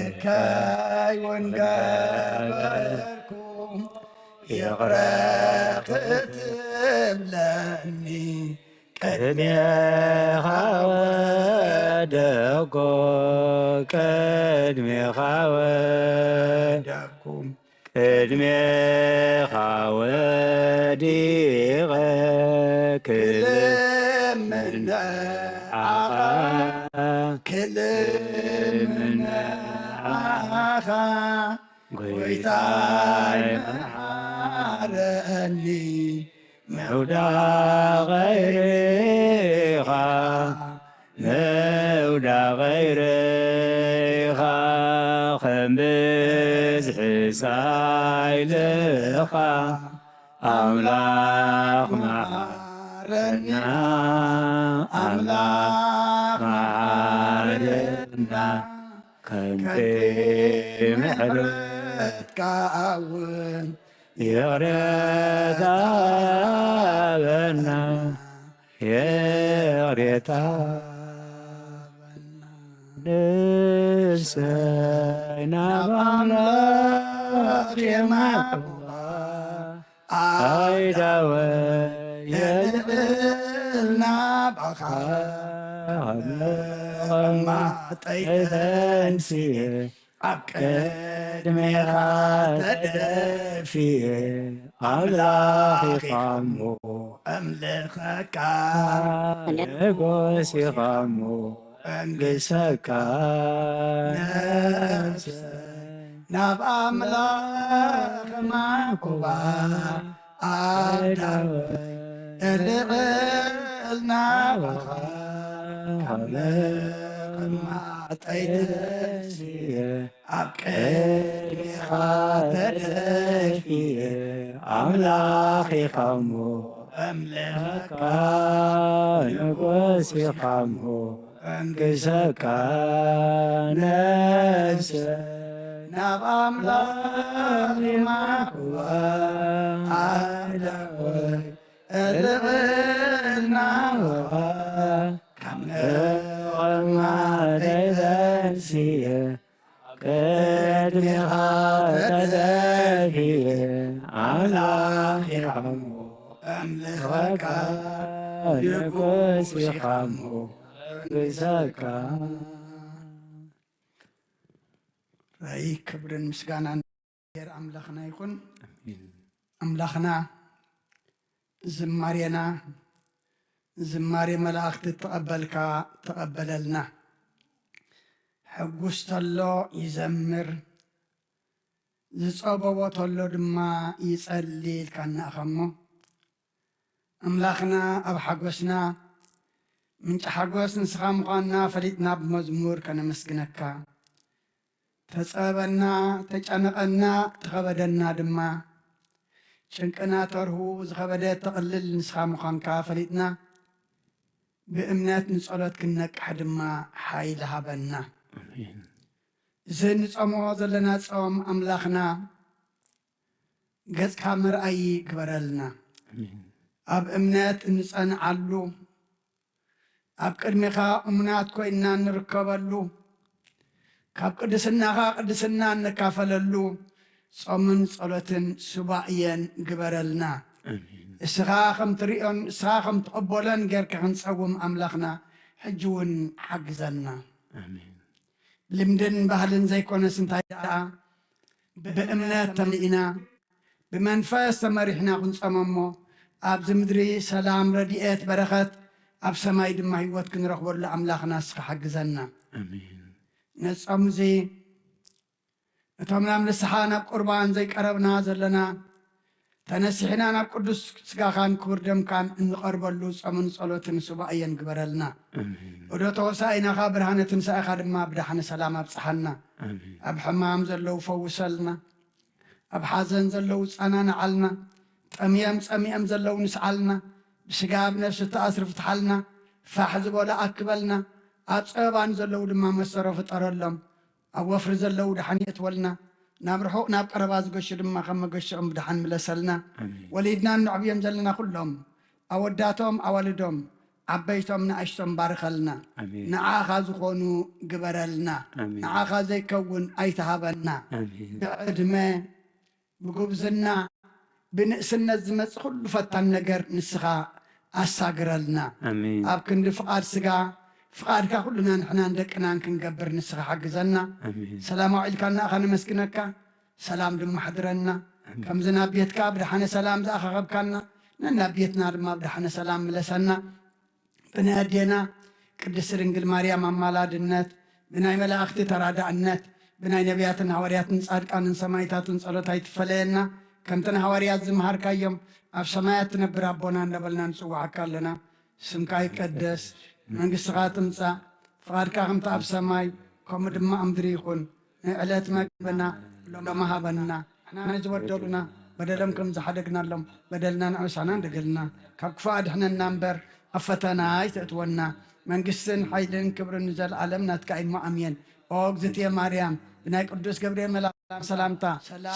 እከይ እውን ገበርኩ፣ ይቕረ ክትብለኒ ቅድሜኻ ወደቅኩ፣ ቅድሜኻ ወደቅኩ። ቅድሜኻ ወዲቐ ክልምን ንዓኻ፣ ክልምን ንዓኻ፣ ጎይታይ መሓረኒ፣ ምውዳቐይ ርኢኻ፣ ምውዳቐይ ርኢኻ፣ ከም ብዝሒ ሳይልኻ፣ ኣምላኽ መሓረና፣ ኣምላኽ መሓረና፣ ከምቲ ምሕረትካ እውን ይቕሬታ በና፣ ይቕሬታ በና። ንሰይ ናብ ኣምላኽ የማዕብባ፣ ኣይዳወይ የልዕል ናባኻ፣ መቐማጠይ ተንስየ፣ ኣብ ቅድሜኻ ተደፊየ፣ ኣምላኽ ኢኻ እሞ ኣምልኸካ፣ ንጉስ ኢኻ እሞ ኣንግሰካ። ነፍሰይ ናብ ኣምላኽ ማዕቁባ፣ ኣዳወይ እልዕል ናባኻ፣ ካብ መቐማጠይ ተንስየ፣ ኣብ ቅድሜኻ ተደፊየ፣ ኣምላኽ ኢኻ እሞ ኣምልኸካ፣ ንጉስ ኢኻ እሞ ኣንግሰካ። ነፍሰይ ናብ ኣምላኽ ይማዕቁባ፣ ኣዳወይ እልዕል ናባኻ፣ ካብ መቐማጠይ ተንስየ፣ ቅድሜኻ ተደፊየ፣ ኣምላኽ ኢኻ እሞ ኣምልኸካ፣ ንጉስ ኢኻ እሞ ኣንግሰካ። ራእይ ክብርን ምስጋናን እግዚኣብሔር ኣምላኽና ይኹን። ኣምላኽና ዝማሬና ዝማሬ መላእኽቲ ተቐበልካ፣ ተቐበለልና። ሕጉስ ተሎ ይዘምር፣ ዝጸበቦ ተሎ ድማ ይጸሊ ኢልካና ኢኻ እሞ፣ ኣምላኽና ኣብ ሓጎስና ምንጪ ሓጎስ ንስኻ ምዃንና ፈሊጥና ብመዝሙር ከነመስግነካ። ተጸበበና፣ ተጨነቐና፣ ተኸበደና ድማ። ጭንቅና ተርሁ፣ ዝኸበደ ተቕልል ንስኻ ምዃንካ ፈሊጥና፣ ብእምነት ንጸሎት ክንነቅሕ ድማ ሓይሊ ሃበና። ኣሜን። እዚ እንጸምኦ ዘለና ጾም ኣምላኽና ገጽካ መርኣዪ ግበረልና። ኣሜን። ኣብ እምነት እንጸንዓሉ፣ ኣብ ቅድሚኻ እሙናት ኮይንና እንርከበሉ፣ ካብ ቅድስናኻ ቅድስና እንካፈለሉ ጾምን ጸሎትን ሱባኤን ግበረልና። ኣሜን። እስኻ ከም ትርእዮን እስኻ ከም ትቕበሎን ጌርካ ክንጸውም ኣምላኽና ሕጂ እውን ሓግዘና። ኣሜን። ልምድን ባህልን ዘይኮነስ እንታይ ደኣ ብእምነት ተመሊእና ብመንፈስ ተመሪሕና ክንጸመሞ ኣብዚ ምድሪ ሰላም፣ ረድኤት፣ በረኸት ኣብ ሰማይ ድማ ህይወት ክንረኽበሉ ኣምላኽና እስኻ ሓግዘና። ኣሜን። ነጾም እዚ እቶም ናብ ንስሓ ናብ ቁርባን ዘይቀረብና ዘለና ተነሲሕና ናብ ቅዱስ ስጋኻን ክቡር ደምካን እንቐርበሉ ጾምን ጸሎትን ሱባኤን ግበረልና። ኣሜን። እዶ ተወሳኢናኻ ብርሃነ ትንሳኤኻ ድማ ብዳሕነ ሰላም ኣብጽሓና። ኣሜን። ኣብ ሕማም ዘለዉ ፈውሰልና። ኣብ ሓዘን ዘለዉ ጸናንዓልና። ጠምዮም ጸሚኦም ዘለዉ ንስዓልና። ብስጋ ብነፍሲ ተኣስሪ ፍትሓልና። ፋሕ ዝበሉ ኣክበልና። ኣብ ጸበባን ዘለዉ ድማ መሰሮ ፍጠረሎም። ኣብ ወፍሪ ዘለዉ ደሓን የእትወልና። ናብ ርሑቕ ናብ ቀረባ ዝገሹ ድማ ከም መገሽኦም ብደሓን ምለሰልና። ኣሜን። ወሊድና እነዕብዮም ዘለና ኩሎም ኣወዳቶም ኣዋልዶም ዓበይቶም ንኣሽቶም ባርኸልና። ኣሜን። ንዓኻ ዝኾኑ ግበረልና። ኣሜን። ንዓኻ ዘይከውን ኣይትሃበና። ኣሜን። ብዕድመ ብጉብዝና ብንእስነት ዝመጽእ ኩሉ ፈታን ነገር ንስኻ ኣሳግረልና። ኣሜን። ኣብ ክንዲ ፍቓድ ስጋ ፍቓድካ ኩልና ንሕናን ደቅናን ክንገብር ንስኻ ሓግዘና። ኣሜን። ሰላም ኣውዒልካና ኢኻ ነመስግነካ። ሰላም ድማ ሓድረና። ኣሜን። ከምዚ ናብ ቤትካ ብደሓነ ሰላም ዝኣኻኸብካና ነናብ ቤትና ድማ ብደሓነ ሰላም ምለሰና። ብናይ ኣዴና ቅድስቲ ድንግል ማርያም ኣማላድነት፣ ብናይ መላእኽቲ ተራዳእነት፣ ብናይ ነቢያትን ሃዋርያትን ጻድቃንን ሰማይታትን ጸሎት ኣይትፈለየና። ከምተን ሃዋርያት ዝመሃርካዮም ኣብ ሰማያት ትነብር ኣቦና እንዳበልና ንጽውዓካ ኣለና። ስምካ ይቀደስ፣ መንግስትኻ ትምጻእ፣ ፍቓድካ ከምቲ ኣብ ሰማይ ከምኡ ድማ ኣብ ምድሪ ይኹን። ናይ ዕለት መግብና ሎሚ ሃበና። ንሕና ንዝበደሉና በደሎም ከም ዝሓደግናሎም በደልና ንዕውሳና እንደገልና ካብ ክፉእ ኣድሕነና እምበር ኣብ ፈተና ኣይተእትወና። መንግስትን ሓይልን ክብርን ንዘለኣለም ናትካ እዩ እሞ ኣሜን። ኦ እግዝእትየ ማርያም ብናይ ቅዱስ ገብርኤል መልኣክ ሰላምታ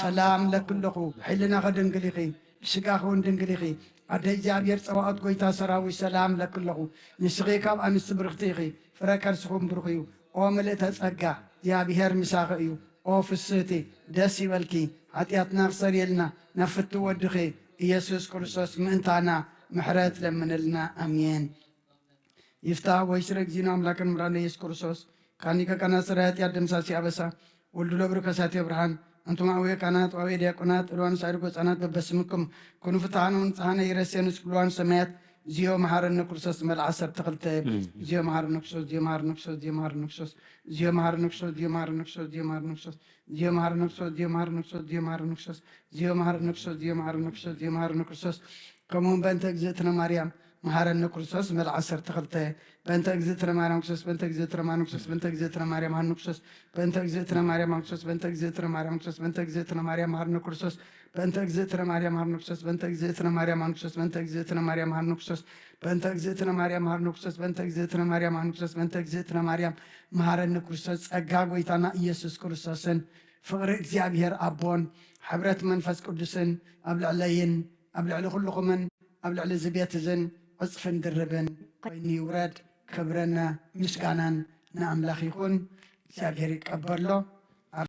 ሰላም ለኪ ኣለኹ። ብሕልናኺ ድንግል ኢኺ፣ ብስጋኺ እውን ድንግል ኢኺ። ኣደ እግዚኣብሔር ጸባኦት ጎይታ ሰራዊት ሰላም ለኪ ኣለኹ። ንስኺ ካብ ኣንስቲ ብርኽቲ ኢኺ፣ ፍረ ከርስኹም ብሩኽ እዩ። ኦ ምልእተ ጸጋ እግዚኣብሔር ምሳኺ እዩ። ኦ ፍስህቲ ደስ ይበልኪ፣ ሓጢኣትና ክሰርየልና ናብ ፍትው ወድኺ ኢየሱስ ክርስቶስ ምእንታና ምሕረት ለምንልና። ኣሜን። ይፍታ ወይ ስረ እግዚእነ ኣምላክን ምራነ ኢየሱስ ክርስቶስ ካኒ ከቀና ስረ ኃጢአት ደምሳሲ አበሳ ወልዱ ለብሩ ከሳቴ ብርሃን። አንቱም አቡየ ካህናት ወአቡየ ዲያቆናት እልዋን ሳይርጎ ህፃናት በበስምኩም ኩኑ ፍትሐነ ወንጽሐነ ይረሴ ንስኩልዋን ሰማያት ዚዮ መሐረነ ክርስቶስ መልዓ ሰርተ ክልተ ዚዮ መሐረነ ክርስቶስ ዚዮ መሐረነ ክርስቶስ ዚዮ መሐረነ ክርስቶስ ዚዮ መሐረነ ክርስቶስ ዚዮ መሐረነ ክርስቶስ ዚዮ መሐረነ ክርስቶስ ዚዮ መሐረነ ክርስቶስ ዚዮ መሐረነ ክርስቶስ ዚዮ መሐረነ ክርስቶስ ዚዮ መሐረነ ክርስቶስ ዚዮ መሐረነ ክርስቶስ ከምኡውን በእንተ እግዝእትነ ማርያም መሐረነ ክርስቶስ መልዓ ሰርተ ክልተ በእንተ እግዝእትነ ማርያም ክርስቶስ በእንተ እግዝእትነ ማርያም ክርስቶስ በእንተ እግዝእትነ ማርያም ሐረነ ክርስቶስ በእንተ እግዝእትነ ማርያም ክርስቶስ በእንተ እግዝእትነ ማርያም ክርስቶስ በእንተ እግዝእትነ ማርያም ሐረነ ክርስቶስ በእንተ እግዝእትነ ማርያም ሐረነ ክርስቶስ በእንተ እግዝእትነ ማርያም ሐረነ ክርስቶስ በእንተ እግዝእትነ ማርያም ሐረነ ክርስቶስ በእንተ እግዝእትነ ማርያም ሐረነ ክርስቶስ በእንተ እግዝእትነ ማርያም ሐረነ ክርስቶስ በእንተ እግዝእትነ ማርያም መሐረነ ክርስቶስ ጸጋ ጎይታና ኢየሱስ ክርስቶስን ፍቕሪ እግዚኣብሔር ኣቦን ሕብረት መንፈስ ቅዱስን ኣብ ልዕለይን ኣብ ልዕሊ ኩልኹምን ኣብ ልዕሊ እዚ ቤት እዝን ዕጽፍን ድርብን ኮይኑ ይውረድ። ክብርን ምስጋናን ንኣምላኽ ይኹን። እግዚኣብሔር ይቀበሎ።